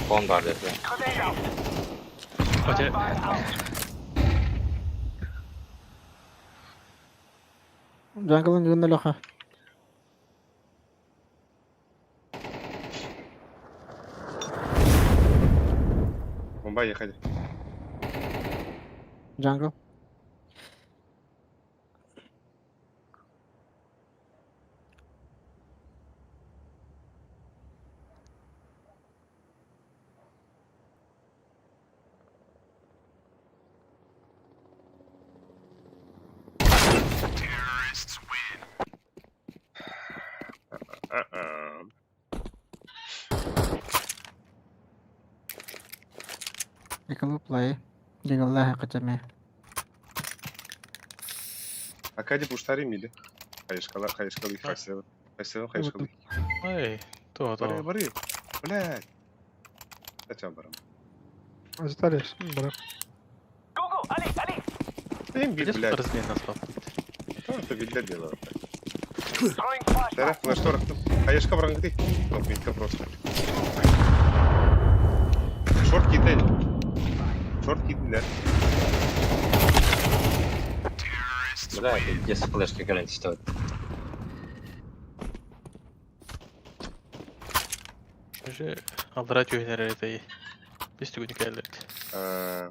Кон бар деді. Хотя, Джанглын юнна лоха. Бомба ехали. Джангл. А-а. Эколу плей. Дигаллаха качаме. Акади пуштари миди. Хайышкала, хайышкалы, хайсева. Хайсева, хайышкалы. ай, то, Бары, то. бары. Блядь. Зачем барам? Ожидали, бра. Ты им Где блядь. размен назвал? Что это видно дело? Тара, на что Хаешка барангды. Вот митка просто. Шорт кидай. Шорт кидай. Бля, пиздец, флешки гарантии стоит. Уже алдыра түйінер это Бес түгін кәлерді. А,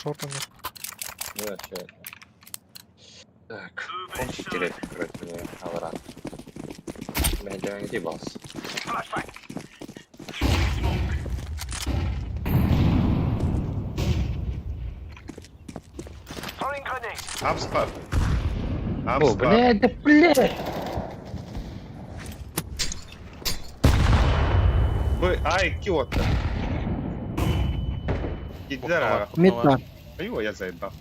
Шорт он. Ну, вообще это. Так, кончик терять, короче, мне Алран. Мен где балс? Апспар. О, Апспар. блядь, да блядь! Б, ай, киотта. Кидара. Мид бар. Айо, я заебал.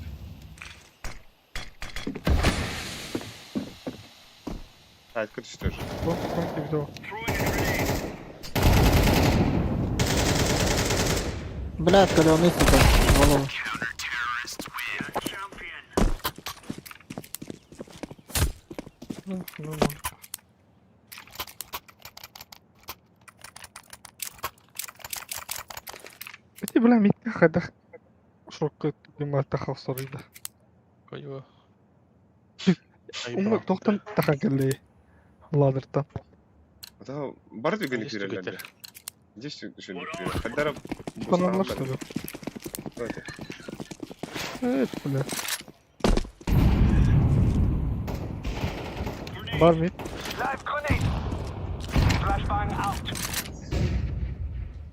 А, это что же? Кон, кон, кидал. Блядь, калёный, сука. Голову. Ну, ну, ну. Эти, бля, митка хадах. Шокка дима тахав сорыда. Койо. Умы тоқтан таха келли. Ладырта. Да, бар түгені Здесь кирелерде. түгетер. Здесь түгені кирелер. Хадара Каналлар что ли? Бля. Бар мид.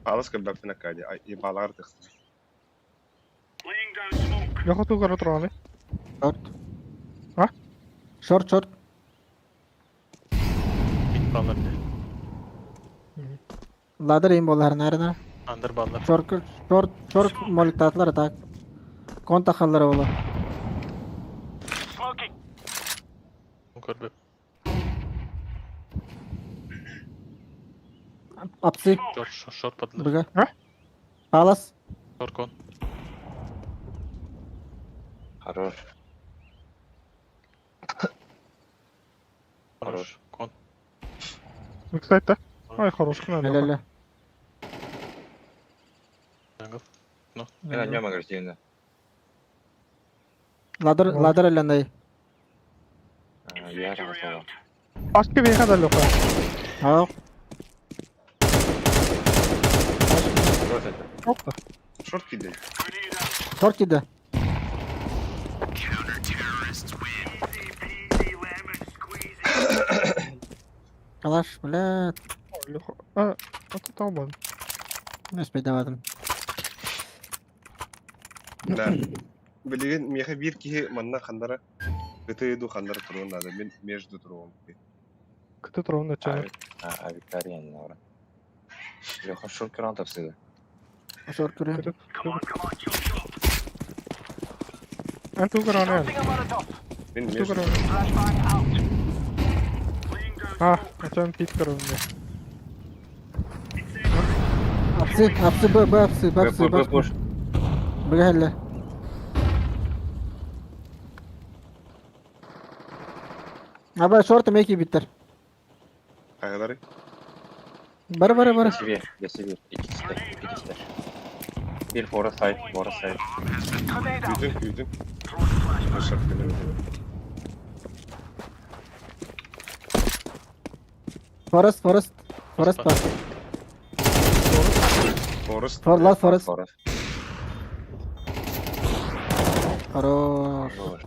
Алыс кебеппин акади, ебалар тыхты. Яха тугара тураны. Шорт. А? Шорт, шорт. Мид баллар. Ладыр им болар нарына. Андыр баллар. Шорт, шорт, шорт моликтатлар так. Конта халлары болар. Көрбеп. Апсы. Шорт, шорт, шорт падлар. Быга. А? Палас. Шорт кон. Хорош. Хорош. Кон. Кстати, да? Ай, хорош, кына. Ле-ле. Джангл. Мен на нем агрессивно. Ladder, ladder элленей. Үөһэ таҕыста ол. Башка бэйэхэ да лөкө. Ах, Просто это. Опа. Шорт кидай. шорт кида. Калаш, блядь, А, это там не успейдаватым. Да. Билигин миэхэ биир киһи манна ханнара ытыы дуу ханнара туруон наада. Мин между туруом. Кыты турун өчө. А, Виктория не нора. Леха шорт көрөн тапсыды. Шорт көрө. Кыты. Эн туу көрөн. Мин Туу между. көрөн. А, өчөн пит көрөн. Апсы, апсы, Б, Б, апсы, Б, апсы, Б, Б, пуш. Б, хелле. Аба, шорт меки биттер. Хайалары. Бары, бары, бары. Бэси бир, бэси бир. Иккисте, иккисте. Бир фора сайт, фора сайт. Күүтүн, күүтүн. Шорт кэлэр. Форест, Форест. Форест бар. Форест. Фор, лас, Форест. Фора. Хорош. Хорош.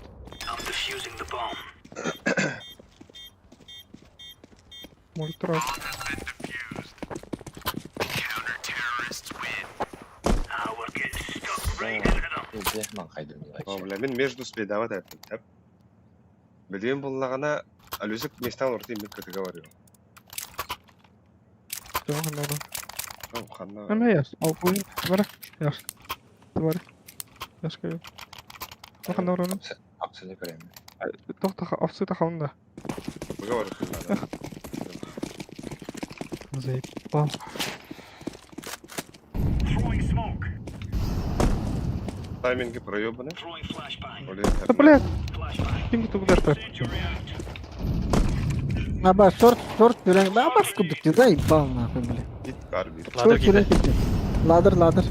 Мультра. Иди, ман хайдым. О, бля, мин между спейдават эттим. Тап. Билигин буллагана Алюзик местан орты мин кыты говорю. Жок, надо. О, ханна. Эме яс. Ал бу бара. Яс. Бар. Яс кой. Бахан орын. Апсыны көрөм. Тохта апсы тахалында. Говорю. Заебал. Тайминги проебаны. Да блядь. Ким тут удар Аба, шорт, шорт көрөн. Аба, скудык, заебал нахуй, бля. Бит карби. Ладер Шорт көрөн киирдэ. кетти. Ладер, ладер.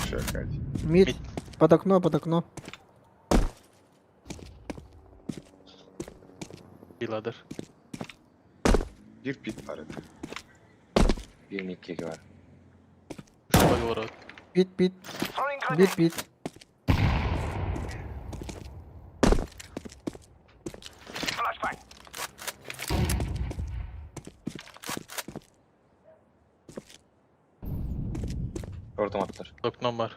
Шакать. Мид. Под окно, под окно. Bir ladder. Bir pit var. Бир миккеге бар. Шуга олорор. Бит, бит. Бит, бит. Шортум аттыр. Окном бар.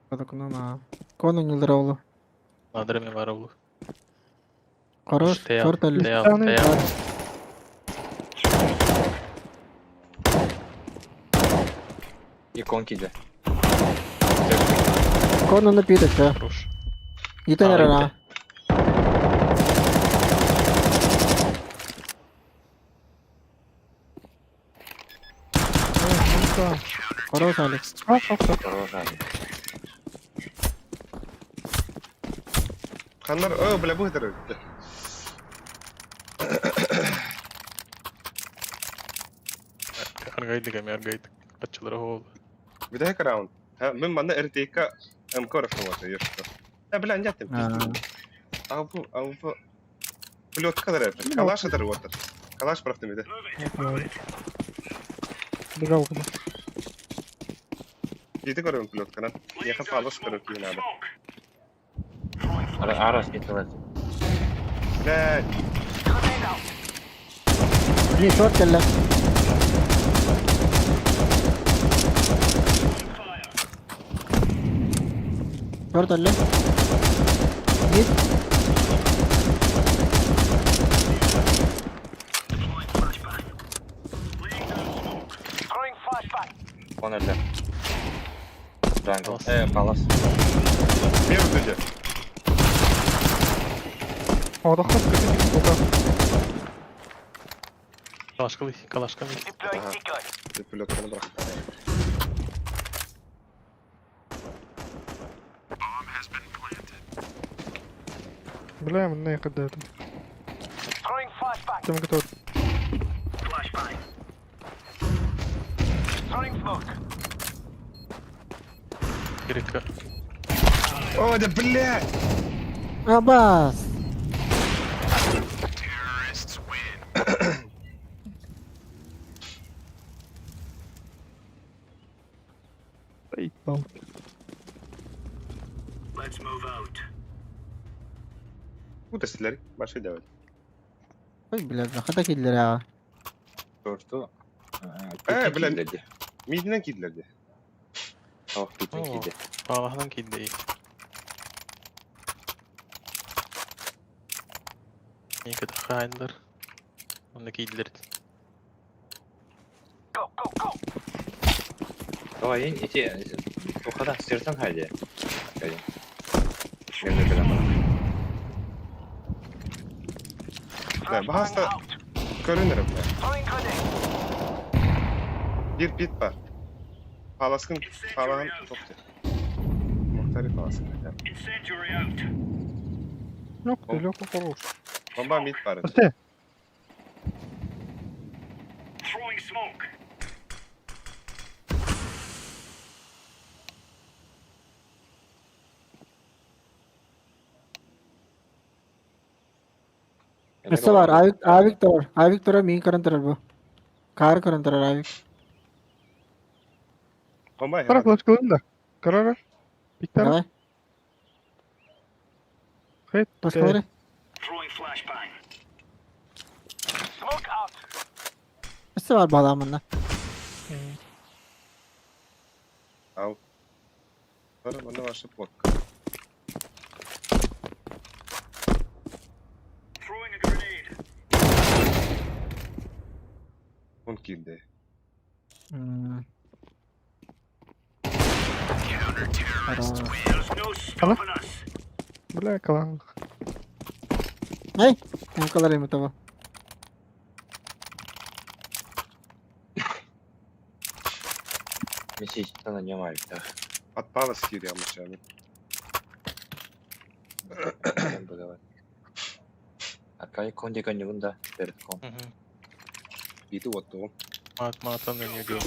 Под окном, а. Кону не здоровлу. Ладер эми бар олу. Хорош, Тея, шорт али. тея, тея. Икон киде. Кону на пит, чё. Хорош. Итен А, рана. Хорош, Алекс. Хорош. Ханнар, о, бля, бу это. Аргайдык эми аргайдык. Катчылары болду. Бүтэһик раунд. Ха, мин манна РТК МК рафтамата ешто. Да, бля, нет, А. Албу, албу. Плетка дара, калаш это вот. Калаш правда да. Бежал. Дите көрөм плетканы. Яха палыс көрөм кийин надо. Ара арас кетилет. Бля, Не, шорт келле. Шорт али. Мид. Он эле. Джангл. Палас. Палас. между де. Одохот кыты болда. Калашкалый, калашкалый. Ага. Ты плетканы брак. Бля, мне кадет. Тем готов. Кирикка. О, да блядь! Абас! Заебал. Куда стреляли? Маши давай. Ой, блядь, хата киллер а. Торту. Бля. Мидинен кидлер де. Ох, питен О. киди. Аллах'dan киирдэ. Никата хаайдылар. Онно киирдилэр. Давай, эти... Тухада, сыртан хайде. Хайде. Мен кэлэн Да, баһаста көрүнэр бля. Bir pit бар. Паласкын палагын тохты. Мохтари паласкын. Лёг, ты лёг, хорош. Бомба мид бар. Подожди. Өссө бар, авик авик турар, авик турар, миин көрөн турар бу. Каар көрөн турар авик. Бомба Тара флешкалын да. Карара. Пиктара. Давай. Хет. Флешкалары. Өссө бар баламында. Ау. Бара манна ваша плотка. Он киирдэ. Хорош. Бля, калан. Эй, МКлар эми того. Месяц на нем да. От палас киирдэ амычаны. Аркай кондика не вында перед ком. Бити оттугум. Маат маатан не дио.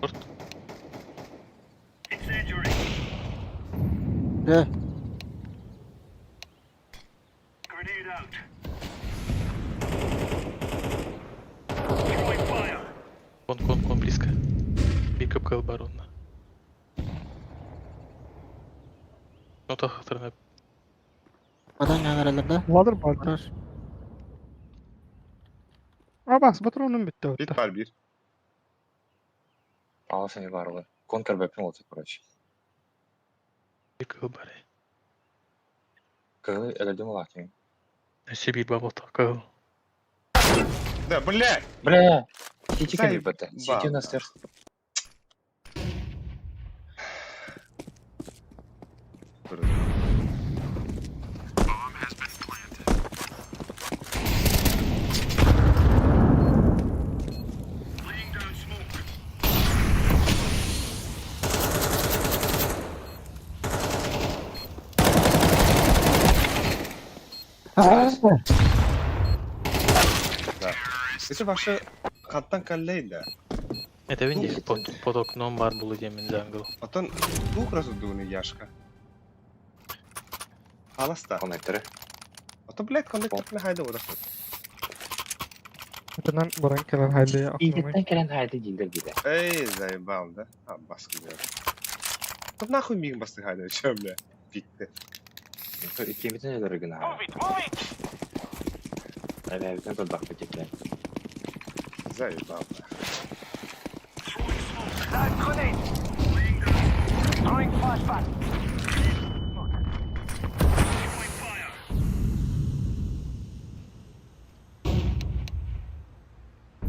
Шорт. Э, Кон, кон, кон, близко. Бикап баронна. Ну тахтарына бадан янаралар да. Ладыр бар. Хорош. Абас, патроным битте. Бит бар бир. Паласы не барлы. Контр бэпин oldu, короче. бикап баре. Кылы эледим лакин. Өссө бир бабыл такыл. Да, блядь! Бля! Сити Заебал. кэлбэт. Сити у нас терс. Да. Это ваша хаттан каллейда. Это винди под окном бар булы демен джангл. Потом двух раз удуны Яшка. Паласта. Коннекторы. А то, блядь, коннектор на хайда урахат. Этенен баран кэлэн хайлы. Идеттен кэлэн хайды дилдер биде. Эй, заебал, да? А, баскы, блядь. Тут нахуй миг басты хайда, чё, бля? Питте. Иккимитин өлөрү гына. Эбэбитин турдах битикле. Заебал, да.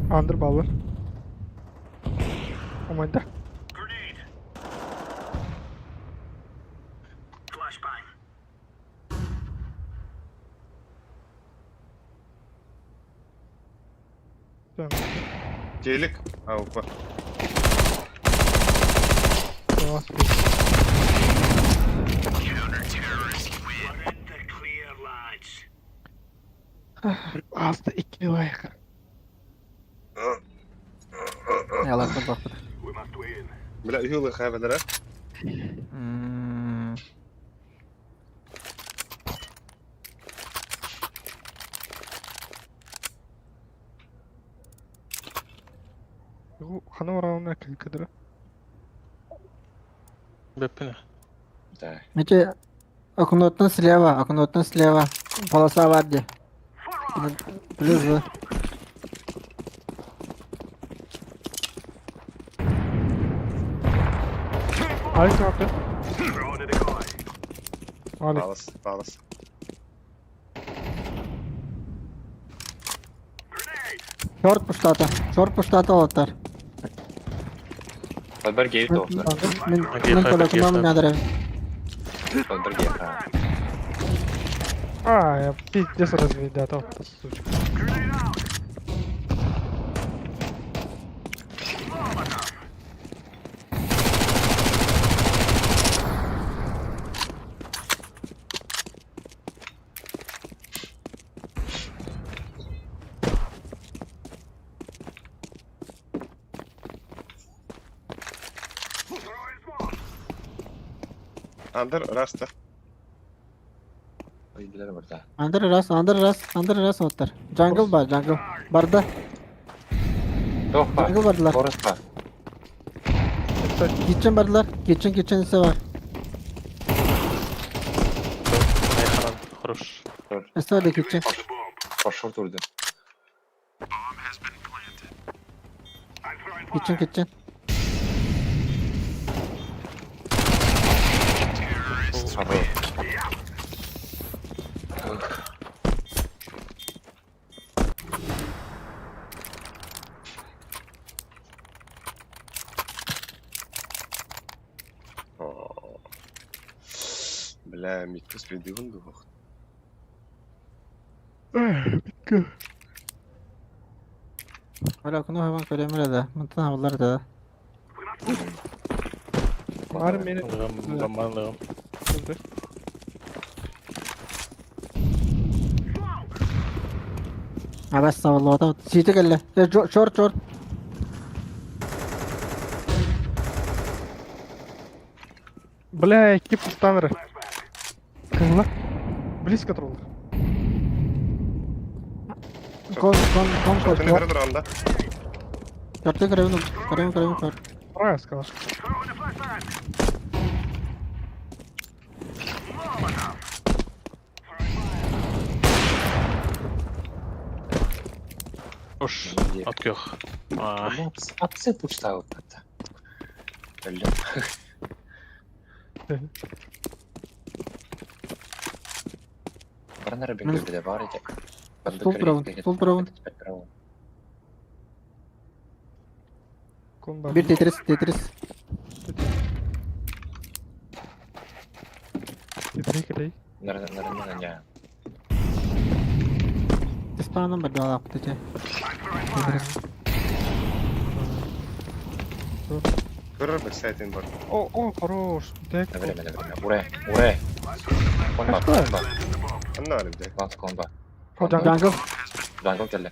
Андыр баллар. Омайда. Телек. Аупа. Аста 2 лайк. Яларда бакпыт. Бля, үһү хабадара. Хана орауна кылкыдыра. Бэппинэ. Да. Эти окноттан слева, окноттан слева. Полоса бар де. Плюс В. Алик ne yaptı? Алик. Палас, палас. Шорт пуштата. Шорт пуштата олаттар. Подбор гейв долго. Мен Окей, мен хайп, колокуна окей, мен Подбор гейв. А, я пиздец разведатал, сучка. Андер, раста. Ой, билер бар да. Андыр раз, андыр раз, андыр раз оттар. Jungle бар, jungle. Барда. Тох ба. Jungle бардылар. Город ба. Kitchen бардылар. Kitchen kitchen ise var. Айханан, хорош. Ise var da kitchen. Пошел турды. Kitchen kitchen. Хорош. Бля, митка спидыгын дух. Öyle okunu hemen көрөмөр да. Мынтан абылар да. Var meni Бамбанлыгым. öldü. Абас сабыллы Сити келле. Шорт шорт. Бля, экип станеры. Кызла. Близко турулар. Кон кон кон Шортыны кон. кыры туранда. Шортты көрөмүн, көрөмүн, көрөмүн шорт. Правильно сказал. Хорош. Откөх. Апсы пушта вот это. Бля. Барнара бенгелде бар эти. Стул правын, стул правын. Кон бар. Бир тетрис, тетрис. Тетрис келей. Наверное, не. Теспаным бар да алып те. Тетрис. Көрөр бэксайтын бар. О, о, хорош. Так. На время, на время. Уре, уре. Конба, конба. Анна алып Ланс конба. О, jungle. Jungle. Jungle келди.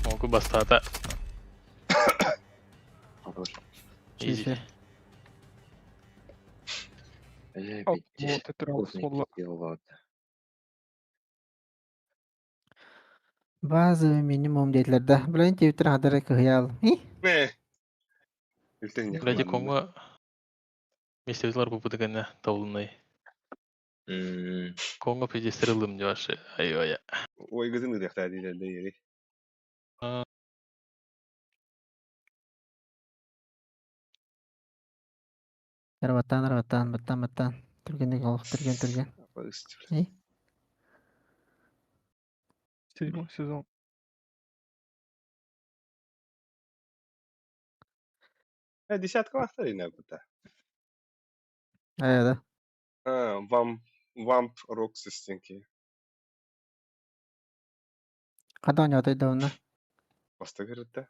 Могу бастата. Хорош. Изи. Эй, О, вот это раунд сводла. Базовый минимум дейлер да. Блин, твиттер хадары кыял. И? Не. Үлтен Бляди Конго. Местевлар бу бутыгана таулунай. Конго пиздестерилым дебаше. Ай-ой. Ой, гызын ыдыхта дилерде ери. Рабаттан, рабаттан, баттан, баттан. Түргендик олох, түрген, түрген. И? Седьмой сезон. Десятка вахтар ина бута. Ая да. А, вам Vamp Roxas диэн киһи. Хата оонньоото да онно? Бастакы ырытта.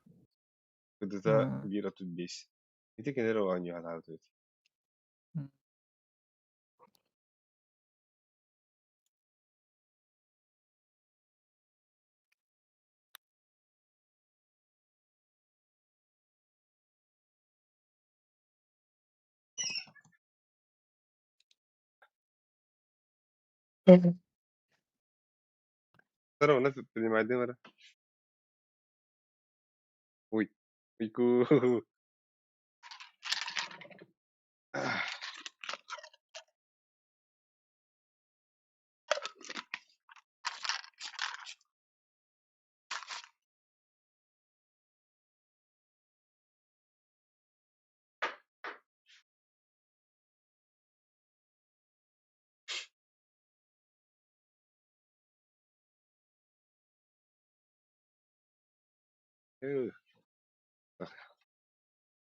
Кыдыта 1.35. Ити кинилэр оонньуу сатаабыт эбит. Второго принимай дымара. Ой, уйку.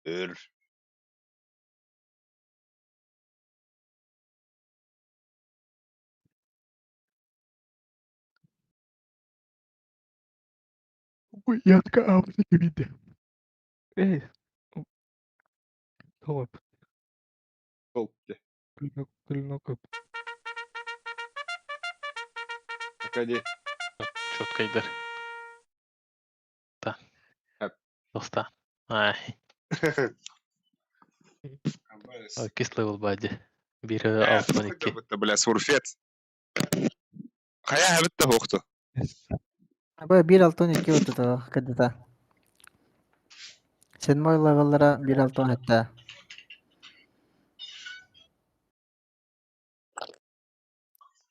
Өр. Ятка аабыта кэбийдэ. Эй, тоҕо Толк. Клинок Акади. Четко Да. Тоста. Ай. Кислый был бади. Бир 6-12. Бля, сурфет. Хайа хэбит да хоохту. Бу 1-6-12 отута кыдыта. Седьмой левеллара 1-6-17.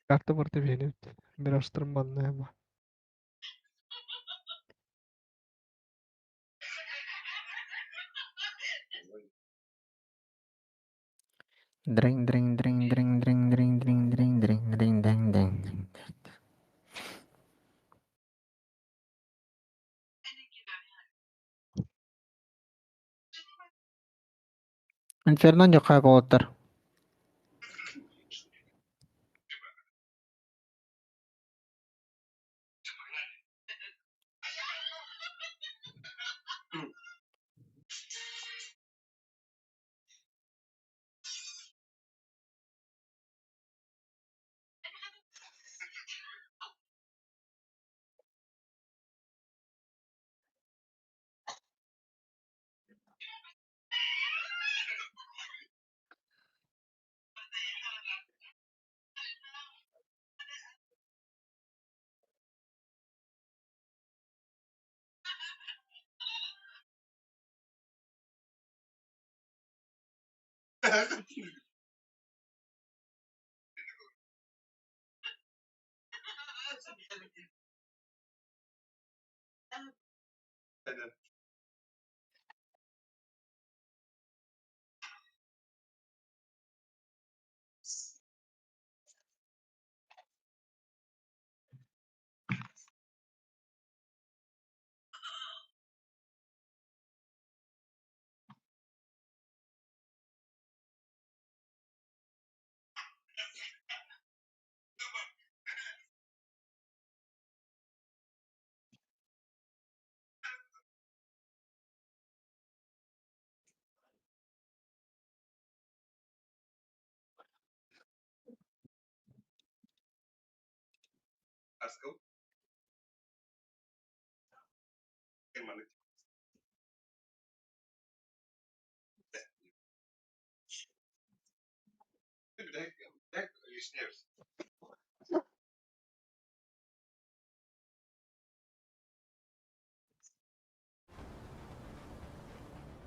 Карта барыта биһиэнэ эбит. Миражтарым манна ама. Дринг дринг дринг дринг дринг дринг дринг дринг дринг дринг дринг дринг. Инферно ньухаа буолуттар.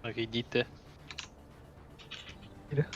Окей, дите. Бля.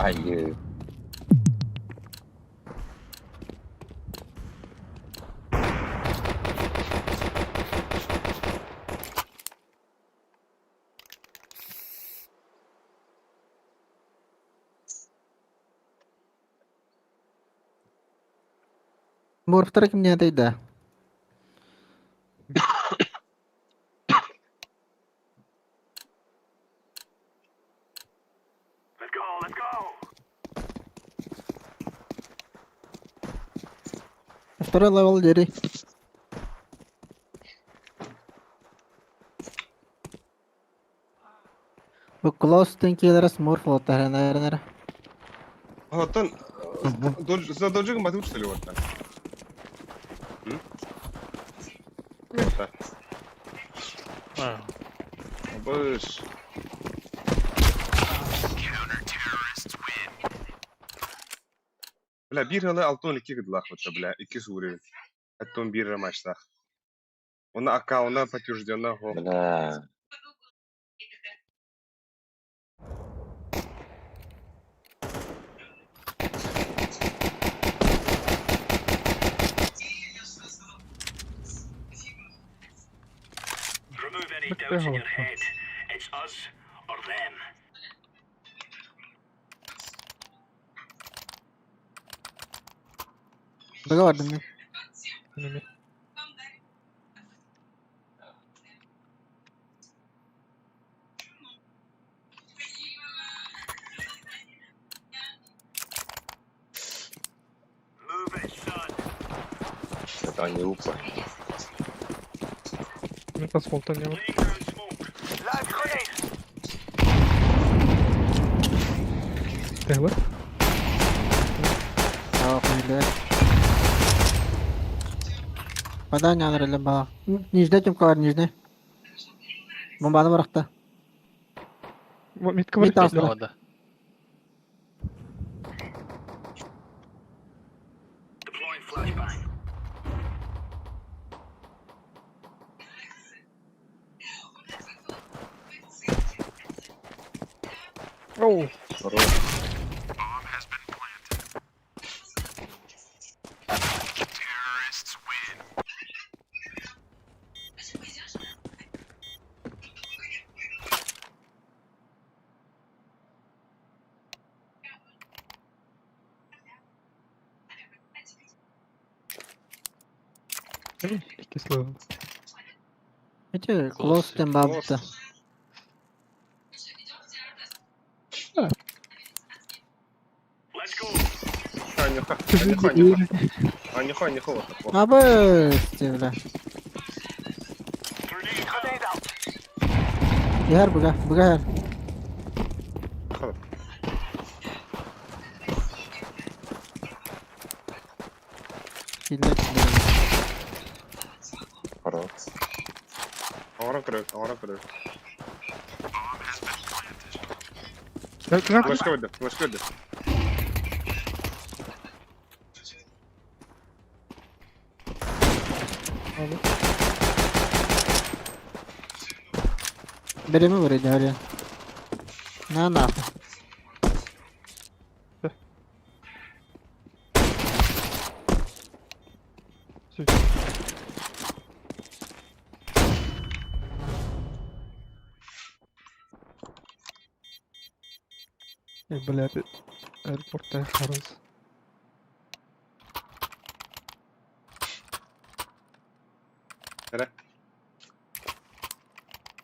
Айыы. Морфтара кимнээтэй да? Второй левел дери. Бу Клоус тэнкиэлэрэ смурф уоттаһынаранара. Оттон за доджигом батыр что ли вот так? Вот Быш. Бля, биир ыалы 62 гыдлаах бля, икки суурин. Оттон биир матчтаах. Уна аккауна подтверждена. Бля. Быга бардым мин. Enemy. Это не упа. Мин тас болтан не бар. Тэһлэ. Aa, көмүллэр. Вода няныр эле баа. Нижне ким калар нижне. Бомбаны барахта. Митка Мид бар. астына. Да. Оу. Иккис левел. Эти Клоус тем бабыта. Анюха, анюха, анюха. Анюха, анюха, вот так. Абы, бля. Яр быга, быга яр. Киллер. Хорош. Оҥорон көрөр, оҥорон көрөр. Кыра Флешка көрдө, флешка көрдө. Береме бар иди, Ария. На нахуй. Э, блядь, аэропорт хорош. Эрэ.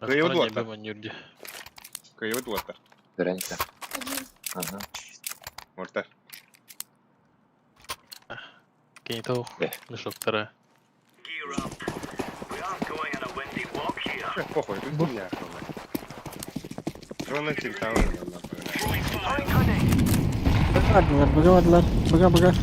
Кыайбыт уоттар. Бема нюрди. Кыайбыт уоттар. Дөренько. Ага. Мортар. Кенитау. Э. Мешоктара. Э, Похуй, тут хуйня. Главное, тильтаун, нахуй. Быга бардылар, быга бардылар. Быга, быга.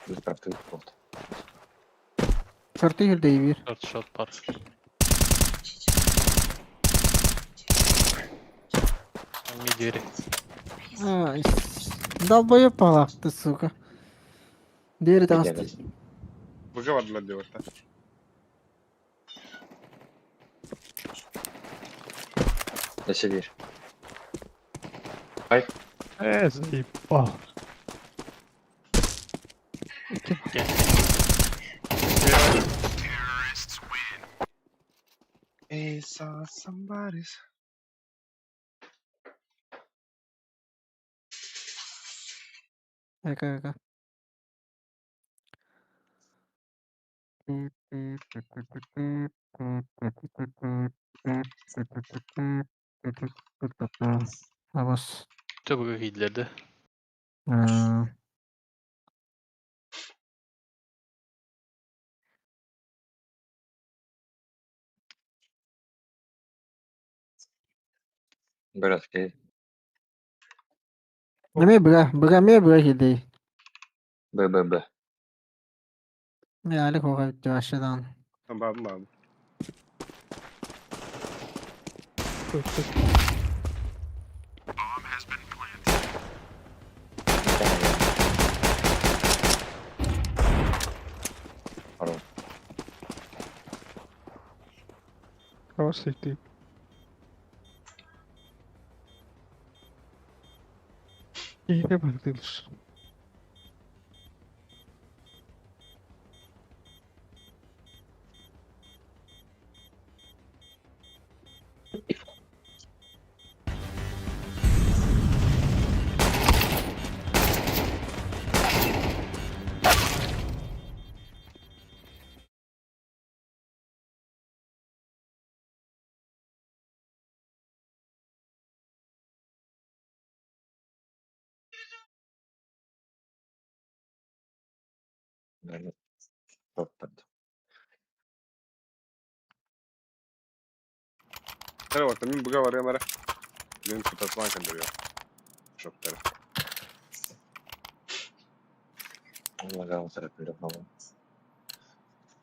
Быстро ты вот. Шорты жүрді бир. Шорт, шорт, пар. Ми двери. Ай, долбоёб палак ты, сука. Двери там Где стоит. Быга бардылар диэбэттэр. Өссө биир. Э, заебал. Эй, saw somebody's. Эка эка. Абас. Чё быга киирдилэр да? Аа, Бырас киһи. Эмиэ быга, быга эмиэ быга киирдий. Б Б Б. Алик оҕо вообще даҕаны. Бабым бабым. Pardon. Хороший ты. Киһине бардылар. Топтат. Эрэ вот, мин быга барыам эрэ. Мин кутатылаан кэллэр Шоктары. Лагал сарапилер.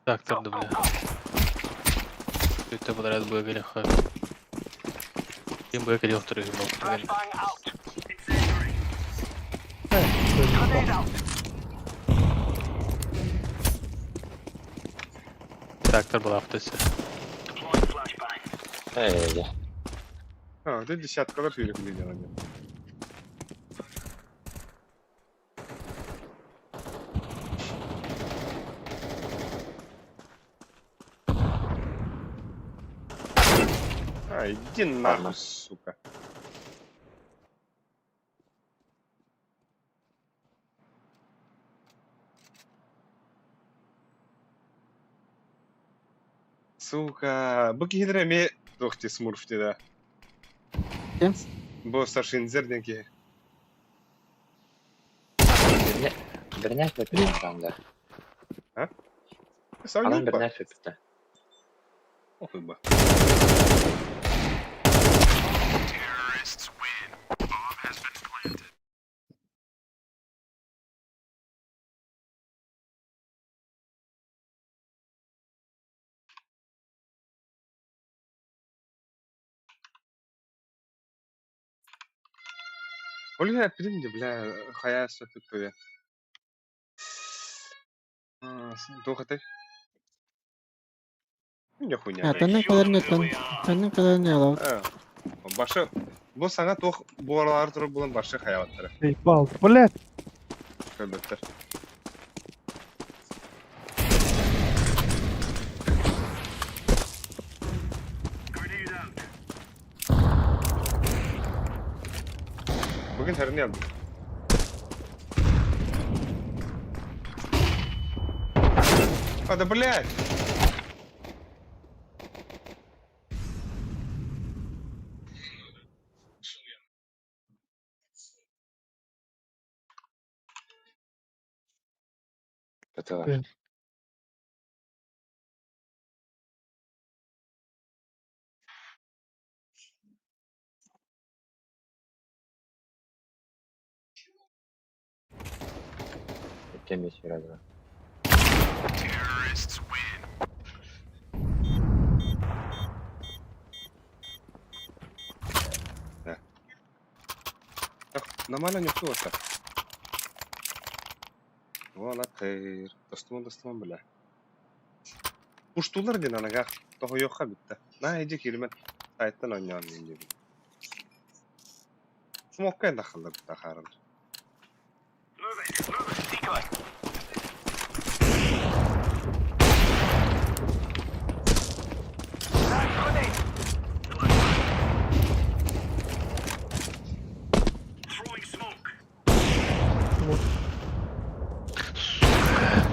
Так, там да бля. Это подряд быга кэлиэххэ. Ким быга кэлиэх түрүһүм буолбут. Заебал. Трактор была автосе. Эй, А, ты десяткалар сүүрүк билген они. А, иди нахуй, сука. Сука, бу киһилэр эмиэ туох дии смурф дии да. Ким? Бу старшинзер диэн киһи. Бернәк бөтен да. Сам Анан не бернәк бөтен. Охуй ба. Ол иһин эппитим дии, бля, хайа сөпүттүгэ. Туох этэй? Не хуйня. Төннөн кэлэр неттен. Төннөн кэлэр не алабыт. А, Башы, бу саҥа туох буоралар турар буолан башы хайаабаттара Заебал. Блядь. көрбөттөр. Бүгүн хэрни алдым. А, да блядь! Бөтен. Кемис сюрәдә. Так, нормально не кто-то. Вала тыр. Достуман, достуман, бля. Пуштулар диэн аныгах тоһуйуохха бүттэ. Наа иди киирмэн сайтан оонньоон диэн диэбит. Смокка эн таххаллар хааран.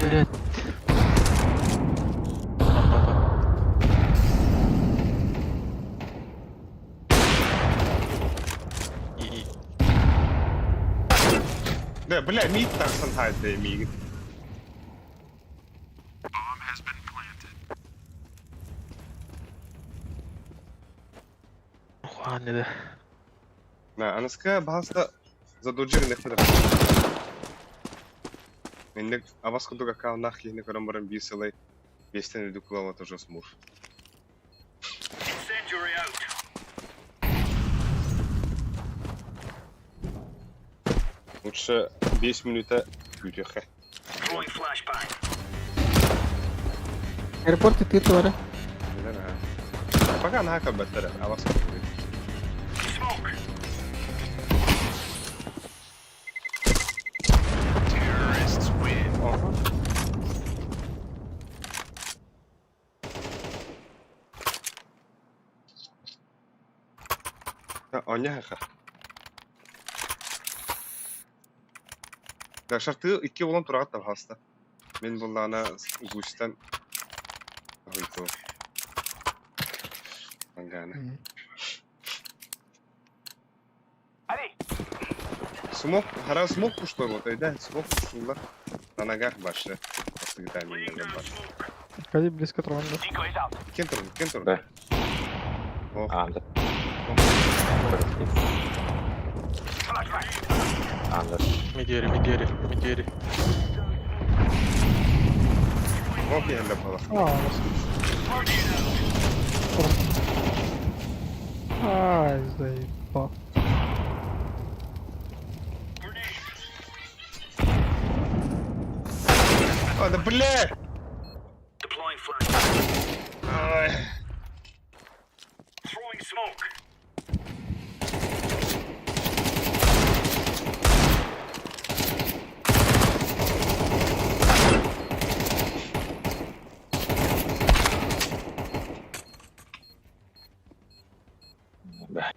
Блять. Да, бля, мид тахсан хайда миигин. Хуанеда. На, аныска баһаста задолжир нехпе. Инник абас курдук аккауннаах киһини көрөн баран биир сылай биэстэн үрдүк кылама тоже смурф. Лучше 5 минута күүтүөххэ. Аэропорт тиит бары. Билэн аха. Пока наһаа көрбөттөр абас курдук. Оһо. Оня хаха. Да, шарты икки болон турагат табаста. Мен буллаана густан хойто. Ангана. Смок, хара смок пуштой вот, да, смок пуштулар. На ногах башня. Всегда бар. Ходи близко трон, да. Кентур, кентур. Да. Ох, Анда. Анда. Медери, медери, медери. ох, я ляпала. А, у нас. Ай, заебал. А, да бля! Ай. Да.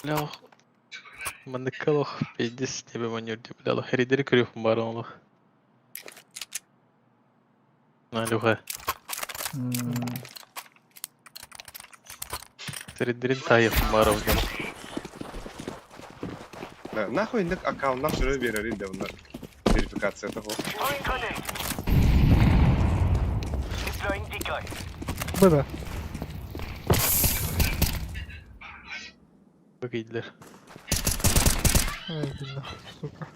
Бля, ох. Манныкка пиздец тебе манюр бля, ох, херидери көрүөх бар олох. На, Люха. Херидерин тайых бар олох. Да, нахуй индик аккаунтнах сүрө берер инде bunlar. Верификация того. ББ. Выглядели. Ай, иди нахуй, сука.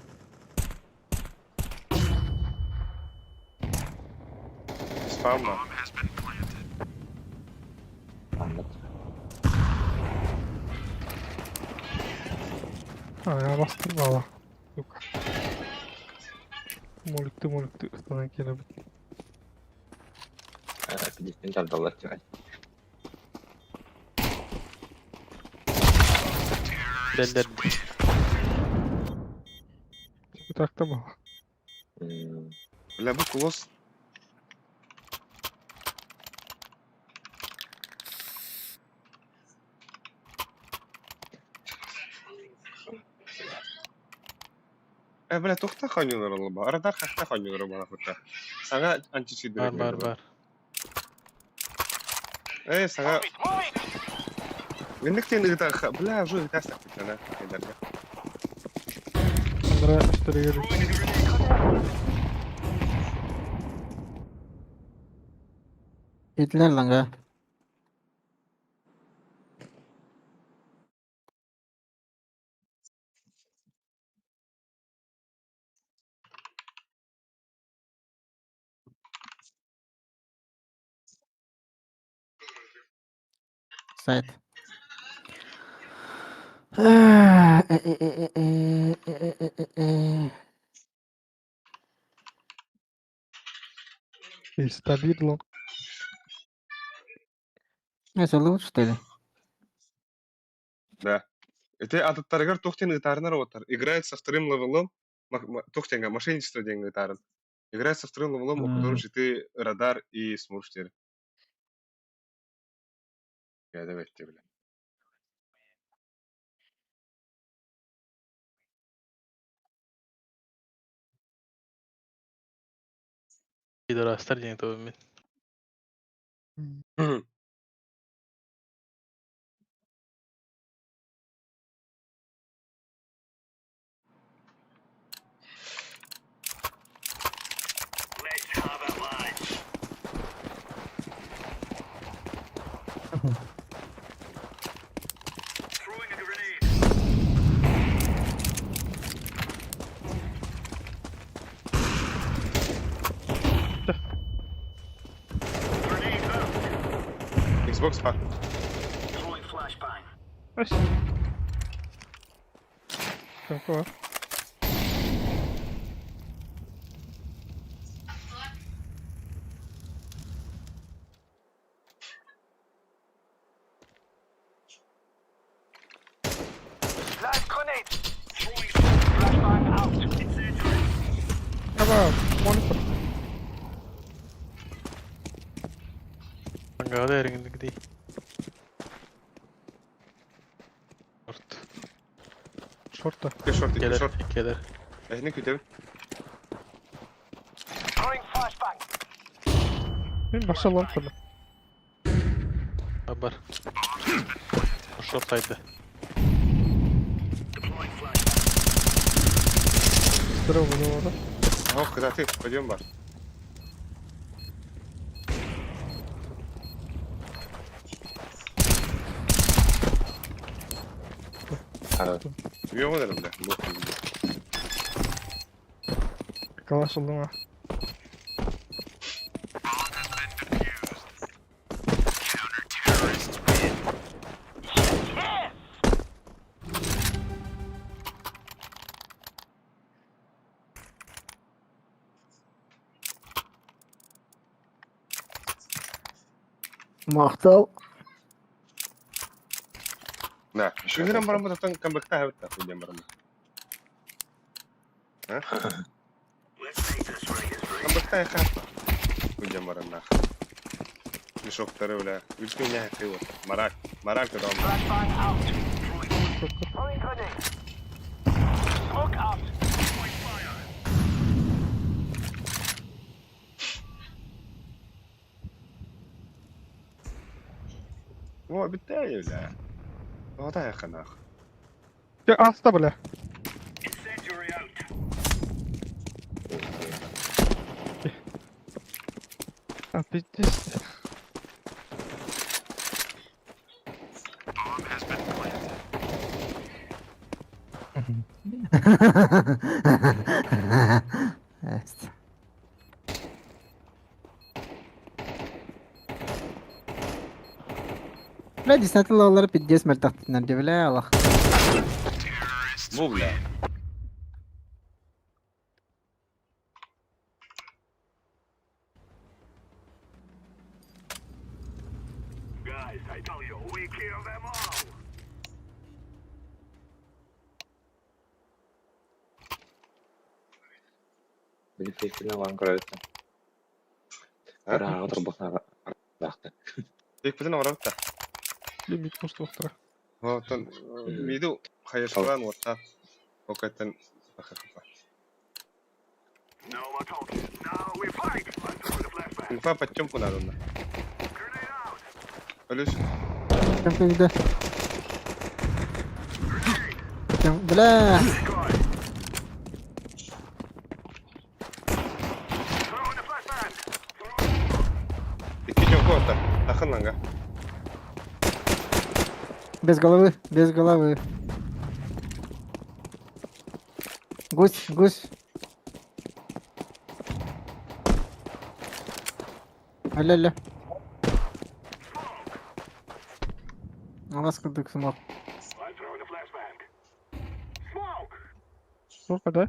Спамма. Анда. А, я бастырмала. Сука. Моликты, моликты, станан келебит. 50 доллар тирать. Лелер. Так то было. Бля, бу клосс. Э, бля, тухта ханюлар олба. Арадар хахта ханюлар оба хута. Сага античидер. Бар, бар, бар. Э, сага. Миннектен ыта, бля, уже ыта сакпытана. Айдарга. Андре, что ли? Итилэр ланга. Сайт. Стабильно. Это лучше, что ли? Да. Ити атыттарыгар туох диэн ыытаарынар уоттар. Играет со вторым левелом, туох диэҥҥэ, мошенничество диэҥҥэ ыытаарын. Играет со вторым левелом, у которого щиты, радар и смурф диэн. Я давайте, бля. Пидорастар диэн тылым мин. Xbox па. Ась. Какого? Аба, монитор. Аңгада эриҥник дии. Шорт. Шорта. Икки шорт, икки Кэлэр, шорт. кэлэр. Эһини күтэбин. Мин баша лонг көрдüm. Бар. Шорт айды. Здорово, здорово. Ох, когда ты, пойдем бар. Үйөҥ эрэ бля. Калаш ыллым а. Махтал. Да. Үһүрэн бараммыт оттон камбэкта хабытта диэн бараммыт. А? Камбэкта хаппа. Диэн бараннаах. Мешоктары бля. Үлкөн яхы вот. Мораль. Мораль когда он. О, битая бля. Ота яханах. Дьэ, аста бля. А, пиздец. Эст. Бля, действительно, олар пиздец мөлтөхтүнэр дии, бля, Аллах. Бу бля. Били фейкпинен олорон көрөбүт. А? Ырааҕа турбахна ардаахты. Текпитин оҕоробут да. Лимит мустуохтара. Оттон миду хайышкалаан уоттаат. Окаттан хахаха. Инфа подтемку надо. Алюш, Кем кегде? Кем, бля. икки чөкө отта. Без головы, без головы. Гусь, гусь. Алло-алло. Алас курдук смог. Сколько, да?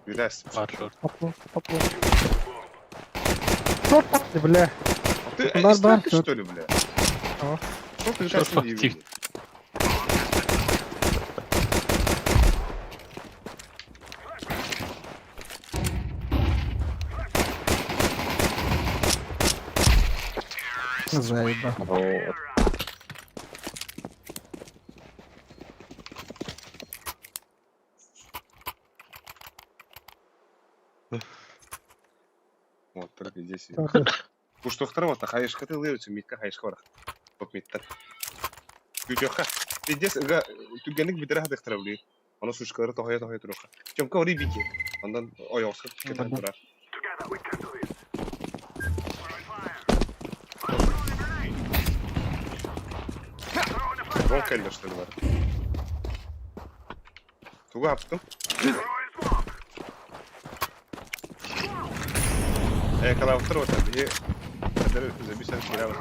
Билээс. Бар шорт. Поплыл, поплыл. Шорт, бля. Ты Бар, бар, истерика, что ли, бля? А. Что ты Шорт сейчас не актив. Заеба. Вот. Вот, только здесь. Так, Куштохтар вот, хайышка ты лырычы, митка хайышка барах. Топ миттер. Күтөкка. Здесь түгенник битер хадыктар бли. Аны сушкалары тохая тохая туруха. Чемка ори бики. Андан ойоқсы кетен турар. Вон келдер что ли бар. Тугу аптым. Yakalattır o tabii. Kadar bir sen kira var.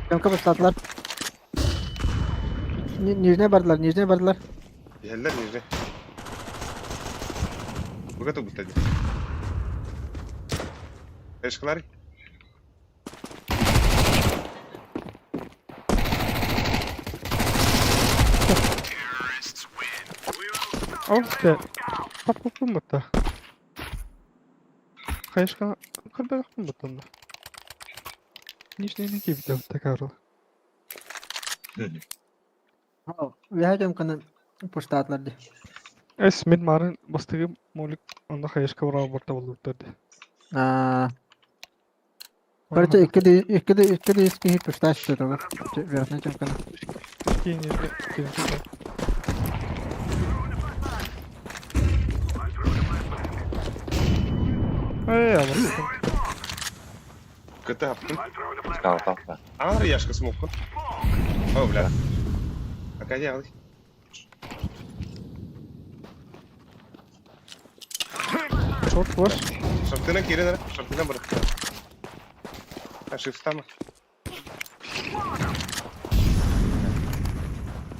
Kanka başladılar. Нижне бардылар, нижне бардылар. Yerler нижне. Буга тубут hadi. Eşkalar. Ол Поплыл бутта. Хайышка көрбөкпүн буттан да. Нижний кийбит такарыл. Вяхатем каны пуштатлар ди. Эс мен марын бастыгы молик онда хайышка бара борта болуптар ди. А, короче, икки иски пушташ туру. Верхний чемканы. Кийин кийин. Эй, алла. Кыты аптым. Сказал, папа. Ağır yaşka смокун. О, бля. Акадия алый. Шорт ваш. Шартына кире шартына бырык. А шифтама.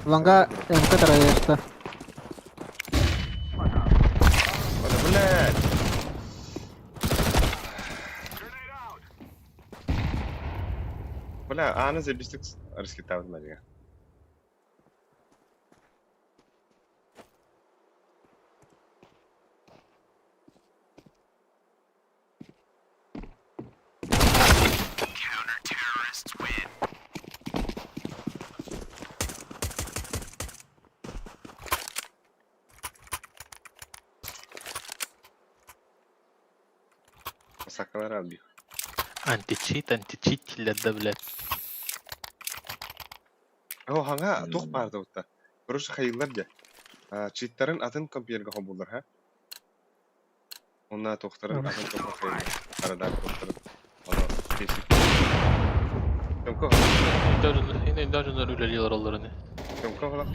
Ланга МК тараешта. Ладно, блядь. Бля, аны забистик раскитабын мәдиге. Сакалар алби. Античит, античит киллерде, блядь. О, хаңа тух барды утта. Короче, хайыллар де. Читтарын атын компьютерге хобулар, ха? Онна тухтарын атын компьютерге. Арада тухтарын. Аны кесип. Томко, Yine үлелилер олар томко хала.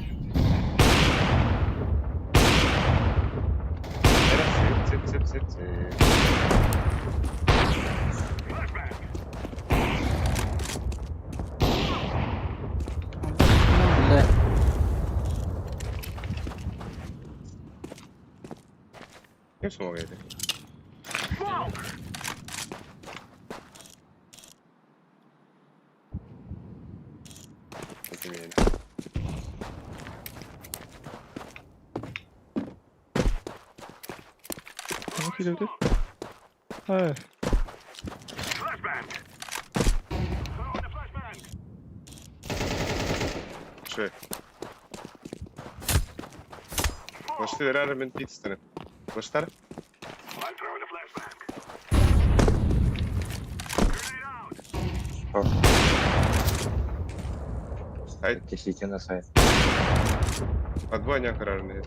Эра, сеп, сеп, сеп, сеп, сеп. Бля. Кем смог это? Это меня. Кому кийдеби? Эй, Что? Başta verer ben pit isterim. Başlar. Сайт. Кисите на сайт. Подвой не kararını.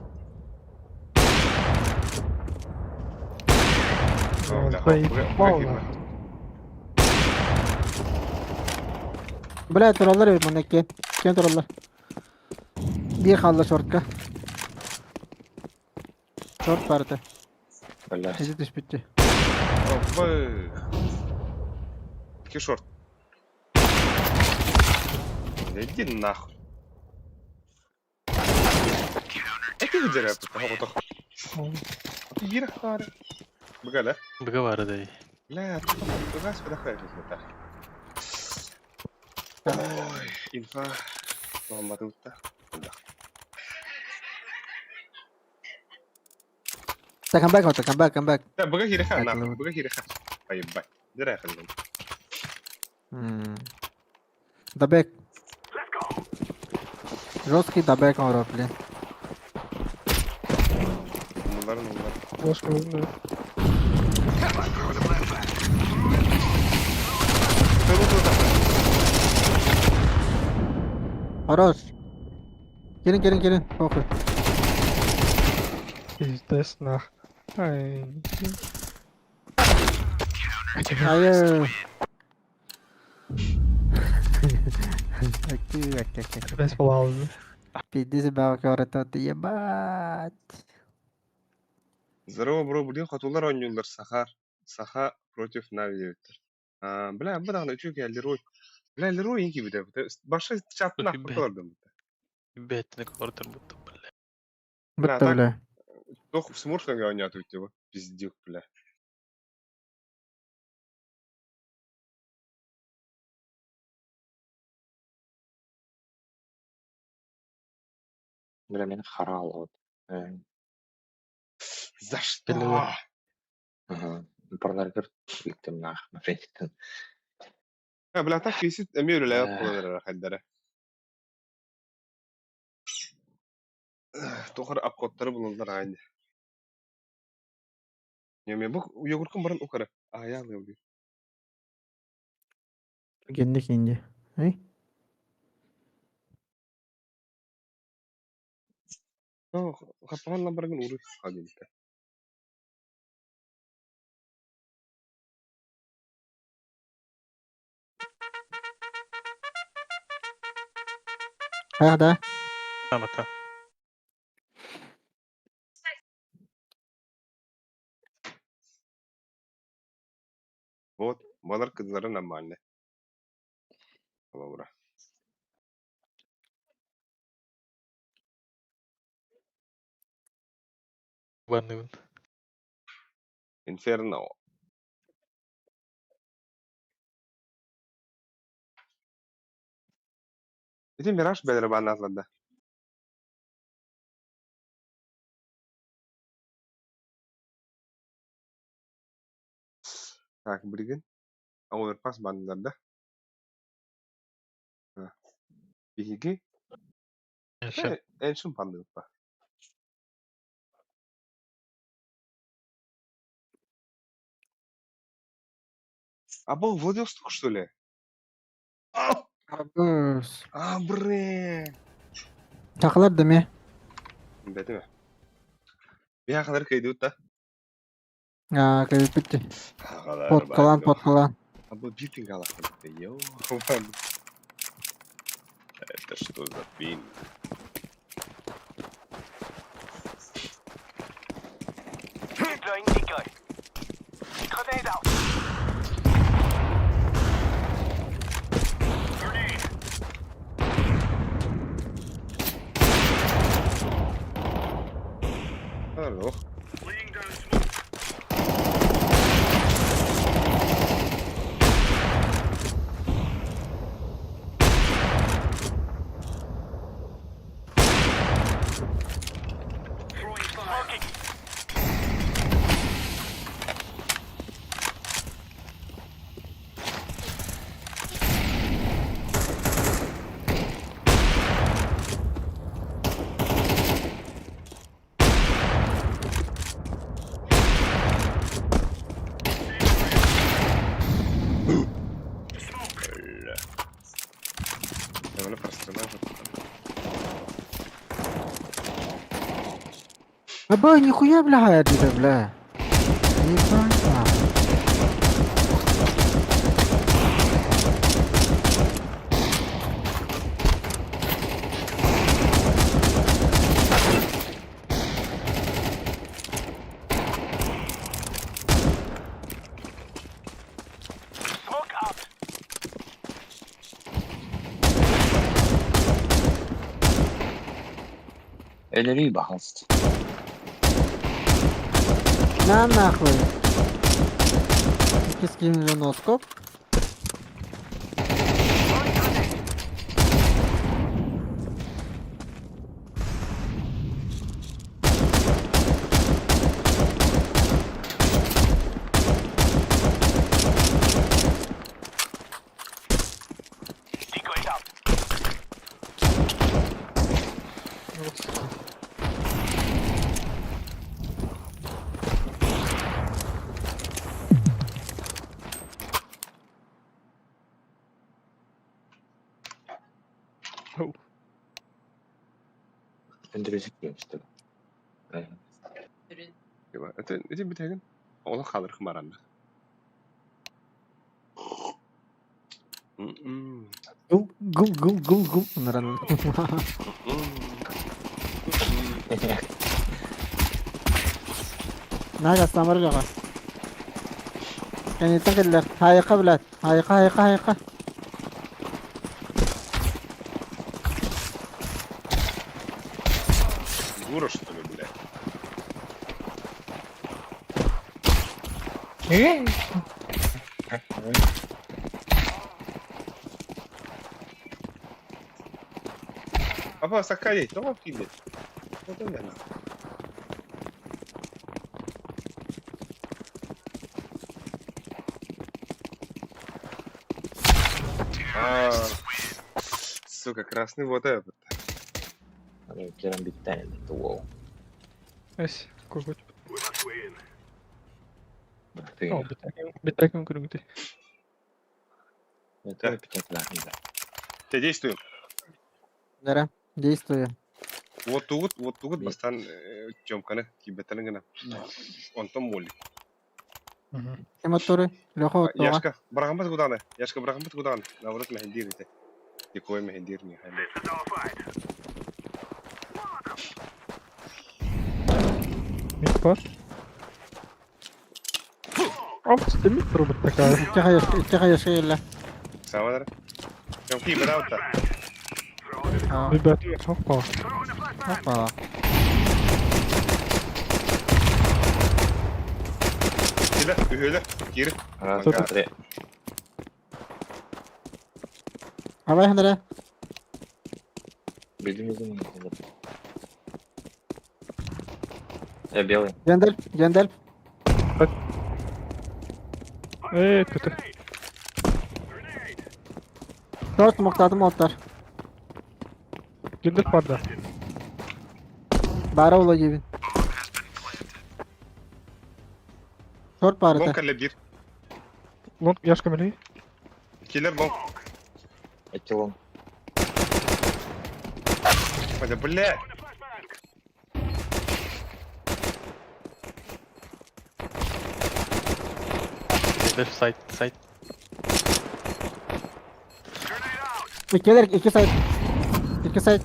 Заебал, нахуй. Бля, тураллар эбит манна иккиэн. Иккиэн тураллар. Биир хаалла шортка. Шорт барыта. Бля. Эзи түспүттү. Опа. Икки шорт. Да иди нахуй. Эти видели, оҕотох. Биир хаары. Быгала. Быга бары да. Бля, тут газ выдохает это. Ой, инфа. Туһамматыбытта. Та come back, Ота, come back, come back. Да, быга кириха, нахуй, быга кириха. Поебать. Дырай хандан. Добег. Жесткий добег он блин. Bunların bunlar. Флешка видно. Хорош. Gelin gelin gelin. Похуй. Пиздец нах. Ай. Айы. Окей, окей, окей. Опять плавно. Пиздец, бабка, ты ебать. Здорово, бро, блин, хотулар оонньууллар Сахар. Саха против Нави диэбиттэр. Аа, бля, бу даҕаны үчүгэй Лерой. Бля, Лерой иҥ киирбитэ. Баша чаттын ахпакка олордум. Бэттини кордор будто, бля. Бля, Бытта, так бля. туох Смурфинга оонньоотубут дии бу. Пиздюк, бля. Бля, мин харал вот. За что? Бля. Ага. Парнаргер иттим нах. Мафеттин. А, бля, так висит, эмиэ үлэлээбэт буолан эрэр хайдара. Туох эрэ обходтары булаллар аҕай. Не, бу йогурткун баран укара. Аайаалыы дии. Генник инди. Эй? Оо, хаппаҕын ламбаргын ууруй хаалбыта. А, да. Амата. Вот, балар кызлары нормально. Холобура. Ванныбын. Инферно. Ити Мираж бэлэрэ бааннаатылар да? Так, билигин Оверпас бааннылар да? Биһиги Эшен. Эншин баанныбыппа. А был Владивосток, что ли? А, Абыс. а, блин. Чакылар да ме. Бэтиме. Биһахалар кыйдыбыт да? А, кэбиппит. Аҕалар Подкалан, баайдым. подкалан. А бу биир тыҥаалаахпын Йоо, Это что за пин? Алло. Бля. Давай прострела. Аба, нихуя, бля, это, бля. Ебать, нахуй. Өлөрүү баҕас. На нахуй. Иккис киһим носкоп. Өндөрүсүк диэн Это эти битеген. Ола халыр хмаранна. Гул гул гул гул гул. Наран. Нага самар жаға. Кәнеттен келлер. Хайқа блядь. Хайқа хайқа хайқа. Дура, что ли, блядь? Апа, саккай, тоҕо киирдит? А, сука, красный вот этот. Киран биттен уол. Эс, кургут. Ты. О, битакин көрүҥүтүй. Это пятнадцать. Те действуем. Да, действуем. Вот тугут бастан Тёмканы кибетен гына. Онтон моли. Кем оттуры? Леха оттуга. Яшка, барагамбат гуданы. Яшка, барагамбат гуданы. Наоборот, мехендир ите. Дикой мехендир не хайм. Мид бар. Оп, мид робот такая. Икки хайышка келле. Самадар. Тёмки, бадаута. Ребят, опа. Опа. Киле, үһөлө, кир. Раз, два, три. Абай хандара. Билим, билим, билим. Я белый. Гендальф, Гендальф. Эй, көтө. Шорт муктадым оттар. Гендальф бар да. Бара ула жебин. Шорт Лонг барыта. кэллэ бир. Лонг Яшка мели. Киллер лонг. Эти лонг. Бля, бля. Left side, side. Иккилер, икки сайт. Икки сайт.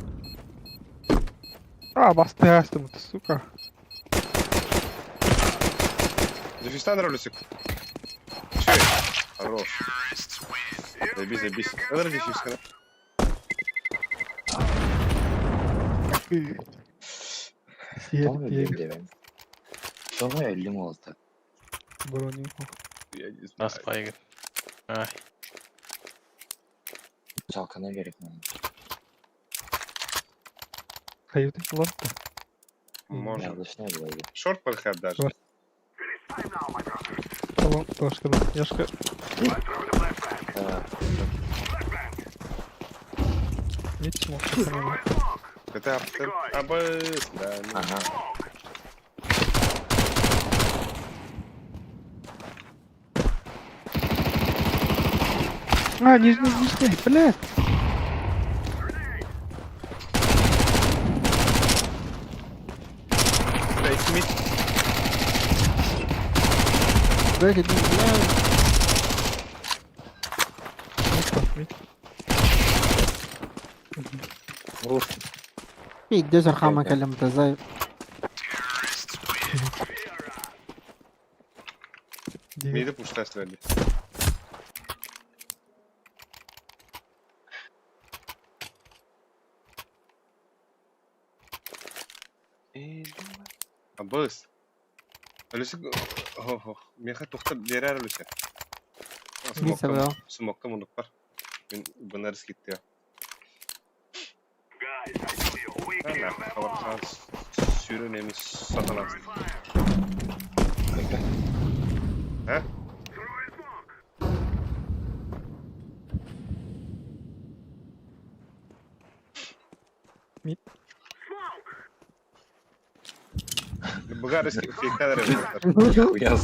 А, басты астым, сука. Дефистан ролюсик. Че? Хорош. Забись, забись. Надо дефис, когда. Сиер, тиег. Тоҕо өллүҥ уолта? Бронинку. Я не знаю. Нас пайгы. Ай, Чалкана керек маған. Хайырды, лонг. Может. Яблочная была. Шорт подход даже. Шорт. Лонг тоже, Яшка. Да. Мид смог. Это абыс, да. Ага. А, нижний, нижний, блядь. Да, их мид. Блядь, бля. Мид, мид. Русский. Пиздец, архама кэллем зай. Миди пуштаствовали. Абыс. Өлүсүк миэхэ тухта биэрээр өлүсэ. Мин Смокка муннукпар. Мин бынар скиттыа. Хабархаан сүрүн эмис сатанас. А? Мид. Быга фейкалар Хуя.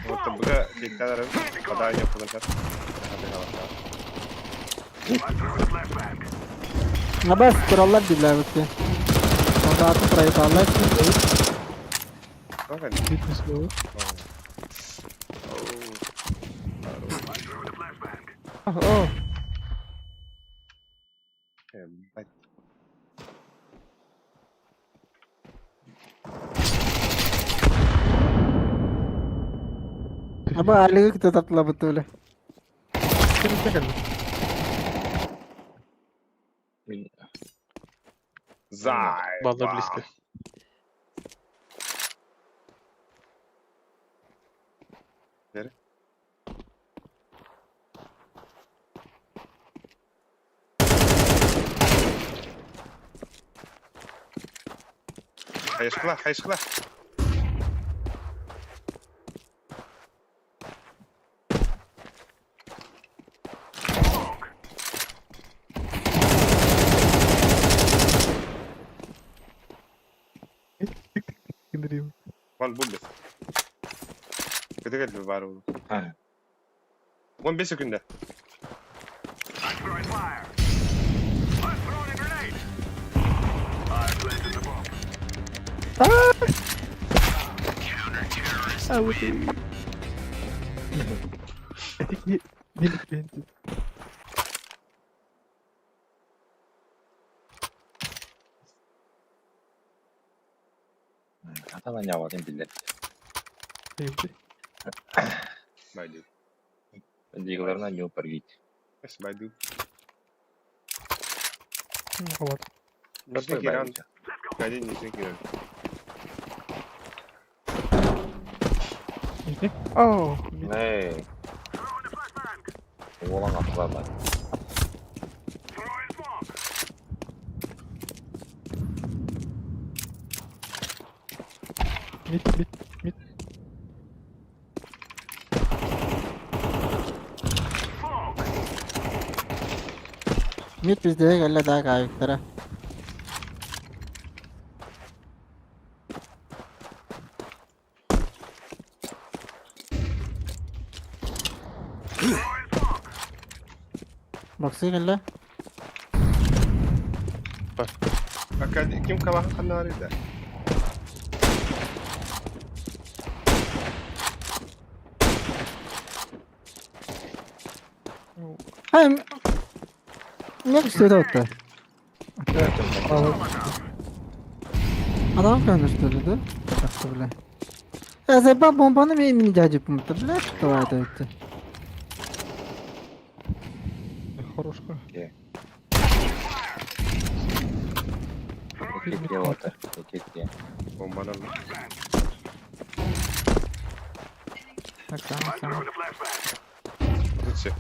Вот быга фейкалар падание пулынкар. Абас тураллар дийлээбитти. Онда аты проебаллар. Мид не О! Аба алыгы кытта таптылабыт бля. Зай. Баллар близко. Хайышкыла, хайышкыла. Ван буллет. Кыты бар ол. 15 секунда. А, вот и... Это не клиенты. Атана няватын билер. Байду. Дигларна не упаргить. Байду. Вот. Нижний Киран. Один Нижний Киран. О! Эй. Уолан атыла Мид, мид, мид. Мид пиздеге кэллэ да каайыктара. Баксы кэллэ. Пока ким калахан ханнары да. Хай. Не что это? Адам что ли, да? Так, бля. Я заебал бомбаны мне дяди пумта, бля, что это это? Хорошка. Бомбанан. Так, сам, сам. Тут все.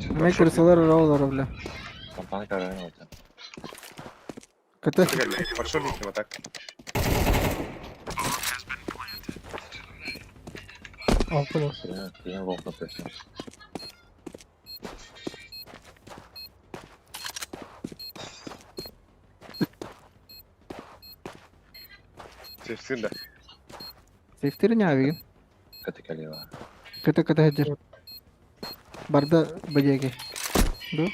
Мен курсалар олар, бля. Компания карайын это. Ката. Пошел вот так. А, понял. Прием волк написано. Сефтир да. Сефтир не авигин. Ката калила. Ката ката хеджер. Барда бажеге. Ду?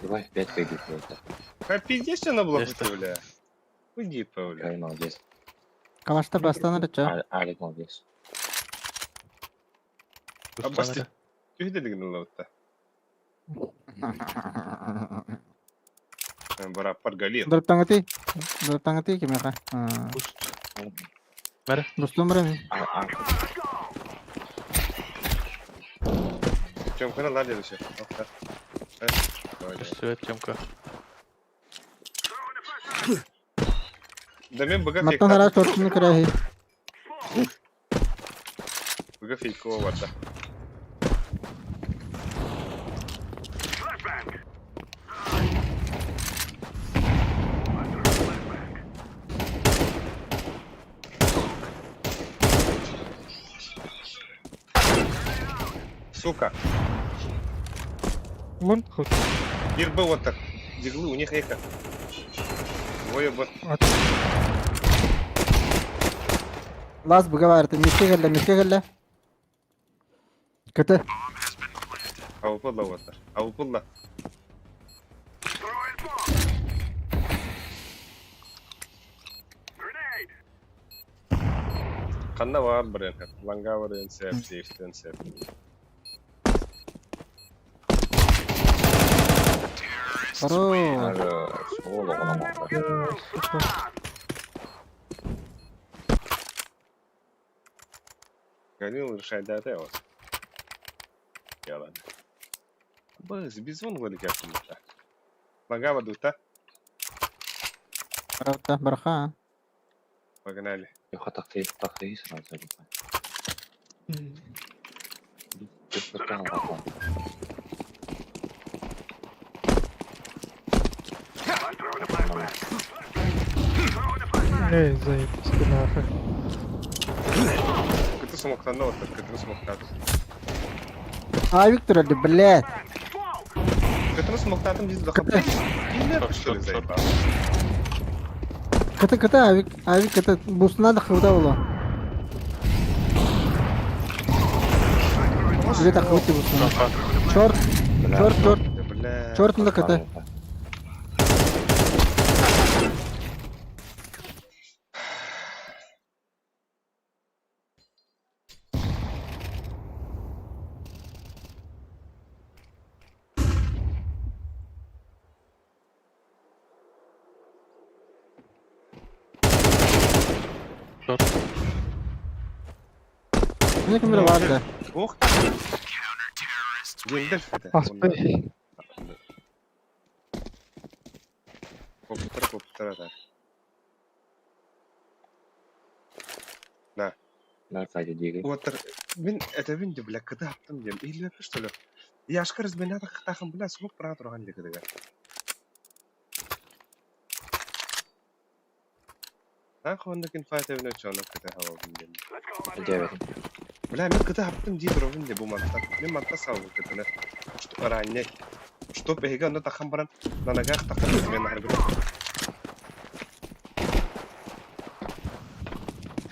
Давай 5 выйдет это. А пиздец на блок бля. Уйди, бля. Кай молодец. Калашта бастан рыча. Алик молодец. Абасты. Түһдө деген лаутта. Бараппар галил. Дроптаңати. Таҥатыы кимиэхэ? Буст. Бары. Бустум баран. Тёмканы ладили все. Көстүбэт Тёмка. Да мен быга Маттан араас ортуну кыраһы. Быга фейково барда. Сука. Лон хоть. Бир Б вот так. Диглы, у них эхо. Двое Б. Лас быга баарты. Микке келле, микке келле. Кыты. Авупылла вот так. Авупылла. Ханна баар барыан Ланга барыан сэп, сейфтен сэп. Хорош. Ол оҕолом Сука. Ганил решает да вот. Yalan. Быз, бизон вылик yaptım. Ланга бадута. Барата, барха. Погнали. Хатахты тахты сразу. Эй, заебись ты нахуй. Кыты смоктанна вот так, кыты смоктатым. А, Виктор, да, блядь. Кыты смоктатым здесь до Кыты. Или что ли заебал? Кыты, кыты, авик, авик, кыты. Бусна да хывда было. Где-то хвати бусна. Черт, черт, черт. Да бля. Черт, ну кыты. Шорт. Мне камера бар да. Ох. Гендальф это. Аспай. Коптер, коптер, да. Вот, мин это винди, бля, когда там дем, или что ли? Я аж разбеня так тахам, бля, смог про турган дигә. Нах онныкин файта вино чоно кыта хава биндем. Бля, мен кыта хаптым ди туровын де бу манта. Мен манта сау кытына. Что ранее. Что пега но тахам баран на ногах тахам мен харбы.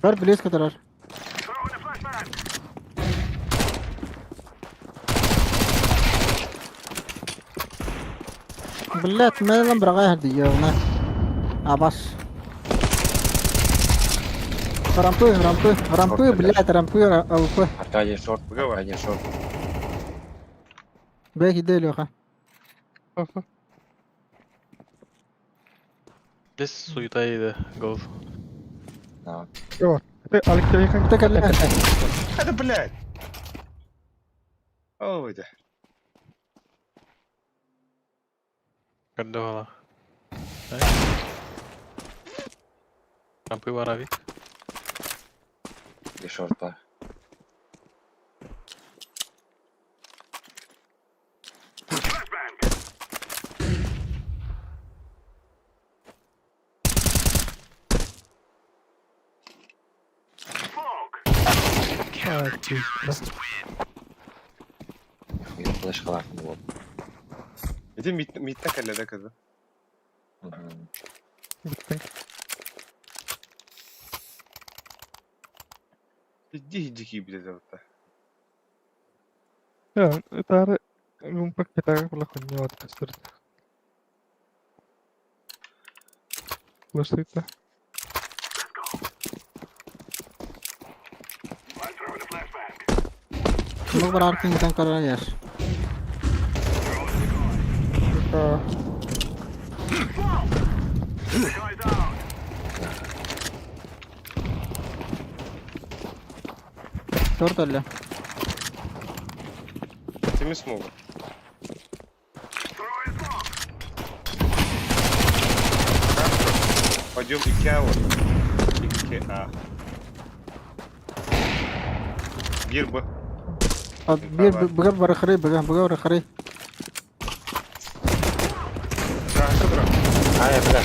Черт, близко тұрар. Блядь, мен браға херди, ёвна. Абаш. Рампы, рампы, рампы, блядь, рампы, рампы. Аркадий шорт, Аркадий шорт. Бэк иди, Леха. Здесь суета иди, гол. Да. Ты, Алексей, как Ты калля. Это блядь. Ой, да. Кардавала. Рампы варавик. И шорт бар. А, пизда. Флешкалар вот. Иди мит митта калля да кызы. Бүттең. Иди иди ки блядь вот. Я, это гумпак китага була хуйня вот кастырды. Флешты. Ну, бар аркин там карар яш. Сука. Шорт өллө. Кими смогу? Пойдем Икеа вот. Икеа. Биир б. Биир быга барахарый, быга, быга барахарый. Ай, бля.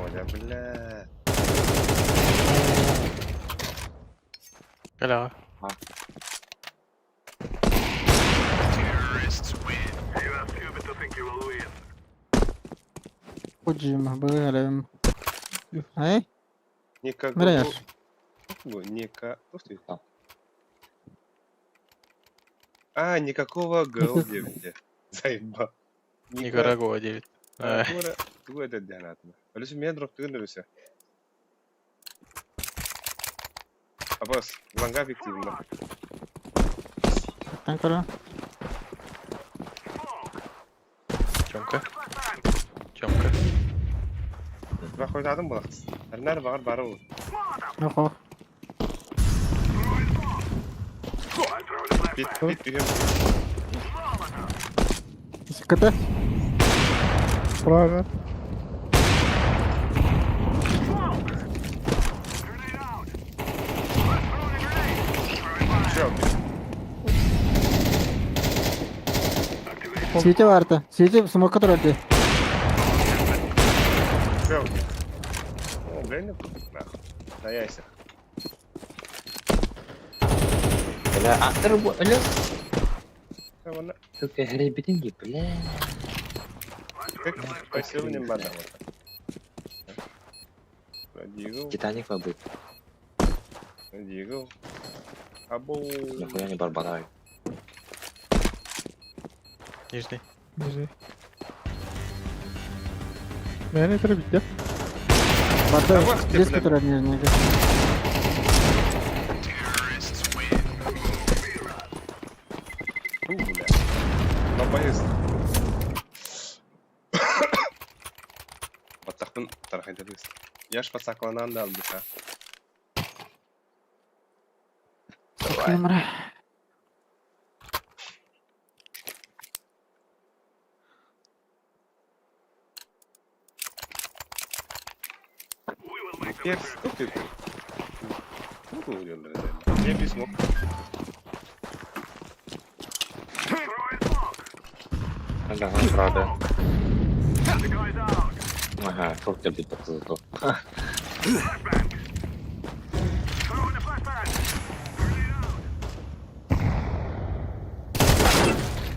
Оля, бля. Кэлэҕэ. Kojima, быга кэлэбим. Эй, Никого. Мираяш. Ника. Ух ты. А, никакого ГЛ-9. Заеба. Никарагуа 9. Тугу это дианатма. Олесе мен дроп тыгын өлесе. Абас, ланга эффективно. Тан көрө. Тёмка. Тёмка. Бах хойдадым була. Арнар багар бары бул. Охо. Бит бит бит. КТ. Правильно. Все. Сити барда. Сити смока турар дии. Все. О, блин, нахуй. На яйцах. Бля, а, бля. Вон, Сука, гребетинги, бля. как спасибо не бана вот. Дигл, Титаник побыть. Дигл. Абу. Нихуя не барбараю. Нижний. Нижний. Мэни требит, Барда. Давай, ты, Здесь бля. турар нижний. Фу, бля. Лобоист. Баттахпын тарахайдабыз. Яш пасакланан да албыха. Камера. Перс, ух ты. Ну, Я письмо. Ага, правда. Ага, шорт тебе зато.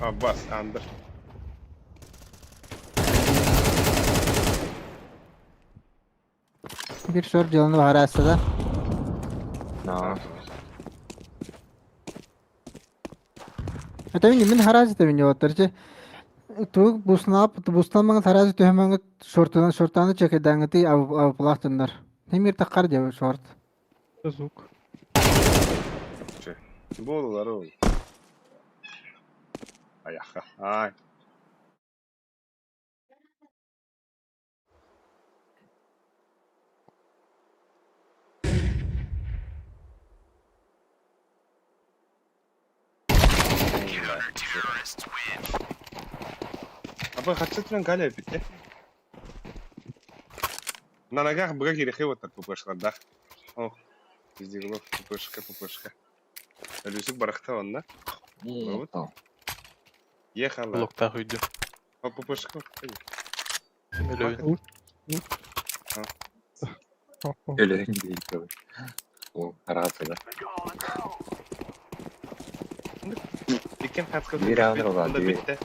Аббас, Андер. Bir шорт дьолну баҕара да. На. Это мин мин харазы да мин оттар че. Туг буснап буснамаңа харазы төһмаңа шортынан шортаны чекедаңыты ав ав плахтыннар. Немир таккар деп шорт. Звук. Болулар ол. Аяха. Ай. Аба хатчытран галя битте. На ногах быга кирехи вот так пупышка, да. О, издиглов, пупышка, пупышка. Люсик барахта он, да? Вот. Ехала. Локта хуйду. О, пупышка. Өлөбүн. Өлөйн дейт. О, рация, да. Иккен хатка. Бир андыр ола, бир. Битте.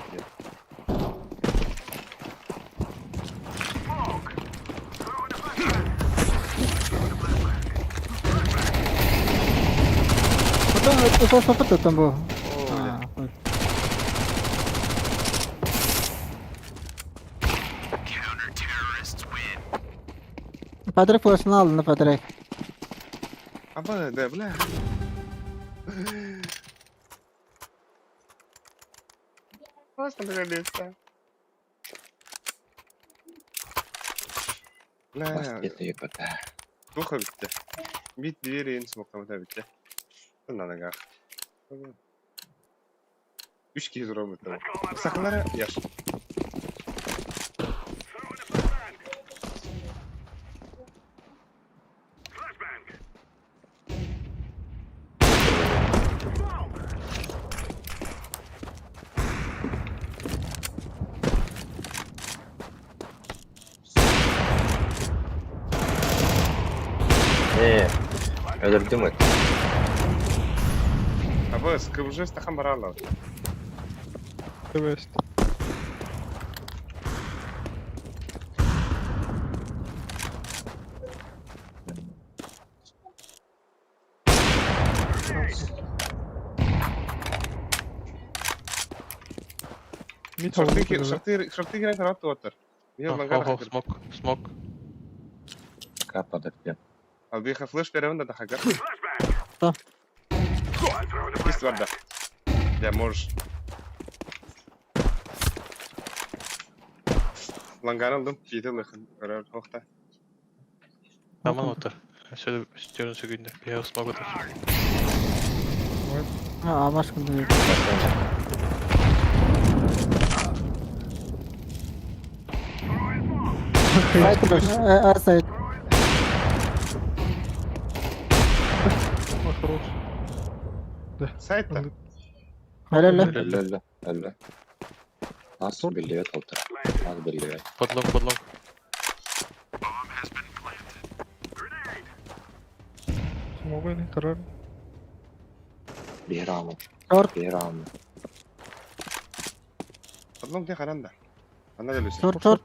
Потом это там был. О, Патрик флешны алды, Патрик. Аба, да, бля. Просто наконец-то. Бля, Бас туох эбиттэ? Бит двери ин смоктамата эбиттэ. Нанагаах. Үс киһи тураммыттар. Сахалара яш. Ээ, өлөрдүм ыт. Абыс, КВЖ стахан баралар. Вест. Мид Шорты, шорты, шорты кирен карап туаттар. Мен лангар Хо, смок, смок. Капа Албиха флеш беремин да дахагар. Да. Кист бар да. Я можешь. Лангар алдым, жеті лыхын. Көрөр тоқта. Таман отыр. Сөйлеп үстерін сөгүндө. Бия смок отыр. А, башкында. Сайт, а, сайт. Хорош. Сайтта. Helal. Өллө, өллө, өллө. Нас биллибэт олтар. Нас биллибэт. Подлог, подлог. Смогу карар. Биир аамы. Шорт. Биир аамы. Подлог де қаранда. Ана да löсө. Шорт, шорт.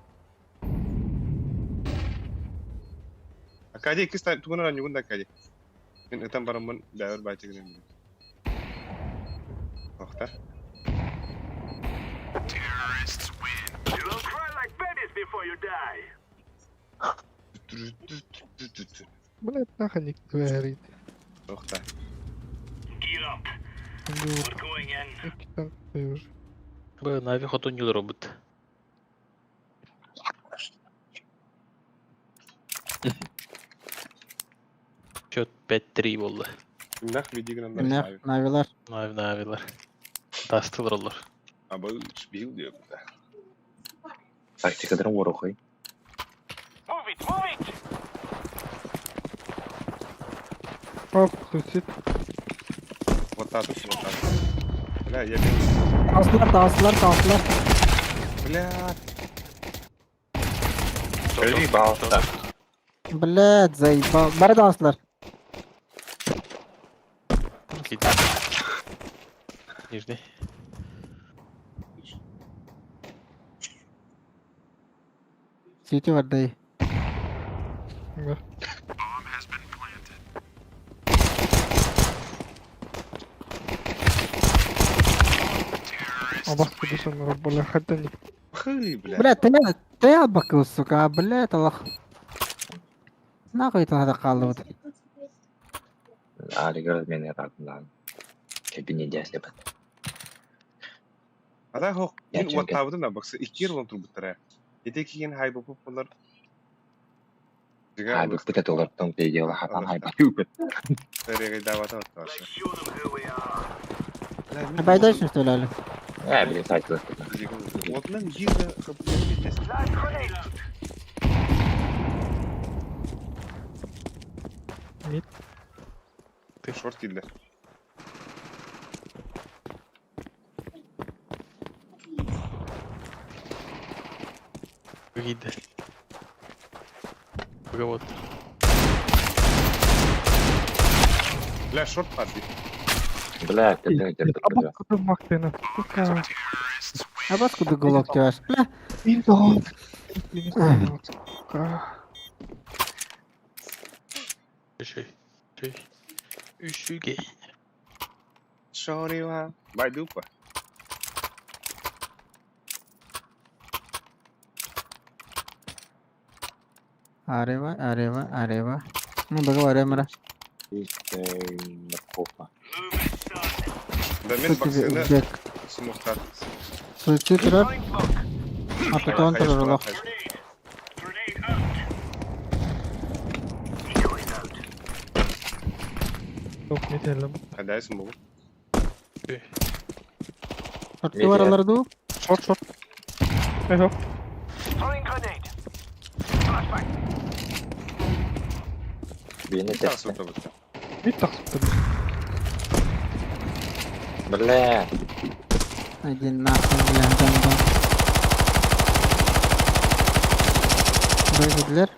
Акади киста тугунара нюгунда акади. Мен ытан барамын бәбір байтыгын. Тоқта. Блять, нахуй не говорит. Тоқта. Уже. Б, Нави хотун юл робот. Счет 5-3 болды. Нах видигін Нах, навилар. Нави, навилар. Дастылар олар. Абы бил диyor burada. Тактикадан уорухай. Оп, суицид. Вот так, вот так. Бля, я бил. Алсылар, алсылар, алсылар. Бля, Өлүй баалта. Блядь, заебал. Бары да алсылар. Нижний. Сити бар да. Да. Абас кудусан раббала хатта не. хыли, бля. Блядь, ты ты албакыл, сука, блядь, Аллах. Нахуй это надо қалды Алигер мен ратынан. Кабине дяслеп. Ада хоқ, Я мен чемпион. уаттабыдым да бақсы, икки жыл турбуттар. Ете киген хай бопуп болар. А, бүт олар пейдела хатан хай бапы. Тереге давата отташы. Байда үшін что ли? Э, блин, сайт Отынан гиза хаппес. Мид. Ты шорт килдер. Видно. Вот. Бля, шорт падли. Бля, ты ты ты Абас куду мактена. Сука. Абас куды голок тяж. Бля. Сука. Үшүй. Үшүй. Үшүгей. Шорива. Байдупа. Арева, арева, арева. Ну, договариваем, мара. Морковка. Да мен бақсыны Бек. смохтат. Суицид рап. А потом тоже лох. Yok ne diyelim. Хайдайсың бу. Шорты баралар дуу? Short short. Eho. Биини Тахсы тэстэ. табыта. Мид тахсыптыр. Бля. Один нахуй, бля, дам-дам. Бөлгүлэр.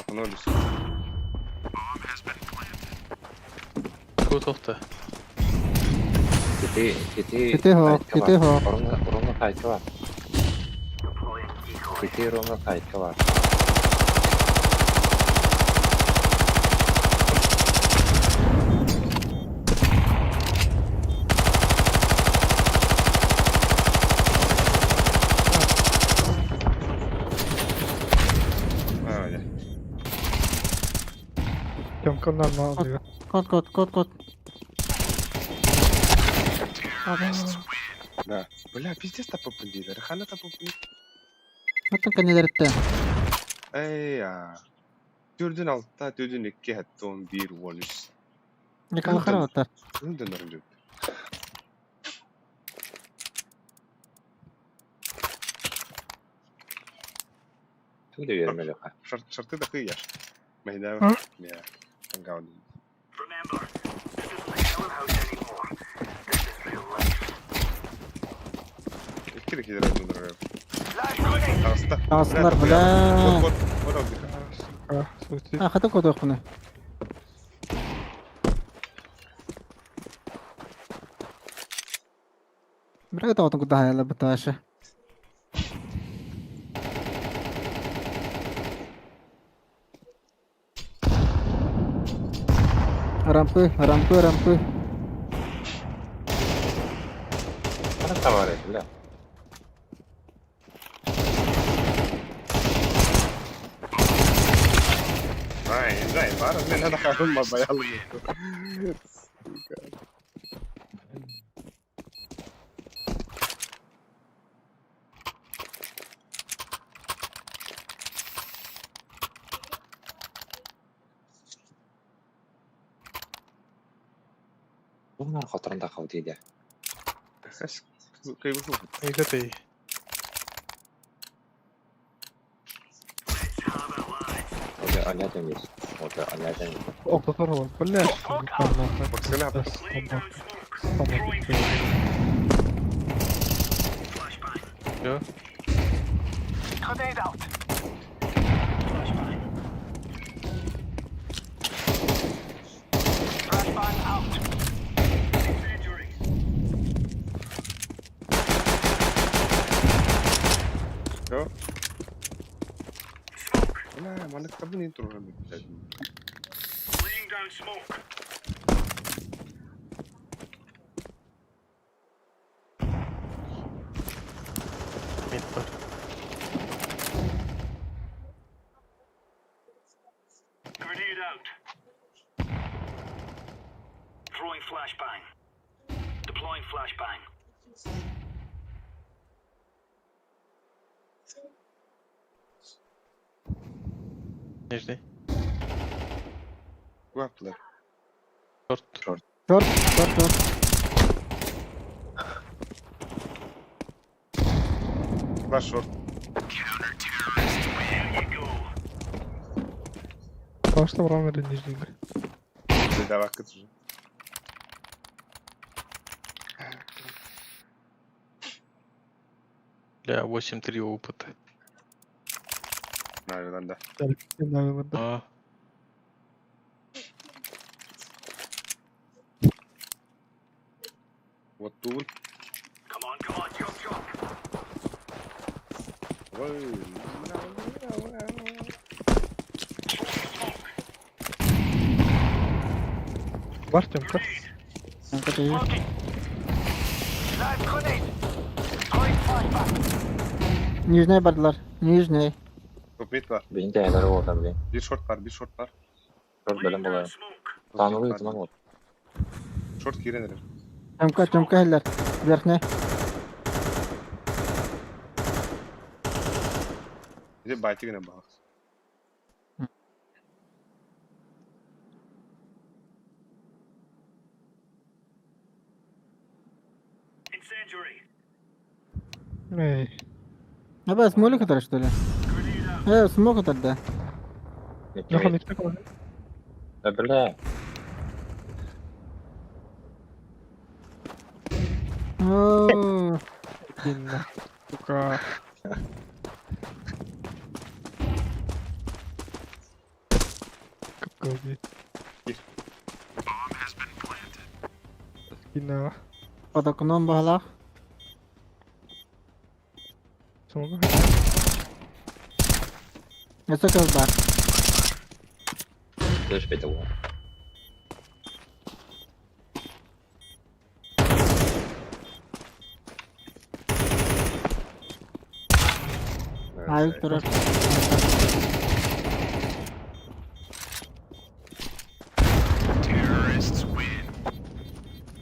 Атын өлүс. Кут охта. Кити, кити. Кити хоох, кити хоох. Ровно, ровно сайтка бар. Кити ровно сайтка бар. Аа, я. Тёмканнар маған diyor. Кот, кот, кот, кот. Да. Бля, пиздец тапып дейді. Рахана тапып. Оттон кэннилэриттэн. Эй, а. Түрдүн алта, түрдүн икки, хатта он бир, он үс. Никалахара оттар. Түрдүн орын жүрді. Түгді бермелі қа. Шарты да кыяш. Майда. А? Я. Ангауды. Икки кидер орын Таста. Таастылар, бля. Вот, вот, вот. А, суицид. А, хата кодуохпуну. Бирге тоҕотун кутаһайала бытаашы. Рампы, рампы, рампы. Қана табар еді, бля. Ай, дай, бар, мен ана харым баялы. Бұнар қатырында қау дейді. Кайбы. Neydi dey. Ода анятын емес. Ода анятын емес. Ортатар var. Бля. Баксына. Tamam. Tamam. Yo. Yo. Бля, маны кабын интро блядь. Мид бар. Throwing flashbang. Deploying flashbang. Нижний. Guaplar. Шорт. Шорт, шорт, шорт. Ваш шорт. Başta vuram verin nijniga. Да, вакыт уже. Бля, 8-3 опыта. Наверное, да. Наверное. А, Вот тут. Come on, come on, jump, jump. Ой. Var Тёмка. Рампы тиийэ. Smoking. Live grenade. Throwing flashbang. Нижний бардылар. Нижний. Топ мид бар. Бейін тәйлері орта, блин. Bir шорт бар, bir шорт бар. Шорт бөлім Laying down болайын. smoke. Танылы ютынан ол. Шорт кирен Тёмка, Тёмка хэллэр. Верхний. Иди байтигіне бағыз. Эй. Аба смолик ытар что ли? Смок ытар да. Леха мидте калды. Да бля. Оо. Иди нахуй, сука. Как убить? Скина. Под окном баҕалаах. Смогу? Өссө кыл баар. Слышь, это вот. Айык турар.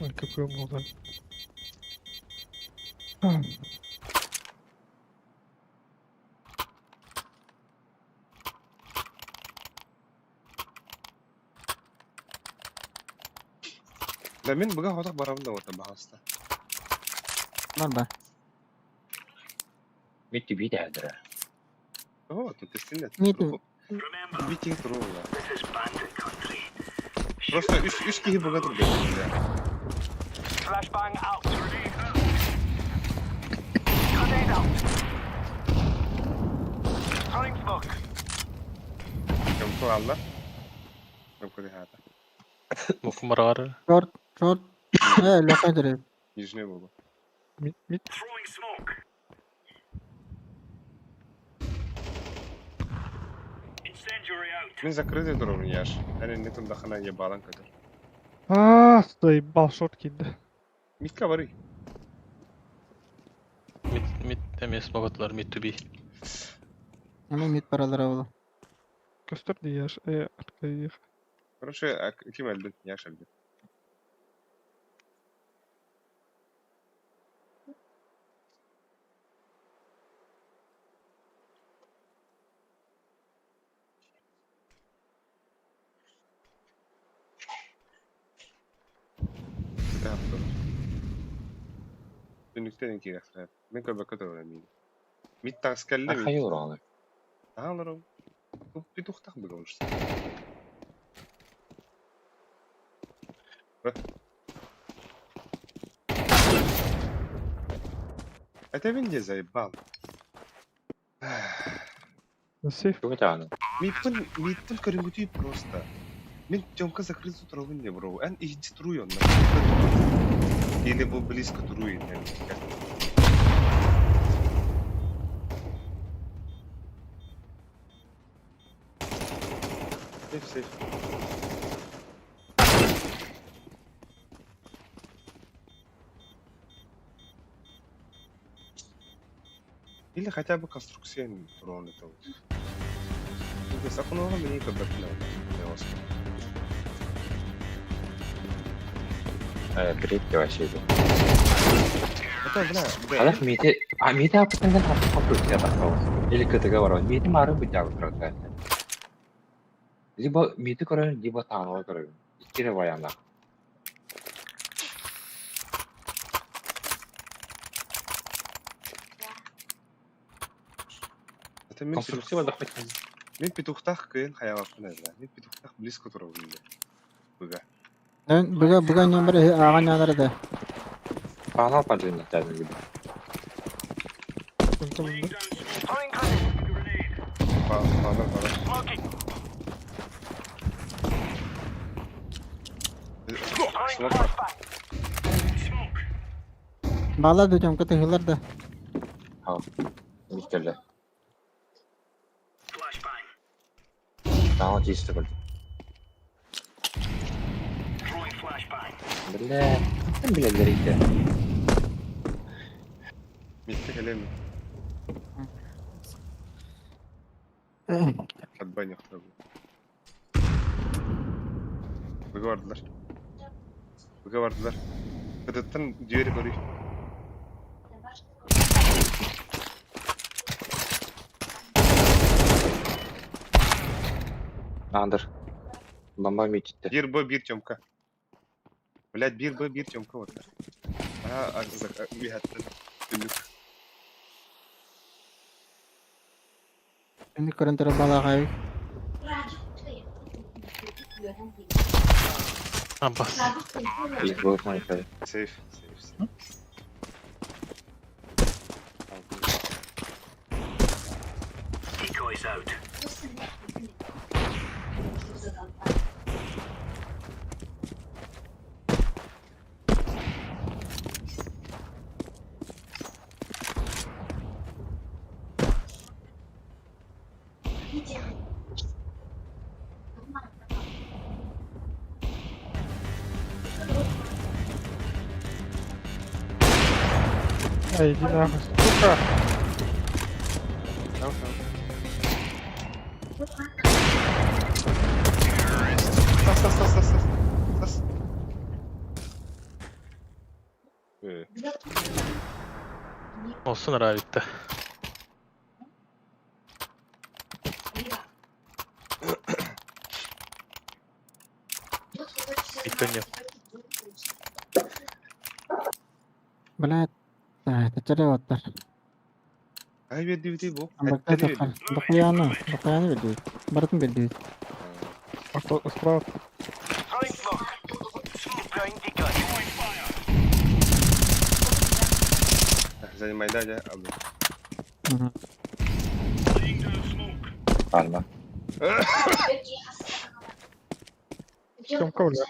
Ой, какой молодой. Да мин быга хотох барабын да вот баҕаста. Бар ба. Митти бит әдірі. О, тут тестин Мит. Битин турула. Просто үс үс киһи быга турда. Flashbang out. Grenade out. Throwing smoke. Кем алла. Кем куди хата. Муфмарар. Шорт, шорт. Леха турар. Нижний болу. Мид, мид. Throwing smoke. Incendiary out. Мин закрытый турабын яш. Әне не тундахана ебалан көтөр. А, заебал, шорт киирдэ. Митка барый. Мид мид эмес моготлар мид to be. Аны мид баралар ол. Көстөр дии, Аркадий. Короче, ким өлдүн? Яш өлдүн. Түнүктен киирэх. Мин көрбөккө турар мин. Мид тагыс кэллэ мид. Хайыр аны. Таалар петухтах быга уншта. Это винде заебал. Сейф. Тугу аны. Миттен миттен көрүнгүтүй просто. Мин Тёмка закрыт турабын не бро. Эн иди туруй он. Или бу близко туруй. Сейф, сейф. Или хотя бы конструкция турон это вот. Сакунова мне көбөкнө. Бред вообще. Это, бля, бля. Алах мите, а мите апытанган хапы конструкция тахтабыз. Или КТГ бар. Мите мары бутягы турат. Либо мите көрөн, либо таанова көрөн. Иккире баянда. Это мин Конструкция бар дахпайт. Мин петухтах кыйын хаялаппын эла. Мин петухтах близко турабын Быга. Быга быга номер ага нялар да. Таанал панжын тәдин gibi. Throwing grenade. Пана пана. Smoking. Throwing Smoke. flashbang. Smoke. Бала да Тёмка тыгылар да. Мит келди. Flashbang. Таанал чисти көрдү. Throwing flashbang. Бля, ким билелер ите. Митте келем. Отбай нехтабы. Быга бардылар. Быга бардылар. Кытыттан двери көрүй. Андыр. Бомба мититти. Бир Б, бир Тёмка. Блядь, бир Б, бир Тёмка вот. А, а, бихаттан. Түнүк. Мин көрөн турар балаҕай. Абас. He's both my face. Сейф, сейф, сейф. Decoys out. Ай, иди нахуй, сука. Там, там. Тас, тас, тас, тас, тас. Тас. Olsun herhalde bitti. Bitti Блядь. Тачары оттар. Ай бердибити бу. Амбакта тахар. Бакуяны, бакуяны бердибит. Барытын бердибит. А что, справа? Throwing smoke. Deploying decoy. Throwing fire. Занимай да, да. Алды. Мгм. Laying down smoke. Palma. Съемка, бля.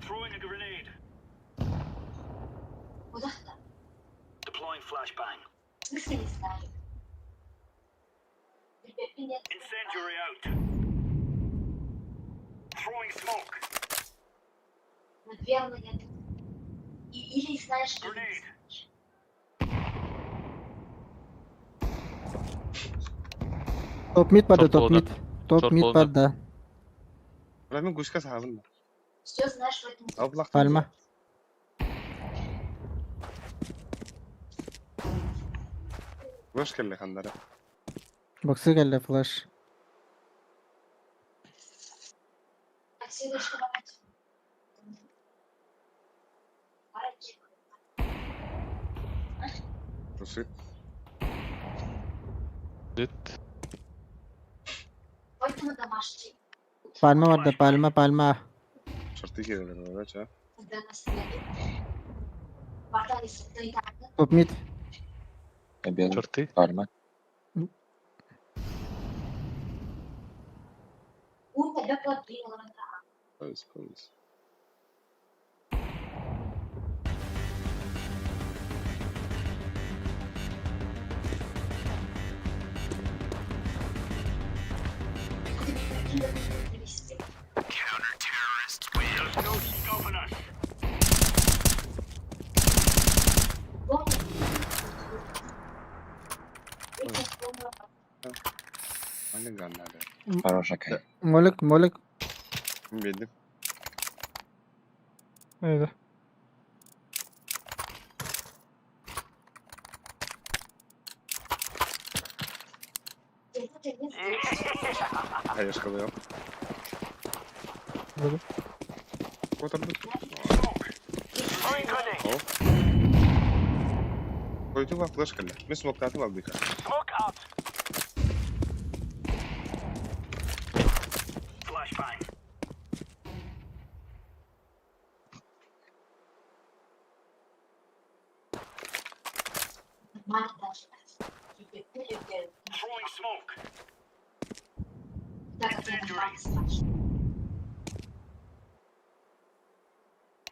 Throwing a grenade. Deploying flashbang. Incendiary out. Throwing smoke. Наверное, я Или знаешь, Grenade. Топ мид барды, Шорт топ мид. Топ Шорт мид болды. барды. Бля, мен гуська сағын. все знаешь в этом. Аблақ. Пальма. Бош келли хандары. Боксы келді флеш. Так, следующий давайте. Трусы. Düt. Поэтому домашний. Пальма барды, пальма, пальма. Шорты келді, да, ча? Когда нас нету. Портали с Топ мид. Обед. Шорты. Palma. Повис, повис. There's no stopping us. Аны ганнары. Хорошая кай. Молик, молик. Мен бердим. Neydi? Хаешка yok. Böyle. Отырды. Smoke. Throwing grenade. Койду ба флеш келди. Мен смоктатым алдыка. Smoke out. Flashbang. Throwing smoke.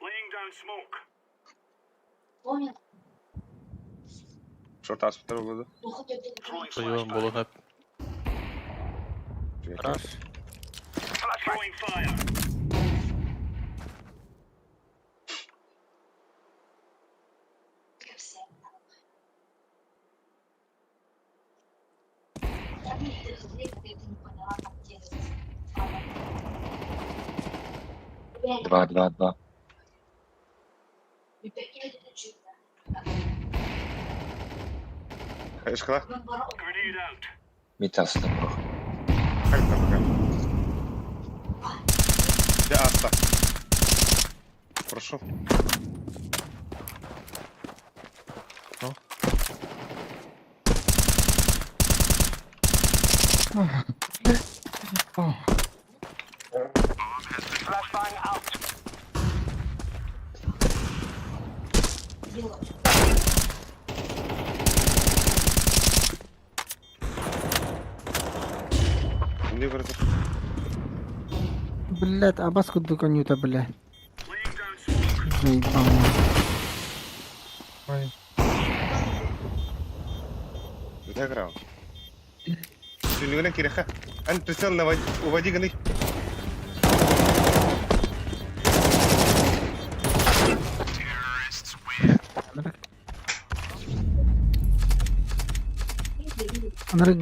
Laying down smoke. Шорт аспыттар болады. Throwing Duyuyorum flashbang. bolun hep. Раш. Throwing fire. Два, два, два. Хаешка. Grenade out. Mid astı bro. Хайта пока. Я аста. Прошу. Flashbang out. Не көрөр. Блядь, абас курдук анюта, бля. Заебал. Ой. Үтэ грау. Сүннүгүнэн кирэхэ. Ан прицел наводи, уводи гыны. Анары